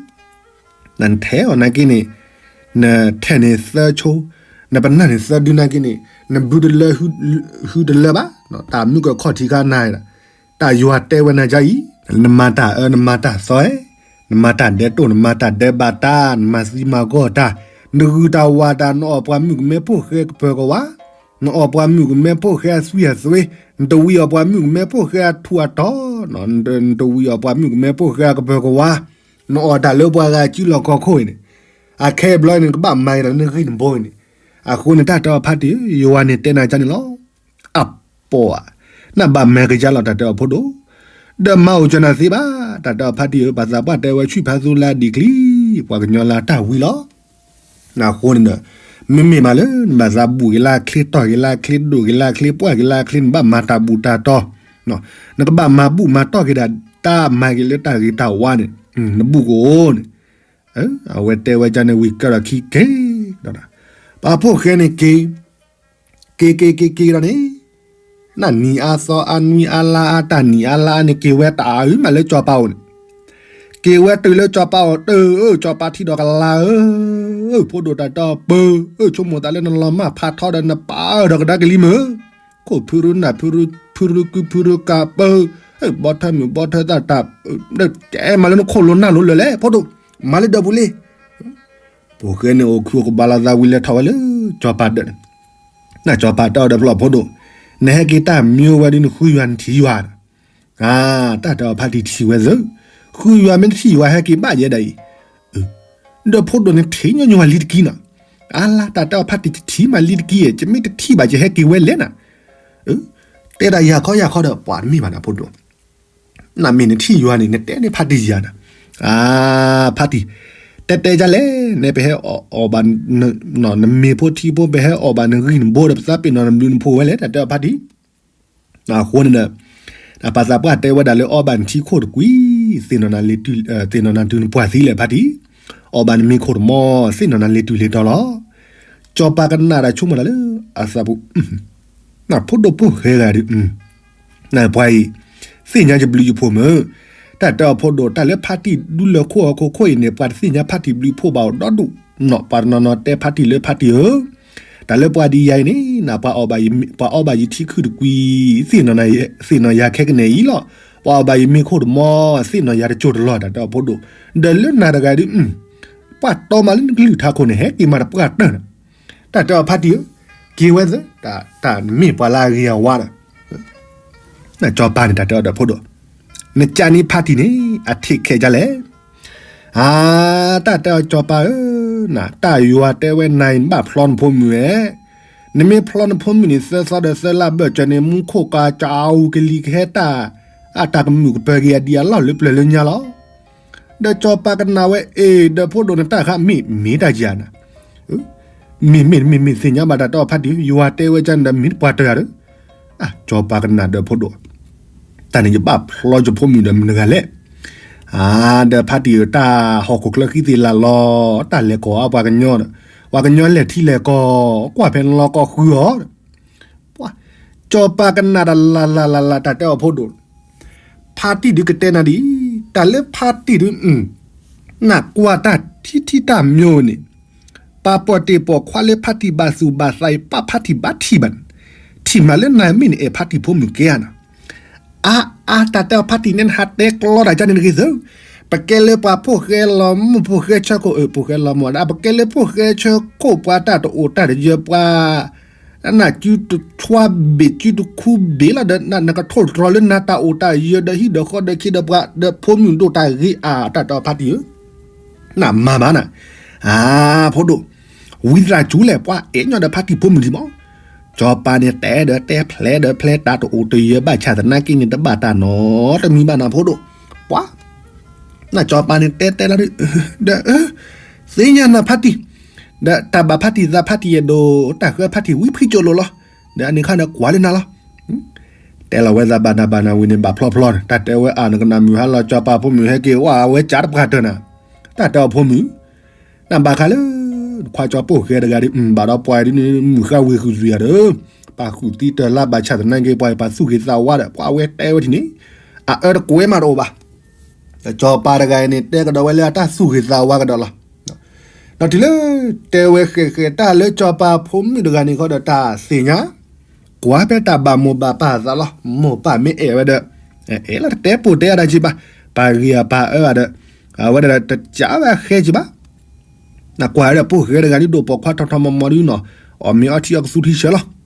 နထဲအီၤနာ်က့န့ၣ်, နထဲန့ၣ်သၢဆိ, နပနၢ်န့ၣ်သၢဒုနာ်က့န့ၣ်, နဘုတလၢ ဟုတလၢဘၣ်, တၢ်မုၢ်ကခီၣ်ထံးခါနၤ, တၢ်ယွၤတဲဝဲနၤဒ်အံၤ, နမၤတၢ်အၢ နမၤတၢ်သီ, နမၤတၢ်ဒဲးတိၢ် နမၤတၢ်ဒဲးဘးတၢ် နမၤသံမၤဂီၢ်တၢ်, နဂုၤတၢ်ဝၤတၢ် နအီၣ်ပှၤမုၣ်ကမဲဖိၣ်ဃဲကပၢၤကဝါ, နအီၣ်ပှၤမုၣ်ကမဲဖိၣ်ဃဲအသွံၣ်အသွ့, နတဝံၤအီၣ်ပှၤမုၣ်ကမဲဖိၣ်ဃဲအထူးအတီၤ, နတဝံၤအီၣ်ပှၤမုၣ်ကမဲဖိၣ်ဃဲအကပၢၤကဝါ, နအီၣ်တၢ်လၢပှၤဂၤစုလီၢ်ခီၣ်ခိၣ်အံၤန့ၣ်, အခဲအံၤဘျီန့ၣ် နကဘၣ်မၤက့ၤတၢ်လၢနဂံၢ်နဘါအံၤန့ၣ်, အဃိန့ၣ် တၢ်တၢ်ဖါတံၢ်ဧၢ, ယွၤန့ၣ်တဲနၤဒ်န့ၣ်လီၤ. အပီဧါ, နဘၣ်မဲာ်ကယၤလီၤ တၢ်တဲအီၤဖိဒိၣ်, ဒီးမၤအိၣ်ကၢနၤသ့ဘၣ်, တၢ်တၢ်ဖါတံၢ်ဧၢ, ပှၤသးပှၢ်တဲဝဲ ဆံၣ်ဖးသူလၢအဒံးချံ, ပှၤကညီလၢတၢ်ဝံၤလီၤ. အဃိန့ၣ်ဒီး, မ့မ့ၢ်မးလၢနဘၣ်သးဘူၣ်က့ၤလၢအချ့ တီၢ်က့ၤလၢအချ့ ဒိၣ်က့ၤလၢအချ့ ပှၢ်က့ၤလၢအချ့ နဘၣ်မၤတၢ်ဘူၣ်တၢ်တီၤ, နကဘၣ်မၤဘူၣ်မၤတီၢ်က့ၤဒၣ် တၢ်မၤက့ၤလၢတၢ်ဂ့ၤတၢ်ဝါန့ၣ်, နဘူၣ်ကအိၣ်န့ၣ်, အဝဲတဲဝဲဒ်န့ၣ်ဝံၤကဒီးခံက့ၤ, ပှၤဖိၣ်ဃဲန့ၣ်က့ၤ က့ၤက့ၤက့ၤက့ၤဒီးန့ၣ်, နနံၤအါသီအါ နွံအါလါအါ တၢ်နံၤအါလါအါန့ၣ် က့ၤဝဲတအုးမးလၢစီၤပၤအိၣ်န့ၣ်, က့ၤဝဲတုၤလၢစီၤပၤအိၣ်တၢ်ဧၢ, စီၤပၤထံၣ်ဒီးကလၤဧၢ, ဖိဒိၣ်တၢ်တီပၢ, ဆိကမိၣ်သးလၢနလီၤမၢ်ဖးထီဒီးနပာ်အၢၣ်ဒီးကဒါကလံၤမုၢ်, ခိၣ်ဖုရူနၢ်ဖုရူ ဖုရူကုဖုရူကးပၢ, ဘီထၢမုၣ်ဘီထၢသၣ်တၢ်, ကဲမၤလၢနခိၣ်လိၤနၢ်လိၤလၢာ်လဲၣ် ဖိဒိၣ်, မၤလၢဒီပူၤလံ. ဖိၣ်ဃဲန့ၣ်အိၣ်ခုအိၣ်ကဘီလီၤသးဝံၤလဲၤထီၣ်ဝဲလၢစီၤပၤဒၢးန့ၣ်, နစီၤပၤတဲအီၤဒီးဖျီၣ်ဖိဒိၣ်, နဟဲက့ၤတၢ်မံဝဲဒ်နဃုယွၤနထံၣ်ယွၤ, တၢ်တၢ်ဖါတံၢ်ထံၣ်ဝဲသ့, ဃုယွၤမ့ၢ်တထံၣ်ယွၤဟဲက့ၤဘၣ်ယဲဒၣ်အံၤ, ဒီးဖိဒိၣ်န့ၣ်ထံၣ်ညီညီဝဲလံတကံနီၤ, အါလါ တၢ်တၢ်ဖါတံၢ်တထံၣ်မးလံတကံ, ယမ့ၢ်တထံၣ်ဘၣ်ယဟဲက့ၤဝဲလဲၣ်နၤ, တဲဒၣ်ယၤခီယၤခီဒီး ပှၤတမ့ၢ်ဘၣ်နၤဖိဒိၣ်, နမ့ၢ်နထံၣ်ယွၤန့ၣ် နတဲန့ၢ်ဖါတံၢ်ယၤနၤ, ဖါတံၢ်, တဲတဲဒ်လဲၣ်, နပဟဲအီၣ်ဘၣ်, နမ့ၤဖိထံဖိ ပဟဲအီၣ်ဘၣ်နဂံၢ်နဘါဒီး ပသးပ့ၤနီၣ်နဘျုးနဖှိၣ်ဝဲလဲၣ် တၢ်တဲအီၤဖါတံၢ်, အဃိန့ၣ်ဒီး, ပှၤသးပှၢ်တဲဝဲဒၣ်လၢအီဘၣ်နထံခိၣ်တကွံ, သ့ၣ်နီၣ်နၤတုၤနပှၢ်သံလဲၣ်ဖါတံၢ်, အီဘၣ်နမ့ၤခိၣ်တမီၤ, သ့ၣ်နီၣ်နၤလ့ၤတုၤလ့ၤတီၤလီၤ. စီၤပၤကနၣ်တၢ်ဆိကမိၣ်တၢ်လၢအသးပူၤ, ဖိဒိၣ်ဖိၣ်ဃဲဂၤဒီး နပှၤအံၤ, သ့ၣ်ညါယဘျုးယဖှိၣ်မုၢ်, တၢ်တဲအီၤဖိဒိၣ် တၢ်လၢဖါတံၢ်ဒူလၢာ်ခိၣ်ဟီၣ်ခိၣ်ခိၣ်အံၤန့ၣ် ပှၤတသ့ၣ်ညါဖါတံၢ်ဘျုးဖှိၣ်ဘၣ်အီၤဒီဒူၣ်, ပှၤတနီၤနီၤတဲဖါတံၢ်လၢဖါတံၢ်ဧၢ, တၢ်လၢပှၤဒ်ယၤအံၤန့ၣ် ပှၤအီဘၣ်ယထံခုၣ်တကွံ, သ့ၣ်နီၣ်ယၤခဲကနံၣ်အံၤလီၤ, ပှၤအီဘၣ်ယမ့ၤခိၣ်တမီၤ, သ့ၣ်နီၣ်ယၤတကၠိတလီၤ တၢ်တဲအီၤဖိဒိၣ်, ဒီးလၢနၤတဂၤဒီး ပှၤတီမးလၢနကလုၢ်ထးခိၣ်န့ၣ် ဟဲက့ၤမၤတပှၢ်တၢၢ်န့ၣ်, တၢ်တဲအီၤဖါတံၢ်ဧၢ, က့ၤဝဲသ့, တၢ်နမ့ၢ်ပှၤလၢအဂ့ၤအဝါဒီး စီၤပၤန့ၣ် တၢ်တဲအီၤဒီးဖိဒိၣ်, နကးန့ၢ်ဖါတံၢ်န့ၣ် အထံၣ်ခဲဒ်လဲၣ်. အါ, တၢ်တဲအီၤစီၤပၤဧၢ, နတၢ်ယွၤတဲဝဲနၤအံၤ နဘၣ်ဖျီနဖိမုၣ်ဧါ, နမ့ၢ်ဖျီနဖိမုၣ်န့ၣ် သၢသီဒီးသၢလါဘၢၣ်စၢၤန့ၣ် မူခိၣ်ကၢ်ကၢ်အူကလံၤကဟဲတၢ်, အတၢ်ကမုာ်ကပၢၤက့ၤအဒံးအလီၢ်လၢပျၢၤလၢညါလီၤ. ဒီးစီၤပၤကနၣ်ဝဲအ့ၣ် ဒီးဖိဒိၣ်နတၢ်ဃးမ့ၢ်မ့ၢ်တၢ်ယၤနၤ, မ့ၢ်မ့ၢ်မ့ၢ်မ့ၢ်သ့ၣ်ညါဘၣ်တၢ်တဲအီၤဖါတံၢ် ယွၤတဲဝဲဒ်န့ၣ်ဒီးမ့ၢ်တပှၢ်တၢၢ်ဧါဒီး, စီၤပၤကနၣ်ဒီးဖိဒိၣ်, တၢ်န့ၣ်ယဘၣ်ဖျီယဖိမုၣ်ဒီးမတၤတဂၤလဲၣ်. အါ, ဒီးဖါတံၢ်ဧၢ တၢ်ဟီၣ်ခိၣ်ချၢဃံသ့ၣ်လၢ်လီၤ, တၢ်လဲၤကီၢ်အါပှၤကညီဒီး, ပှၤကညီလဲၤထံလဲၤကီၢ်, ကွၢ်ဖဲန့ၣ်လီၤကီၢ်ဃုအီၤ စီၤပၤကနၣ်တၢ်လၢ်လၢ်လၢ်လၢ် တၢ်တဲအီၤဖိဒိၣ်, ဖါတံၢ်ဒုးကတဲနၤဒ်အံၤ, တၢ်လၢဖါတံၢ်ဒုး, နကွၢ်တၢ်ထံထံတၢ်မိၢ်န့ၣ်, ပှၤပိာ်တ့ၢ်ပိာ်ခွါလၢဖါတံၢ်ဘၣ်သူၣ်ဘၣ်သးအံၤ ပာ်ဖါတံၢ်ဘၣ်ထံၣ်ဘၣ်န့ၣ်, ထံၣ်မးလၢနၤမ့ၢ်နအဲၣ်ဖါတံၢ်ဖိမုၣ်ကဲဧါနၤ. အါအါ တၢ်တဲအီၤဖါတံၢ်န့ၣ် နဟးတဲကျီတၢ်ကန့ၣ်တဂ့ၤသု, ပကဲလၢပှၤဖိၣ်ဃဲလီၤမုၢ် ဖိၣ်ဃဲဆၢခိၣ် အၢ ဖိၣ်ဃဲလီၤမုၢ် ပကဲလၢဖိၣ်ဃဲဆၢခိၣ် ပှၤတၢ်တအိၣ်တၢ်တယၢၤ ပှၤ နကုတဆွါဘ့ၣ် ကုတခူဘ့ၣ်လီၤဒီး နကထိၣ်တြီၤလၢနၤတၢ်အိၣ်တၢ်ယၢၤဒီးဟံၣ်ဒီးဃီဒီးခ့ဒီးပှၤဒီးဖိမုၣ်ဒိၣ်တၢ်ဂ့ၤအါ တၢ်တဲအီၤဖါတံၢ်ဧၢ, နမၤမးနၤ, အါ ဖိဒိၣ်, ဝံသးစူၤလဲၣ် ပှၤအဲၣ်ညီဒီးဖါတံၢ်ဖိမုၣ်ဒံးမး, စီၤပၤန့ၣ်တဲဒီးတဲဖျဲးဒီးဖျဲး တၢ်တအိၣ်တယၢၤဘၣ်ဆၣ်သနာ်က့န့ၣ် တဘၣ်တၢ်နီတမံၤဘၣ်နၤဖိဒိၣ်, ပှၤ နစီၤပၤန့ၣ်တဲတဲလီၤဒုး, ဒီး သ့ၣ်ညါနၤဖါတံၢ်, ဒီးတၢ်ဘၣ်ဖါတံၢ်သးဖါတံၢ်ယဲၢ်ဒိၣ် တၢ်ဃၢဖါတံၢ်ဝံဖှံကၠိလိၤလီၤ, ဒီးအန့ၣ်ခါဒီးကွၢ်လၢနၤလီၤ. တဲလီၤဝဲသးဘၣ်နၤဘၣ်နၤဝံၤန့ၣ် ဘၣ်ဖျီဖျီန့ၣ် တၢ်တဲဝဲအါ နကနၣ်မုာ်ဟါလီၤ စီၤပၤဖိမုၣ်ဟဲက့ၤ ဝဲအဝဲကးတပှၢ်တၢၢ်နၤ, တၢ်တဲအီၤဖိမုၣ် နဘၣ်ဃးလၢ နခွါကၠီပိၢ်ဃဲတဂၤဒ် ဘၣ်ဒီးပှၤဒ်န့ၣ် မုၢ်ဃါဝံၤဃုာ်သွံၣ်ယၤဒီး ပှၤဃုာ်သံတၢ်လၢဘၣ်ဆၣ်သနာ်က့ ပှၤပှၤသူၣ်ဂ့ၤသးဝါဒီး ပှၤဝဲတဲဝဲထံၣ်န့ၣ် အအၢတကွဲးမးတအိၣ်ဘၣ်. ဒီးစီၤပၤတဂၤအံၤန့ၣ် တဲကဒီးဝဲလၢအတၢ်သူၣ်ဂ့ၤသးဝါကဒီးလီၤ. ဒီးတုၤလၢ တဲဝဲဃဲးဃဲးတၢ်လၢစီၤပၤဖိမုၣ်တဂၤန့ၣ်ဃီဒီးတၢ်သ့ၣ်ညါ ကွၢ်ဖဲတၢ်ဘၣ်မိၢ်ဘၣ်ပၢ်အသးလီၤ. မိၢ်ပၢ်မ့ၢ်အဲၣ်ဝဲဒီး အဲၣ်လီၤတတဲပိာ်တဲအါတၢ်က့ဘၣ်, ပာ်ဂ့ၤအပာ်အၢအဒီး အဝဲဒၣ်တကးဝဲအဃဲက့ဘၣ်. နကွၢ်ဝဲဒီးပိၢ်ဃဲတဂၤဒ်ဒိၣ်ပိာ်ခွါထီထီမီမီဒ်နီၤ, အီၣ်မ့ၤအီထံအီကသူထံဆၢလီၤ.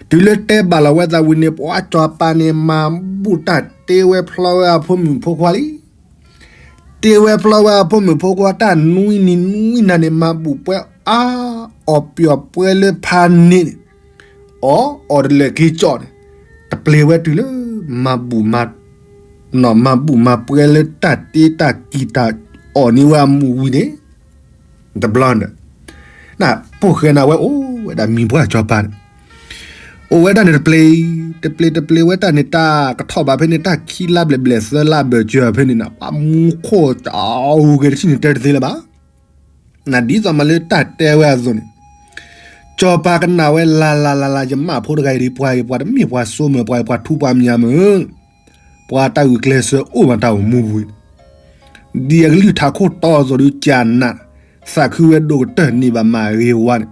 တုၤလၢတဲဘၣ်လီၤဝဲသးဝံၤန့ၣ် ပှၤစီၤပၤန့ၣ် မၤဘူၣ်တၢ်တ့ဝဲဖျီဝဲအဖိမုၣ်ဖိခွါလံ. တ့ဝဲဖျီဝဲအဖိမုၣ်ဖိခွါတၢ်နွံနံၤနွံနၤန့ၣ် မၤဘူၣ်ပှဲၤအါ, အီၣ်ပျီၢ်ပှဲၤလၢဖးန့ၣ်န့ၣ် အီၣ်အီၣ်တလဲၤက့ၤကၠီၣ်န့ၣ် တပျ့ၤဝဲတုၤလၢ မၤဘူၣ်မၤ မၤဘူၣ်မၤပှဲၤလၢတၢ်တ့တၢ်ကံၢ်တၢ်အီၣ်န့ၢ်ဝဲအမူးဝံၤန့ၣ် တဘျီန့ၣ် ပိၢ်ဃဲန့ၣ်ဝဲအိၣ်ဝဲဒၣ်မံၤပှၢ်စီၤပၤန့ၣ် အိၣ်ဝဲဒၣ်န့ၣ်တပျ့ၤ တပျ့ၤတပျ့ၤဝဲတၢ်န့ၣ် တၢ်ကထီၣ်ဘၣ်ဖဲန့ၣ် တၢ်ခံလါဘျဲၣ်ဘျဲၣ်သၢလါဘၢၣ်စၢၤဖဲန့ၣ် ပှၤမူခိၣ်တအူဂဲၤတထံၣ်န့ၣ် တဲတသ့လၢၤဘၣ်. နဒ်သိးမးလၢတၢ်တဲဝဲအသိးန့ၣ် စီၤပၤကနၣ်ဝဲလၢ်လၢ်လၢ်လၢ် ယမၢ်ဖိတဂၤအံၤဒ်ပှၤအံၤ ပှၤတမ့ၢ်ပှၤစိမၢၤ ပှၤအံၤပှၤထူပှၤမံၤမၢၤ ပှၤတၢ်ဂုာ်ကျဲးစၢးအိၣ်မးတၢ်အိၣ်မူပူၤ ဒ်အကလုၢ်ထးခိၣ်တီအသိးဒီး ကနၣ် သးခုဝဲဒိၣ်ကတၢၢ်န့ၣ်ဘၣ်မၤဂ့ၤဝါန့ၣ်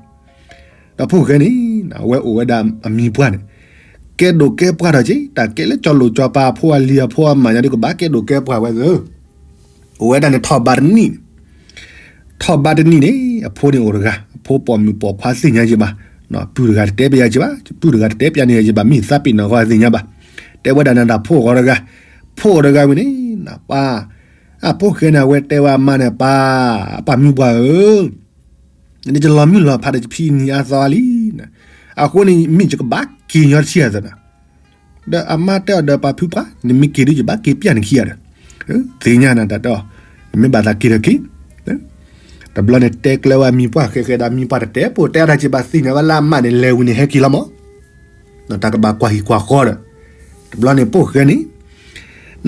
ဒီးဖိၣ်ဃဲန့ၣ် အဝဲအိၣ်ဝဲဒၣ်အမံၤပှၢ်န့ၣ် ကဲဒိၣ်ကဲပှၢ်ထီၣ်က့ၤ တၢ်ကဲလၢကၠီလိာ်ကၠီပၤအဖိအလံၤအဖိအမါညါဒီး ကဘၣ်ကဲဒိၣ်ကဲပှၢ်ဝဲသ့ၣ် အိၣ်ဝဲဒၣ်န့ၣ်ထီၣ်ဘးတနံၣ်န့ၣ် ထီၣ်ဘးတနံၣ်န့ၣ် အဖိန့ၣ်အိၣ်တဂၤ အဖိပိာ်မုၣ်ပိာ်ခွါသ့ၣ်ညါယံၤဘၣ်, ပုၢ်တဂၤတတဲပယၤယံၤဘၣ်, ပုၢ်တဂၤတတဲပယၤန့ၣ်ယံၤဘၣ် မ့ၢ်သးပ့ၤနီၣ်ဃီသ့ၣ်ညါဘၣ်, တဲဝဲဒၣ်နၤတၢ်ဖိၣ်ဃီတဂၤ, ဖိၣ်တဂၤဝံၤန့ၣ် ပၢ်, အဖိၣ်ဃဲန့ၣ် အဝဲတဲဝဲအမါန့ၣ် ပၢ်, ပၢ်မုၢ်ပှၢ်ဧၢ, နတလီၤမုၢ်လီၤဖးဒီးယဖံနံၤအါသီလံ, အဃိန့ၣ် မ့ၢ်ယကဘၣ်က့ၤညီတထံၣ်အသးနၤ ဒီးအမါတဲအီၤဒီးပှၤဖုပှၢ် နမ့ၢ်က့ၤဒ်ယဘၣ်က့ၤပျၢ်နခံဂၤဒီး, သ့ၣ်ညါနၤတၢ်တဲအီၤ, မ့ၢ်ဘၣ်သးက့ၤဒီးက့ၤ, တဘျီန့ၣ်တဲကျဲဝဲအမံၤပှၢ်ဃဲးဃဲးဒီးအမံၤပှၢ်တတဲပိာ်တဲအါတၢ်က့ဘၣ်သ့ၣ်ညါဝဲလၢအမါန့ၣ် လဲၤဝံၤန့ၣ်ဟဲက့ၤလီၤမး, တၢ်ကဘၣ်ကွၢ်ဟံၣ်ကွၢ်ဃီဒီး, တဘျီန့ၣ်ပိၢ်ဃဲန့ၣ်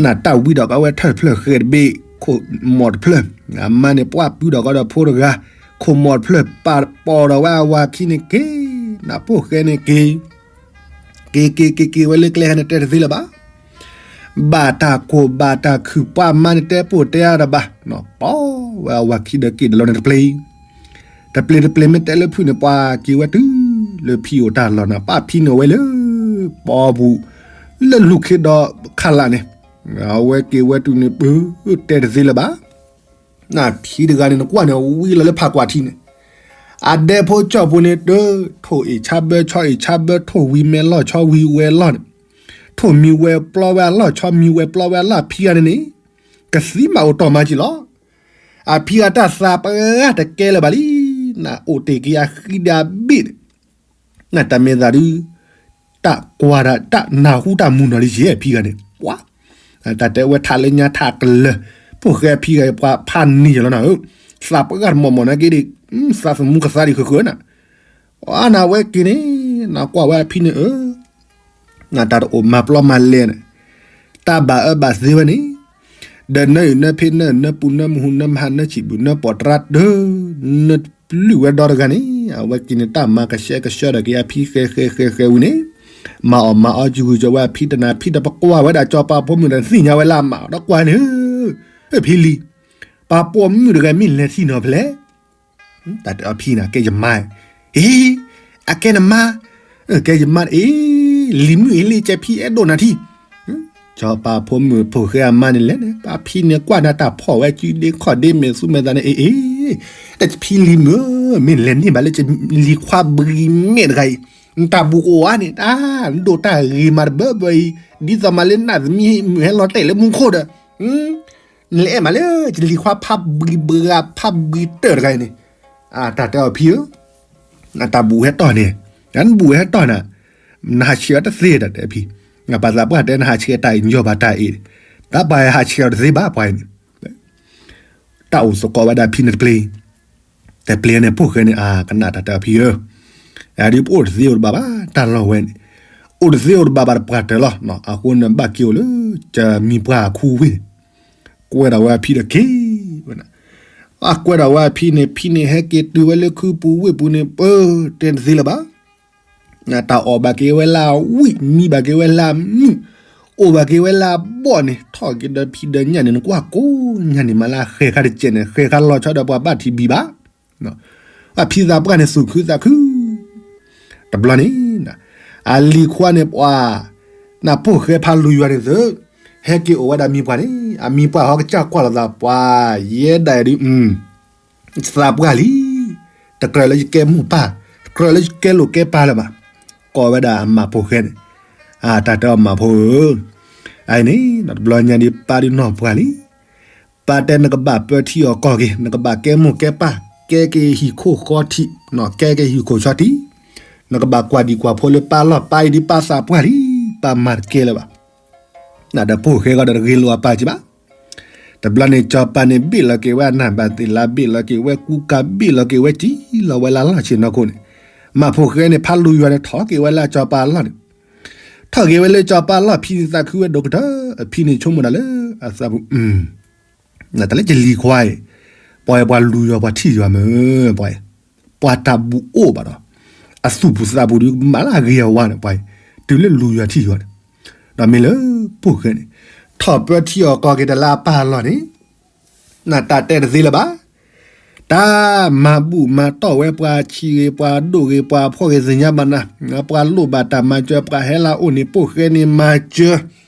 နတၢ်ဝံဒီးကဝဲထၢၣ်တဖျၢၣ်ဃဲးတဘ့ၣ် ခိၣ်မီၤတဖျၢၣ်, အမါန့ၣ်ပှၢ်ပုဒီးကဒီးဖိတဂၤ, ခိၣ်မီၤတဖျၢၣ်ပာ်ပိာ်ဒီးဝဲအဝၤခံန့ၣ်က့ၤ, နပိၢ်ဃဲန့ၣ်က့ၤ က့ၤက့ၤက့ၤက့ၤဝဲလၢကျဲဟဲန့ၣ်တဲတသ့လၢၤဘၣ်, ဘၣ်တၢ်ကိၢ်ဘၣ်တၢ်ခုၣ် ပှၢ်မါန့ၣ်တဲပိာ်တဲအါဒီးဘၣ်, ပီဝဲအဝၤခံဒီးက့ၤတလီၤန့ၣ်တပျ့ၤ, တပျ့ၤတပျ့ၤမ့ၢ်တဲလၢဖုၣ်န့ၣ် ပှၤက့ၤဝဲတုၤလၢဖံအိၣ်တၢ်လီၢ်နၤ ပၢ်ဖံန့ၣ်ဝဲလၢ ပီပူၤ လၢလူၢ်ခ့ဒီးခးလးန့ၣ်, အဝဲက့ၤဝဲတုၤန့ၣ် ပတဲတသ့လၢၤဘၣ် နဖံတဂၤန့ၣ် နကွၢ်န့ၣ် ဝံလီၤလၢဖးကွၢ်ထံန့ၣ်, အဒဲဖိကၠီၣ်ဖိန့ၣ် တထိၣ်အ့ၣ်ဆါဘၢ ဆီအ့ၣ်ဆါဘၢ ထိၣ်ဝံၤမဲာ်လီၢ် ဆီဝံၤဝဲလီၢ်န့ၣ်, ထိၣ်မံၤဝဲပျီဝဲအလီၢ် ဆီမံၤဝဲပျီဝဲအလီၢ် ဖံဂၤန့ၣ်န့ၣ်, ကသံမးအိၣ်တီၢ်မးက့လီၤ. အဖံဂၤတၢ်သးပှၢ်တကဲလၢၤဘၣ်လံ, နအိၣ်တ့ၢ်က့ၤအဃံဒီးအဘ့ၣ်န့ၣ် နတၢ်မ့ၢ်သးဒုး တၢ်ကွၢ်တၢ် တၢ်နၢ်ဟူတၢ်မုာ်နီၢ်လံယဲၢ်ဖံဂၤန့ၣ် ပှၤ, တၢ်တဲဝဲထးလၢညါထးကလၢၤ, ဖိၣ်ဃဲဖံဂၤအံၤ ပှၤဖးန့ၢ်ယလီၤနၤဧၢ, သးပှၢ်တမီၢ်မီၢ်နာ်က့ဒီး သးသမူကသါဒံးဃုာ်ဃုာ်နၤ, အနဝဲက့ၤန့ၣ် နကွၢ်ဝဲအဖံန့ၣ်ဧၢ နတၢ်တအိၣ်မၤပျီမၤလဲၣ်န့ၣ်, တၢ်ဘၣ်အၢဘၣ်သီဝဲန့ၣ်, ဒီးနၢအံၤနၢဖံနၢအံၤနၢပူၤနၢမုၢ်ဟူနၢမဟါနၢဆံးဘျုးနၢပီးတြၢ်တၢၢ်, နပျုၢ်ဝဲဒီတဂၤန့ၣ် အဝဲက့ၤန့ၣ် တၢ်မၤကဆှဲကဆှၢဒီးက့ၤအဖံဃဲဃဲဃဲဃဲဝံၤန့ၣ်, မၤအီၣ်မၤအီယုၢ်ဂုာ်ယီၤဝဲအဖံတနၤ ဖံတပကွၢ်ဝဲဒၣ်စီၤပၤဖိမုၣ်ဒီးသ့ၣ်ညါဝဲလၢအမါဒီးကွၢ်န့ၣ်, ဖံလံၤ, ပှၤပိာ်မုၣ်တဂၤမ့ၢ်လဲၤထံၣ်နီၤဖဲလဲၣ် တၢ်တဲအီၤဖံန့ၣ် ကဲယမါ, အ့, အကဲနမါ, ကဲယမါအ့, လံၤမုၣ်အ့လံ ကဲဖံအဲၣ်ဒိၣ်နၤထံ, စီၤပၤဖိမုၣ်ဖိၣ်ဃဲအမါန့ၣ်လဲၣ်န့ၣ် ပှၤဖံန့ၣ်ကွၢ်နၤတၢ်ဖီၣ်ဝဲစုဒ့ခီၣ်ဒ့မဲာ်သူမဲာ်သးန့ၣ် အ့အ့, တၢ်ဖံလံၤမုၣ်ဧၢ, မ့ၢ်လဲၤန့ၢ်ဘၣ်လၢလံၤခွါဘှံးမဲာ်တဂၤအံၤ, နတၢ်ဘူၣ်အိၣ်ဧါန့ၣ် တၢ်, နဒိၣ်တၢ်ဂ့ၤမးတဘၢဘၢအံၤ, ဒ်သိးမးလၢနသမံးမုၣ်ဟဲလီၤတဲာ်လၢမူခိၣ်ဒီး နလဲၤအဲၣ်မးလၢ လံၤခွါဖးဘှံးဘှါဖးဘှံးတၢၢ်တဂၤအံၤန့ၣ်, တၢ်တဲအီၤဖံဧၢ, နတၢ်ဘူၣ်ဟဲတီၢ်န့ၣ်, နဘူၣ်ဟဲတီၢ်နၤ, နဟးဆှဲးအီၤတသ့တၢ်တဲဖံ, နပာ်သးပှၢ်တဲနဟးဆှဲးတၢ်အံၤ နယီၢ်ဘၣ်တၢ်အံၤ, တၢ်ပှၤဟဲဟးဆှဲးအီၤတသ့ဘၣ်ပှၤအံၤန့ၣ်, တၢ်အိၣ်သကိးဝဲဒၣ်ဖံန့ၣ်တပျ့ၤ, တပျ့ၤန့ၣ် ဖိၣ်ဃဲန့ၣ် အကနၣ်တၢ်တဲအီၤ ဖံဧၢ, အဒုးပအိၣ်တသ့အိၣ်တဘၣ်ဘၣ် တၢ်လီၢ်ဝဲန့ၣ်, အိၣ်တသ့အိၣ်တဘၣ်ဘၣ်တပှၢ်တၢၢ်လီၤ. အဃိန့ၣ် ဘၣ်က့ၤအိၣ်လၢ ကမံပှၢ်အခူဝ့ၢ်န့ၣ်, ကွဲဒီးဝဲအဖံဒီးက့ၤဝဲ, အကွဲဒီးဝဲအဖံန့ၣ် ဖံန့ၣ်ဟဲက့ၤတုၤဝဲလၢခုပူၤဝ့ၢ်ပူၤန့ၣ် ပၢ တဲတသ့လၢၤဘၣ်. တၢ်အီၣ်ဘၣ်က့ၤဝဲလၢအဝံၣ်, မံဘၣ်က့ၤဝဲလၢအမုာ်, အိၣ်ဘၣ်က့ၤဝဲလၢအဘီၣ်န့ၣ် ထီၣ်က့ၤဒီးဖံဒီးညၣ်န့ၣ် နကွၢ်ကိးညါန့ၣ် မၤလၢအဃဲၤဃာ်တစဲးန့ၣ် ဃဲၤဃာ်လီၤဆီဒီးပှၤဘၣ်ထံးဘံၣ်ဘၣ်. အဖံသးပှၢ်န့ၣ် သူၣ်ခုသးခု, တဘျီန့ၣ် အလံၤခွါန့ၣ်ပှၤ နၢ်ဖိၣ်ဃဲဖးလူၤယွၤန့ၣ်သု, ဟဲက့ၤအိၣ်ဝဲဒၣ်မံပှၢ်န့ၣ် အမံပှၢ်ဟီကစၢ်ကွၢ်လိာ်သး ပှၤယဲဒၣ်ဒုး သးပှၢ်လံ, တကြၢးလၢယကဲမိၢ်ပၢ်, တကြၢးလၢယကဲလိာ်ကဲပၢ်လၢၤဘၣ်, ကိးဝဲဒၣ်အမၢ်ဖိၣ်ဃဲန့ၣ်, အတၢ်တဲအီၤမၢ်ဖိဧၢ, အအံၤန့ၣ် တဘျီညါဒ်ပၢ်ဒုးနီၢ်ပှၢ်လံ, ပၢ်တဲနကဘၣ်ပၢထံအီၣ်ကီၢ်က့ၤ, နကဘၣ်ကဲမိၢ်ကဲပၢ်, ကဲက့ၤဟံၣ်ခိၣ်ဃီထံး, ကဲက့ၤဟံၣ်ခိၣ်ဆီထံး, နကဘၣ်ကွၢ်ဒံၣ်ကွၢ်ဖိလၢပၢ်လီၢ်, ပၢ်အံၤဒ်ပၢ်သးပှၢ်လံ, ပၢ်မၤတကဲလၢၤဘၣ်. ဒီးဖိၣ်ဃဲဂီၢ်ဒီးတဂ့ၤလိာ်အပၢ်ကံဘၣ်. တဘျီန့ၣ် စီၤပၤန့ၣ် ဘ့ၣ်လီၤက့ၤဝဲအနၢ်ဘၣ်သ့ၣ်လါ, ဘ့ၣ်လီၤက့ၤဝဲကူကၤ, ဘ့ၣ်လီၤက့ၤဝဲစံၣ်လီၤဝဲလၢလီၢ်ဆ့ၣ်နီၤခိၣ်န့ၣ်, မၢ်ဖိၣ်ဃဲန့ၣ် ဖးလူၤယွၤန့ၣ် ထီၣ်က့ၤဝဲလၢစီၤပၤအလီၢ်န့ၣ်, ထီၣ်က့ၤဝဲလၢစီၤပၤအလီၢ် ဖံန့ၣ်သးခုဝဲဒိၣ်ကတၢၢ်, အဖံန့ၣ်ဆိကမိၣ်ဒၣ်လၢအသးပူၤ တၢ်လၢယလံၤခွါအံၤ, ပှၤအံၤပှၤလူၤယွၤပှၤထံၣ်ယွၤမ့ၢ်ပှၤအံၤ, ပှၤတၢ်ဘူၣ်အိၣ်ဘၣ်ဒီး အသူၣ်ပူၤသးပူၤဒုးမၤလၢအဂ့ၤအဝါန့ၣ် ပှၤအံၤ, တုၤလၢလူၤယွၤထံၣ်ယွၤန့ၣ်, ဒီးမ့ၢ်လၢဖိၣ်ဃဲန့ၣ် ထီၣ်ပၢထံအီၣ်ကီၢ်က့ၤတၢ်လၢအပၢ်အလီၢ်န့ၣ် နတၢ်တဲတသ့လၢၤဘၣ်. တၢ်မၤဘူၣ်မၤတီၢ်ဝဲပှၤဆံးဂ့ၤ ပှၤဒိၣ်ဂ့ၤ ပှၤဖှီၣ်ဂ့ၤ သ့ၣ်ညါဘၣ်နၤ, ပှၤလိၣ်ဘၣ်တၢ်မၤစၢၤ ပှၤဟဲလၢအအိၣ်န့ၣ် ဖိၣ်ဃဲန့ၣ်မၤစၢၤ,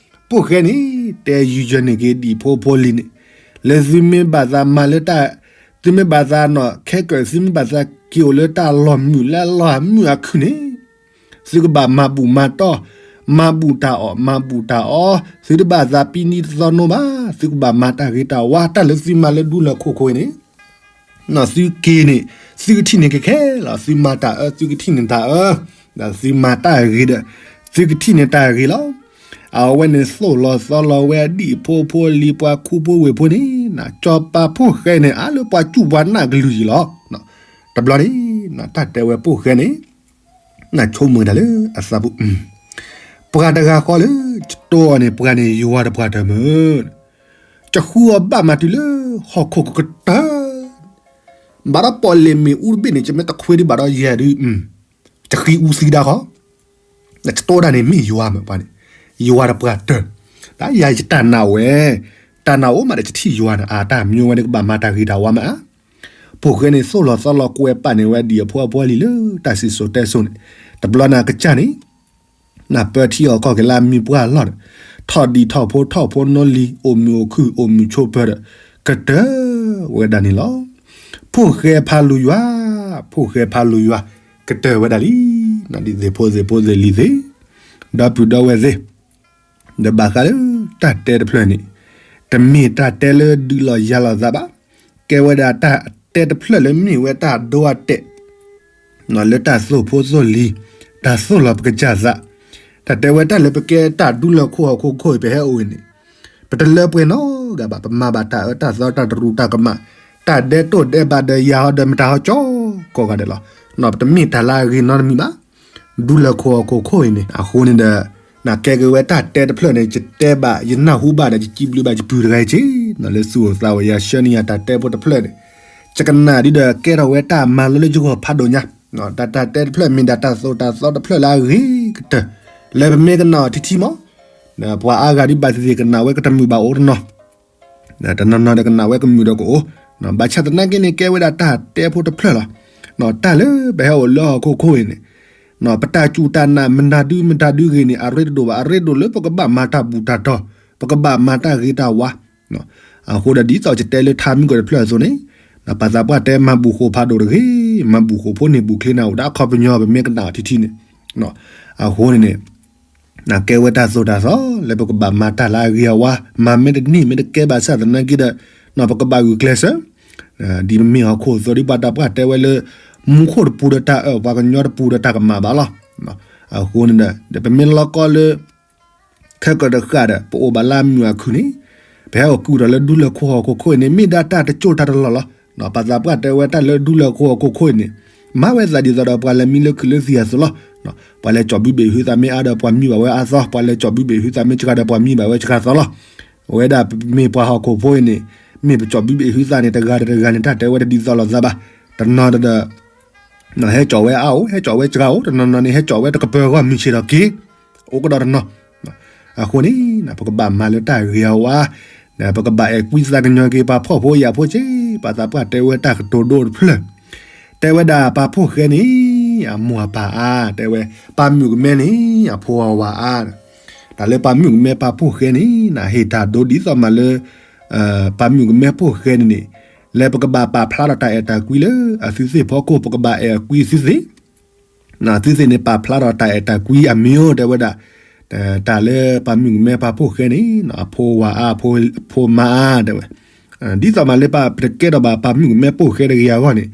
ဖိၣ်ဃဲန့ၣ် တဲယုယၢန့ၢ်က့ၤဒံၣ်ဖိဖိလံၤန့ၣ်, လၢသုမ့ၢ်ဘၣ်သးမၤလၢတၢ်, သုမ့ၢ်ဘၣ်သးနီၣ်ခဲကၢၣ် သုမ့ၢ်ဘၣ်သးက့ၤအိၣ်လၢတၢ်လီၢ်မုာ်လၢအလီၢ်မုာ်အခုၣ်န့ၣ် သုကဘၣ်မၤဘူၣ်မၤတီၢ်, မၤဘူၣ်တၢ်အီၣ် မၤဘူၣ်တၢ်အီ, သုတဘၣ်သးပံနံတသီနိဘၣ်, သုကဘၣ်မၤတၢ်ဂ့ၤတၢ်ဝါ တၢ်လၢသုမၤလၢဒူလၢၢ်ခိၣ်ခိၣ်အံၤန့ၣ်, သုက့ၤန့ၣ်, သုကထံၣ်န့ၢ်ခဲခဲလီၤ, သုမၤတၢ်အၢ သုကထံၣ်န့ၢ်တၢ်အၢ, ဒီးသုမၤတၢ်ဂ့ၤဒီး, သုကထံၣ်န့ၢ်တၢ်ဂ့ၤလီၤ. အဝဲန့ၣ်သိၣ်လီၤသီလီၤဝဲအဒံၣ်ဖိဖိလံၤ ပှၤခူဖိဝ့ၢ်ဖိန့ၣ်, စီၤပၤဖိၣ်ဃဲန့ၣ် အါလၢပှၤစူၢ်ပှၤနာ်ကလုၢ်ယံၤလီၤ. တဘျီန့ၣ် တၢ်တဲဝဲဖိၣ်ဃဲန့ၣ် နဆိကမိၣ်တၢ်လၢအသးပူၤ, ပှၤတဂၤဃီလၢ ယတိၢ်အီၤန့ၣ် ပှၤန့ၣ်ယွၤတပှၢ်တၢၢ်မ့ၢ်, ယဃုအီၤဘၣ်မးတုၤလၢဟီၣ်ခိၣ်ကကတၢၢ်, ဘၣ်ဒီးပီၣ်လဲၣ်မ့ၣ်အူတဘ့ၣ်န့ၣ် ယမ့ၢ်တခွ့ဒံးဘၣ်ဒီးယဲၢ်ဒုး, ယဃံအူသံဒၣ်ဃီ, ယတိၢ်ဒၣ်န့ၣ်မ့ၢ်ယွၤမ့ၢ်ပှၤန့ၣ်, ယွၤတပှၢ်တၢၢ်, တၢ်ယၤယတၢ်နာ်ဝဲ, တၢ်နာ်အိၣ်မးဒီးယထံၣ်ယွၤန့ၣ် အတၢ်မံဝဲန့ၣ်ကဘၣ်မၤတၢ်ဂ့ၤတၢ်ဝါမး, ဖိၣ်ဃဲန့ၣ်သိၣ်လီၤသီလီၤကွဲပာ်န့ၢ်ဝဲဒံၣ်အဖိအဖိလံၤလၢတၢ်စံၣ်စိၤတဲစိၤန့ၣ်, တဘျီန့ၣ်အကစၢ်န့ၣ် နၢ်ပၢထံအီၣ်ကီၢ်က့ၤလၢအမံပှၢ်အလီၢ်ဒီး, ထီၣ်ဒံၣ်ထီၣ်ဖိထီၣ်ဖိနီလံၤ အိၣ်မုာ်အိၣ်ခုၣ်အိၣ်မုာ်ဆိးပၢၤဒီး, ကတၢၢ်ဝဲဒၣ်န့ၣ်လီၤ. ဖိၣ်ဃဲဖးလူၤယွၤ, ဖိၣ်ဃဲဖးလူၤယွၤ, ကတၢၢ်ဝဲဒၣ်လံ, ဒ်သ့ၣ်ဖိသ့ၣ်ဖိသ့ၣ်လံၤသ့ၣ်, ဒီပုၢ်ဒီဝဲၢ်သ့ၣ် ဒီးဘၣ်ဃးလၢတၢ်တဲတဖျၢၣ်န့ၣ်, တမ့ၢ်တၢ်တဲလၢဒုးလီၤယၤလီၤသးဘၣ်, ကဲဝဲဒၣ်တၢ်တဲတဖျၢၣ်လၢမ့ၢ်ဝဲတၢ်ဒိအတဲာ်, လၢတၢ်သိၣ်ဖိသိၣ်လံၤ, တၢ်သိၣ်လီၤပကစၢ်သး, တၢ်တဲဝဲတၢ်လၢပကဲတၢ်ဒူလၢၢ်ခိၣ်ဟီၣ်ခိၣ်ခိၣ်အံၤ ပဟဲအိၣ်အံၤန့ၣ်, ပတလၢပှဲၤနီတဂၤဘၣ်, ပမၤဘၣ်တၢ်အၢတၢ်သီတၢ်တရူးတၢ်ကမၣ်, တၢ်ဒဲးတိၢ်ဒဲးဘးဒီးယၤဟီဒီးမတၤဟီကၠီကိးဂၤဒဲးလီၤ. ပတမ့ၢ်တၢ်လၢအဂ့ၤနီတမံၤဘၣ် ဒူလၢၢ်ခိၣ်ဟီၣ်ခိၣ်ခိၣ်အံၤန့ၣ်, အဃိန့ၣ်ဒီး နကဲက့ၤဝဲတၢ်တဲတဖျၢၣ်န့ၣ် ယတဲဘၣ် ယနၢ်ဟူဘၣ်ဒီး ယစံးဘျုးဘၣ်ယပုၢ်တဂၤအံၤက့, လၢသူၣ်အိၣ်သးအိၣ် ယဆှၢန့ၢ်ယၤတၢ်တဲဖိတဖျၢၣ်န့ၣ်, ယကနၣ်ဒ်ဒီးကဲထီၣ်ဝဲတၢ်မၤလိလၢယဂီၢ်ဖးဒိၣ်ညါ, တၢ်တဲတဖျၢၣ်မ့ၢ်ဒၣ်တၢ်သိၣ်တၢ်သီတဖျၢၣ်လၢအဂ့ၤကတၢၢ်, လၢပမ့ၢ်ကနၣ်အီၤထံထံမး, ပှၤအါဂၤဒ်ဘၣ်သ့ၣ်သ့ၣ်ကနၣ်ဝဲကတမုာ်ဘၣ်အိၣ်တနီၤ တနီၤနီၤဒီးကနၣ်ဝဲကမုာ်ဒီးကအိၣ်, ဘၣ်ဆၣ်သနာ်က့န့ၣ် ကဲဝဲဒၣ်တၢ်တဲဖိတဖျၢၣ်လီၤ. တၢ်လၢပဟဲအိၣ်လၢဟီၣ်ခိၣ်ခိၣ်အံၤန့ၣ်, ပတၢ်စူၢ်တၢ်နာ်မတၤဒုမတၤဒုဂ့ၤန့ၣ် အရ့တဒိၣ်ဘၣ်, အရ့ဒိၣ်လၢပကဘၣ်မၤတၢ်ဘူၣ်တၢ်တီၤ, ပကဘၣ်မၤတၢ်ဂ့ၤတၢ်ဝါ. အဃိဒီးဒ်သိးယတဲလၢထါမုၢ်ကီၢ်တဖျၢၣ်အသိးန့ၣ်, ပှၤသးပှၢ်တဲမၤဘူၣ်ဃိာ်ဖးဒိၣ်တဂ့ၤ, မၤဘူၣ်ဃိာ်ဖိန့ၣ် ဘူၣ်ချ့နၢ်အိၣ်ဒၣ်အခီပညီ ပမ့ၢ်ကနၣ်အီၤထံထံန့ၣ်, အဃိန့ၣ်န့ၣ် ကဲဝဲတၢ်သိၣ်တၢ်သီ လၢပကဘၣ်မၤတၢ်လၢအဂ့ၤအဝါ, မၤမ့ၢ်တန့ၢ်မ့ၢ်တကဲဘၣ်ဆၣ်သနာ်က့ဒီး, ပကဘၣ်ဂုာ်ကျဲးစၢး, ဒ်ပမ့ၢ်ဟီၣ်ခိၣ်အသိးဒ်ပှၤသးပှၢ်တဲဝဲလၢ မူခိၣ်တပူၤဒီးတၢ်အၢၣ် ပှၤကညီတပူၤဒီးတၢ်ကမၣ်ဘၣ်လီၤ. အဃိန့ၣ်ဒီး ပမ့ၢ်လီၤကီလၢ ခဲကတဃၣ်ဒီး ပအိၣ်ဘၣ်လၢအမုာ်အခုၣ်န့ၣ်, ပ ဟဲအိၣ်ကူးဒီးလၢဒူလၢၢ်ခိၣ်ဟီၣ်ခိၣ်ခိၣ်အံၤန့ၣ် မ့ၢ်ဒၣ်တၢ်တစိၢ်တၢ်တလီၢ်လီၤ. ပှၤသးပှၢ်တဲဝဲတၢ်လၢဒူလၢၢ်ခိၣ်ဟီၣ်ခိၣ်ခိၣ်အံၤန့ၣ် မၤဝဲသးဒ်သိးဒီးပှၤလဲၤမံလၢခုးလၢသံၣ်အသိးလီၤ. ပှၤလဲၤကၠီၣ်ဘုဘ့ၣ်ဟုသးမ့ၢ်အါဒီးပှၤမံဘၣ်ဝဲအါသီ, ပှၤလဲၤကၠီၣ်ဘုဘ့ၣ်ဟုသးမ့ၢ်စှၤဒီးပှၤမံဘၣ်ဝဲစှၤသီလီၤ. အဝဲဒၣ်မ့ၢ်ပှၤဟီၣ်ခိၣ်ဖိအံၤန့ၣ် မ့ၢ်ပကၠီၣ်ဘုဘ့ၣ်ဟုသးန့ၣ် တဂၤဒီးတဂၤန့ၣ် တၢ်တဲဝဲတဒ်သိးလိာ်သးဘၣ်. တနီၤဒီး ဟဲကၠီၣ်ဝဲအါအိၣ်, ဟဲကၠီၣ်ဝဲစှၤအိၣ်, တနီၤနီၤန့ၣ် ဟဲကၠီၣ်ဝဲတကပၢၤအဂီၢ် မုၢ်ဆ့ၣ်ထီၣ်က့ၤ အိၣ်ကဒီးတနီၤ. အဃိန့ၣ် ပကဘၣ်မၤလၢတၢ်ဂ့ၤအဝါ, ပကဘၣ်အဲၣ်ကွံသးကညီၤက့ၤပှၤဖှီၣ်ဖိယာ်ဖိစ့ၢ်, ပှၤသးပှၢ်တဲဝဲတၢ်ကတိၤဒိတဖျၢၣ်, တဲဝဲဒၣ်ပၢ်ဖှိၣ်ဃဲန့ၣ် အမိၢ်အပၢ်အါ, တဲဝဲ ပၢ်မုၣ်ကမဲန့ၣ် အဖိအဝၤအါ, တၢ်လၢပၢ်မုၣ်ကမဲပၢ်ဖှိၣ်ဃဲန့ၣ် ဟ့ၣ်တၢ်ဒိဒ်သိးမးလၢ ပၢ်မုၣ်ကမဲဖှိၣ်ဃဲန့ၣ်န့ၣ် လၢပကဘၣ်ပာ်ဖျါထီၣ်တၢ်အဲၣ်တၢ်ကွံလၢအသုသ့ၣ်ဖီခိၣ် ပကဘၣ်အဲၣ်အကွံသုသ့ၣ်, သုသ့ၣ်န့ၣ် ပာ်ဖျါထီၣ်တၢ်အဲၣ်တၢ်ကွံအမံၤအိၣ် တဲဝဲဒၣ်, တၢ်လၢပၢ်မုၣ်ကမဲပၢ်ဖှိၣ်ဃဲန့ၣ် အဖိဝၤအါ ဖိမါအါ တဲဝဲ, ဒ်သိးမးလၢပတကဲထီၣ်ဘၣ်ပၢ်မုၣ်ကမဲဖှိၣ်ဃဲတဂ့ၤအဂီၢ်န့ၣ်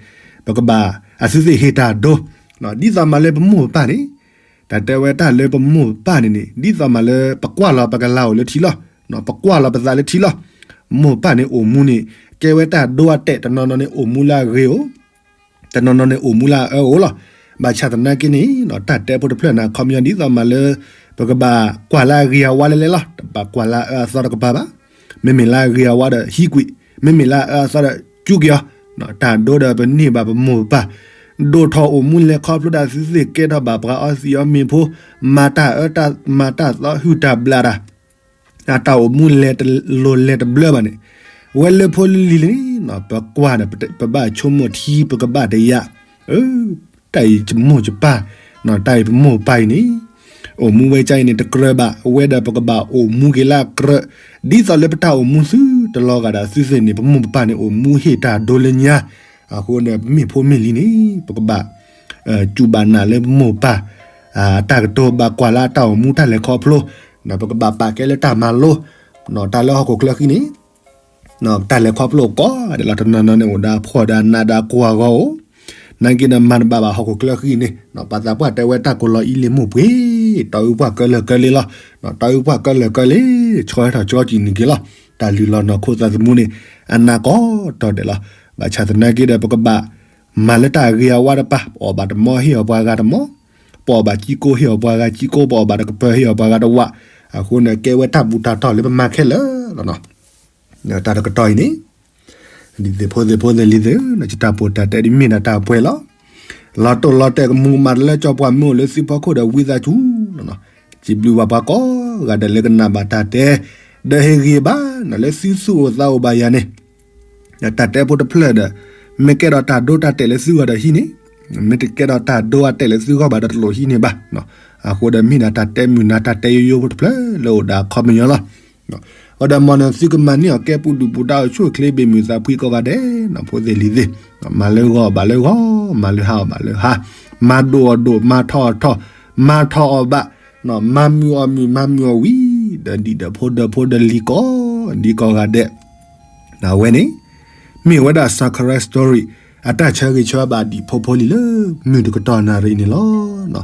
ပကဘၣ်အသုသ့ၣ်ဟ့ၣ်တၢ်ဒိ, ဒ်သိးမးလၢပမိၢ်ပပၢ်န့ၣ် တၢ်တဲဝဲတၢ်လၢပမိၢ်ပပၢ်န့ၣ်န့ၣ် ဒ်သိးမးလၢပကွၢ်လီၤပကလၤအိၣ်လၢထံလီၤ, ပကွၢ်လီၤပသးလၢထံလီၤ. မိၢ်ပၢ်န့ၣ်အိၣ်မူန့ၣ် ကဲဝဲတၢ်ဒိအတဲာ်, တနီၤနီၤန့ၣ်အိၣ်မူလၢအဂ့ၤအိၣ်, တနီၤနီၤန့ၣ်အိၣ်မူလၢအအၢအိၣ်လီၤ. ဘၣ်ဆၣ်သနာ်က့န့ၣ် တၢ်တဲဖိတဖျၢၣ်န့ၣ် အခီပညီဒ်သိးမးလၢ ပကဘၣ်ကွၢ်လၢအဂ့ၤအဝါလဲၣ်လဲၣ်လီၤ. တဘၣ်ကွၢ်လၢအအၢအသီတကပၤဘၣ်. မ့မ့ၢ်လၢအဂ့ၤအဝါဒီးဟံးကွံာ်, မ့မ့ၢ်လၢအအၢအသီဒီးစူးက့ၤအီၤ, တၢ်ဒိဒီးပန့ၢ်ဘၣ်ပမိၢ်ပပၢ် ဒိၣ်ထီၣ်အိၣ်မူလဲၤခီဖျိဒၣ်သုသ့ၣ်ကဲထီၣ်ဘၣ်ပှၤအီသံးအီမ့ၤဖိ, မၤတၢ်အၢတၢ်မၤတၢ်သီဟုၣ်တၢ်ဘျၣ်တၢ်, အတၢ်အိၣ်မူလဲၤတလိၤလဲၤတဘျၢဘၣ်န့ၣ်, ဝဲလၢဖိလံၤလံၤန့ၣ် ပကွၢ်ဒီး ပဘၣ်ဆိကမိၣ်ထံပကဘၣ်တယာ်, တၢ်အံၤယမိၢ်ယပၢ်, တၢ်အံၤပမိၢ်ပပၢ်အံၤန့ၣ် အိၣ်မူဝဲကါအံၤန့ၣ် တကြၢးဘၣ်, အဝဲဒီးပကဘၣ်အိၣ်မူက့ၤလၢအကြၢး, ဒ်သိးလၢပတၢ်အိၣ်မူသုတလီၤဂာ်ဒီးသုသ့ၣ်န့ၣ် ပမိၢ်ပပၢ်န့ၣ် အိၣ်မူဟ့ၣ်တၢ်ဒိလၢညါ, အဃိန့ၣ် ပမ့ၢ်ဖိမ့ၢ်လံၤန့ၣ် ပကဘၣ် စူၢ်ဘၣ်နာ်လၢပမိၢ်ပပၢ် တၢ်ကတိၤဘၣ်ကွၢ်လၢအတၢ်အိၣ်မူတၢ်လဲၤခီဖျိ, ပကဘၣ်ပာ်ကဲလၢတၢ်မၤလိ, တၢ်လၢဟီၣ်ခိၣ်ချၢဃံန့ၣ် တၢ်လဲၤခီဖျိကိးဂၤဒဲးလီၤ. တနီၤနီၤန့ၣ် အိၣ်ဒီးဖှီၣ်ဒီးနးဒီးကွၢ်ဂီၤအိၣ်, နာ်က့ဒီးမၤတဘၣ်ဘၣ်ဟီၣ်ခိၣ်ချၢဃံန့ၣ်, ပှၤသးပှၢ်တဲဝဲတၢ်ကိၢ်လီၤအံၤလံာ်မိၢ်ပှ့ၤ, တီအုပှၢ်ကၢလၢာ်ကၢလ့လီၤ. တီအုပှၢ်ကၢလၢာ်ကၢလ့, ဆှီထီၣ်ဆှီကံၤနံၤက့ၤလီၤ. တၢ်လုၢ်လီၤနီၢ်ခိသးသမူန့ၣ် အနးကီးတီၤဒဲးလီၤ. ဘၣ်ဆၣ်သနာ်က့ဒီး ပကဘၣ်မၤလၢတၢ်ဂ့ၤအဝါတပၤ, ပအီၣ်ဘၣ်တမီၤဟ့ၣ်အီၣ်ပှၤဂၤတမီၤ, ပအီၣ်ဘၣ်ကံကိၢ်ဟ့ၣ်အီၣ်ပှၤဂၤကံကိၢ်, ပအီၣ်ဘၣ်တကပၢၤဟ့ၣ်အီၣ်ပှၤဂၤတဝး, အဃိန့ၣ် ကဲဝဲတၢ်ဘူၣ်တၢ်တီၢ်လၢပမၤခဲလၢာ်လီၤ. တၢ်တကတီၢ်အံၤန့ၣ် ဒ်သိးဖိသ့ၣ်ဖိသ့ၣ်လံၤသ့ၣ်ဧၢ, နတၢ်ပိာ်တၢ်တဲဒ်မ့ၢ်ဒၣ်တၢ်ပှဲၤလီၤ. လီၤတိၢ်လီၤတဲာ်ကမူးကမၣ်တၢ်လၢကၠီပှၤမုၢ်အိၣ်လၢသုဖီခိၣ်ဒီးဝံသးစူၤလီၤ. စံးဘျုးဘၣ်ပှၤကိးဂၤဒဲးလၢကနၣ်ဘၣ်တၢ်တဲ, ဒီးဟ့ၣ်ဂံၢ်ဘါနၤလၢသုသူၣ်အိၣ်သးအိၣ်ဘၣ်ယၤန့ၣ် တၢ်တဲဖိတဖျၢၣ်ဒီး မ့ၢ်ကဲဒီးတၢ်ဒိတၢ်တဲာ်လၢသုဂီၢ်ဒီးဟံးန့ၢ်, မ့ၢ်တကဲဒီးတၢ်ဒိအတဲာ်လၢသုဂီၢ်ဘၣ်ဒီးတလိၣ်ဟံးန့ၢ်ဘၣ်. အဃိဒီးမ့ၢ်ဒၣ်တၢ်တဲမုာ်နၤတၢ်တဲယိယိဖိတဖျၢၣ်လၢအိၣ်ဒီးအခီပညီလီၤ. အဃိဒီးမ်နသုကမၤန့ၢ်အီၤကဲပူၤဒုၣ်ပူၤဒါအိၣ်ဆူၣ်အိၣ်ချ့ဘ့ၣ်မုၢ်သးဖှံကိးဂၤဒဲး ဖိသ့ၣ်လံၤသ့ၣ်, မၤလၢဂီၤအီၣ်ဘၣ်လၢဂီၤ, မၤလၢဟါအီၣ်ဘၣ်လၢဟါ, မၤဒိၣ်အီၣ်ဒိၣ်, မၤထီၣ်အီၣ်ထီၣ်, မၤထီၣ်အီၣ်ဘၣ်, မၤမုာ်အီၣ်မုာ်, မၤမုာ်အီၣ်ဝံၤ, ဒီးဒံၣ်ဒီးဖိဒီးဖိဒီးလံၤကိး, ဒ်ကိးဂၤဒဲး အဝဲန့ၣ် မ့ၢ်ဝဲဒၣ် Sacred Story အတၢ်ဆၢဂ့ၤဆၢဝါဘၣ်ဒံးဖိဖိလံၤလၢ မုၢ်တကတီၢ်နၣ်ရံၣ်န့ၣ်လီၤ.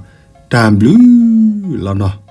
တၢ်ဘျုးလီၤနီၤ.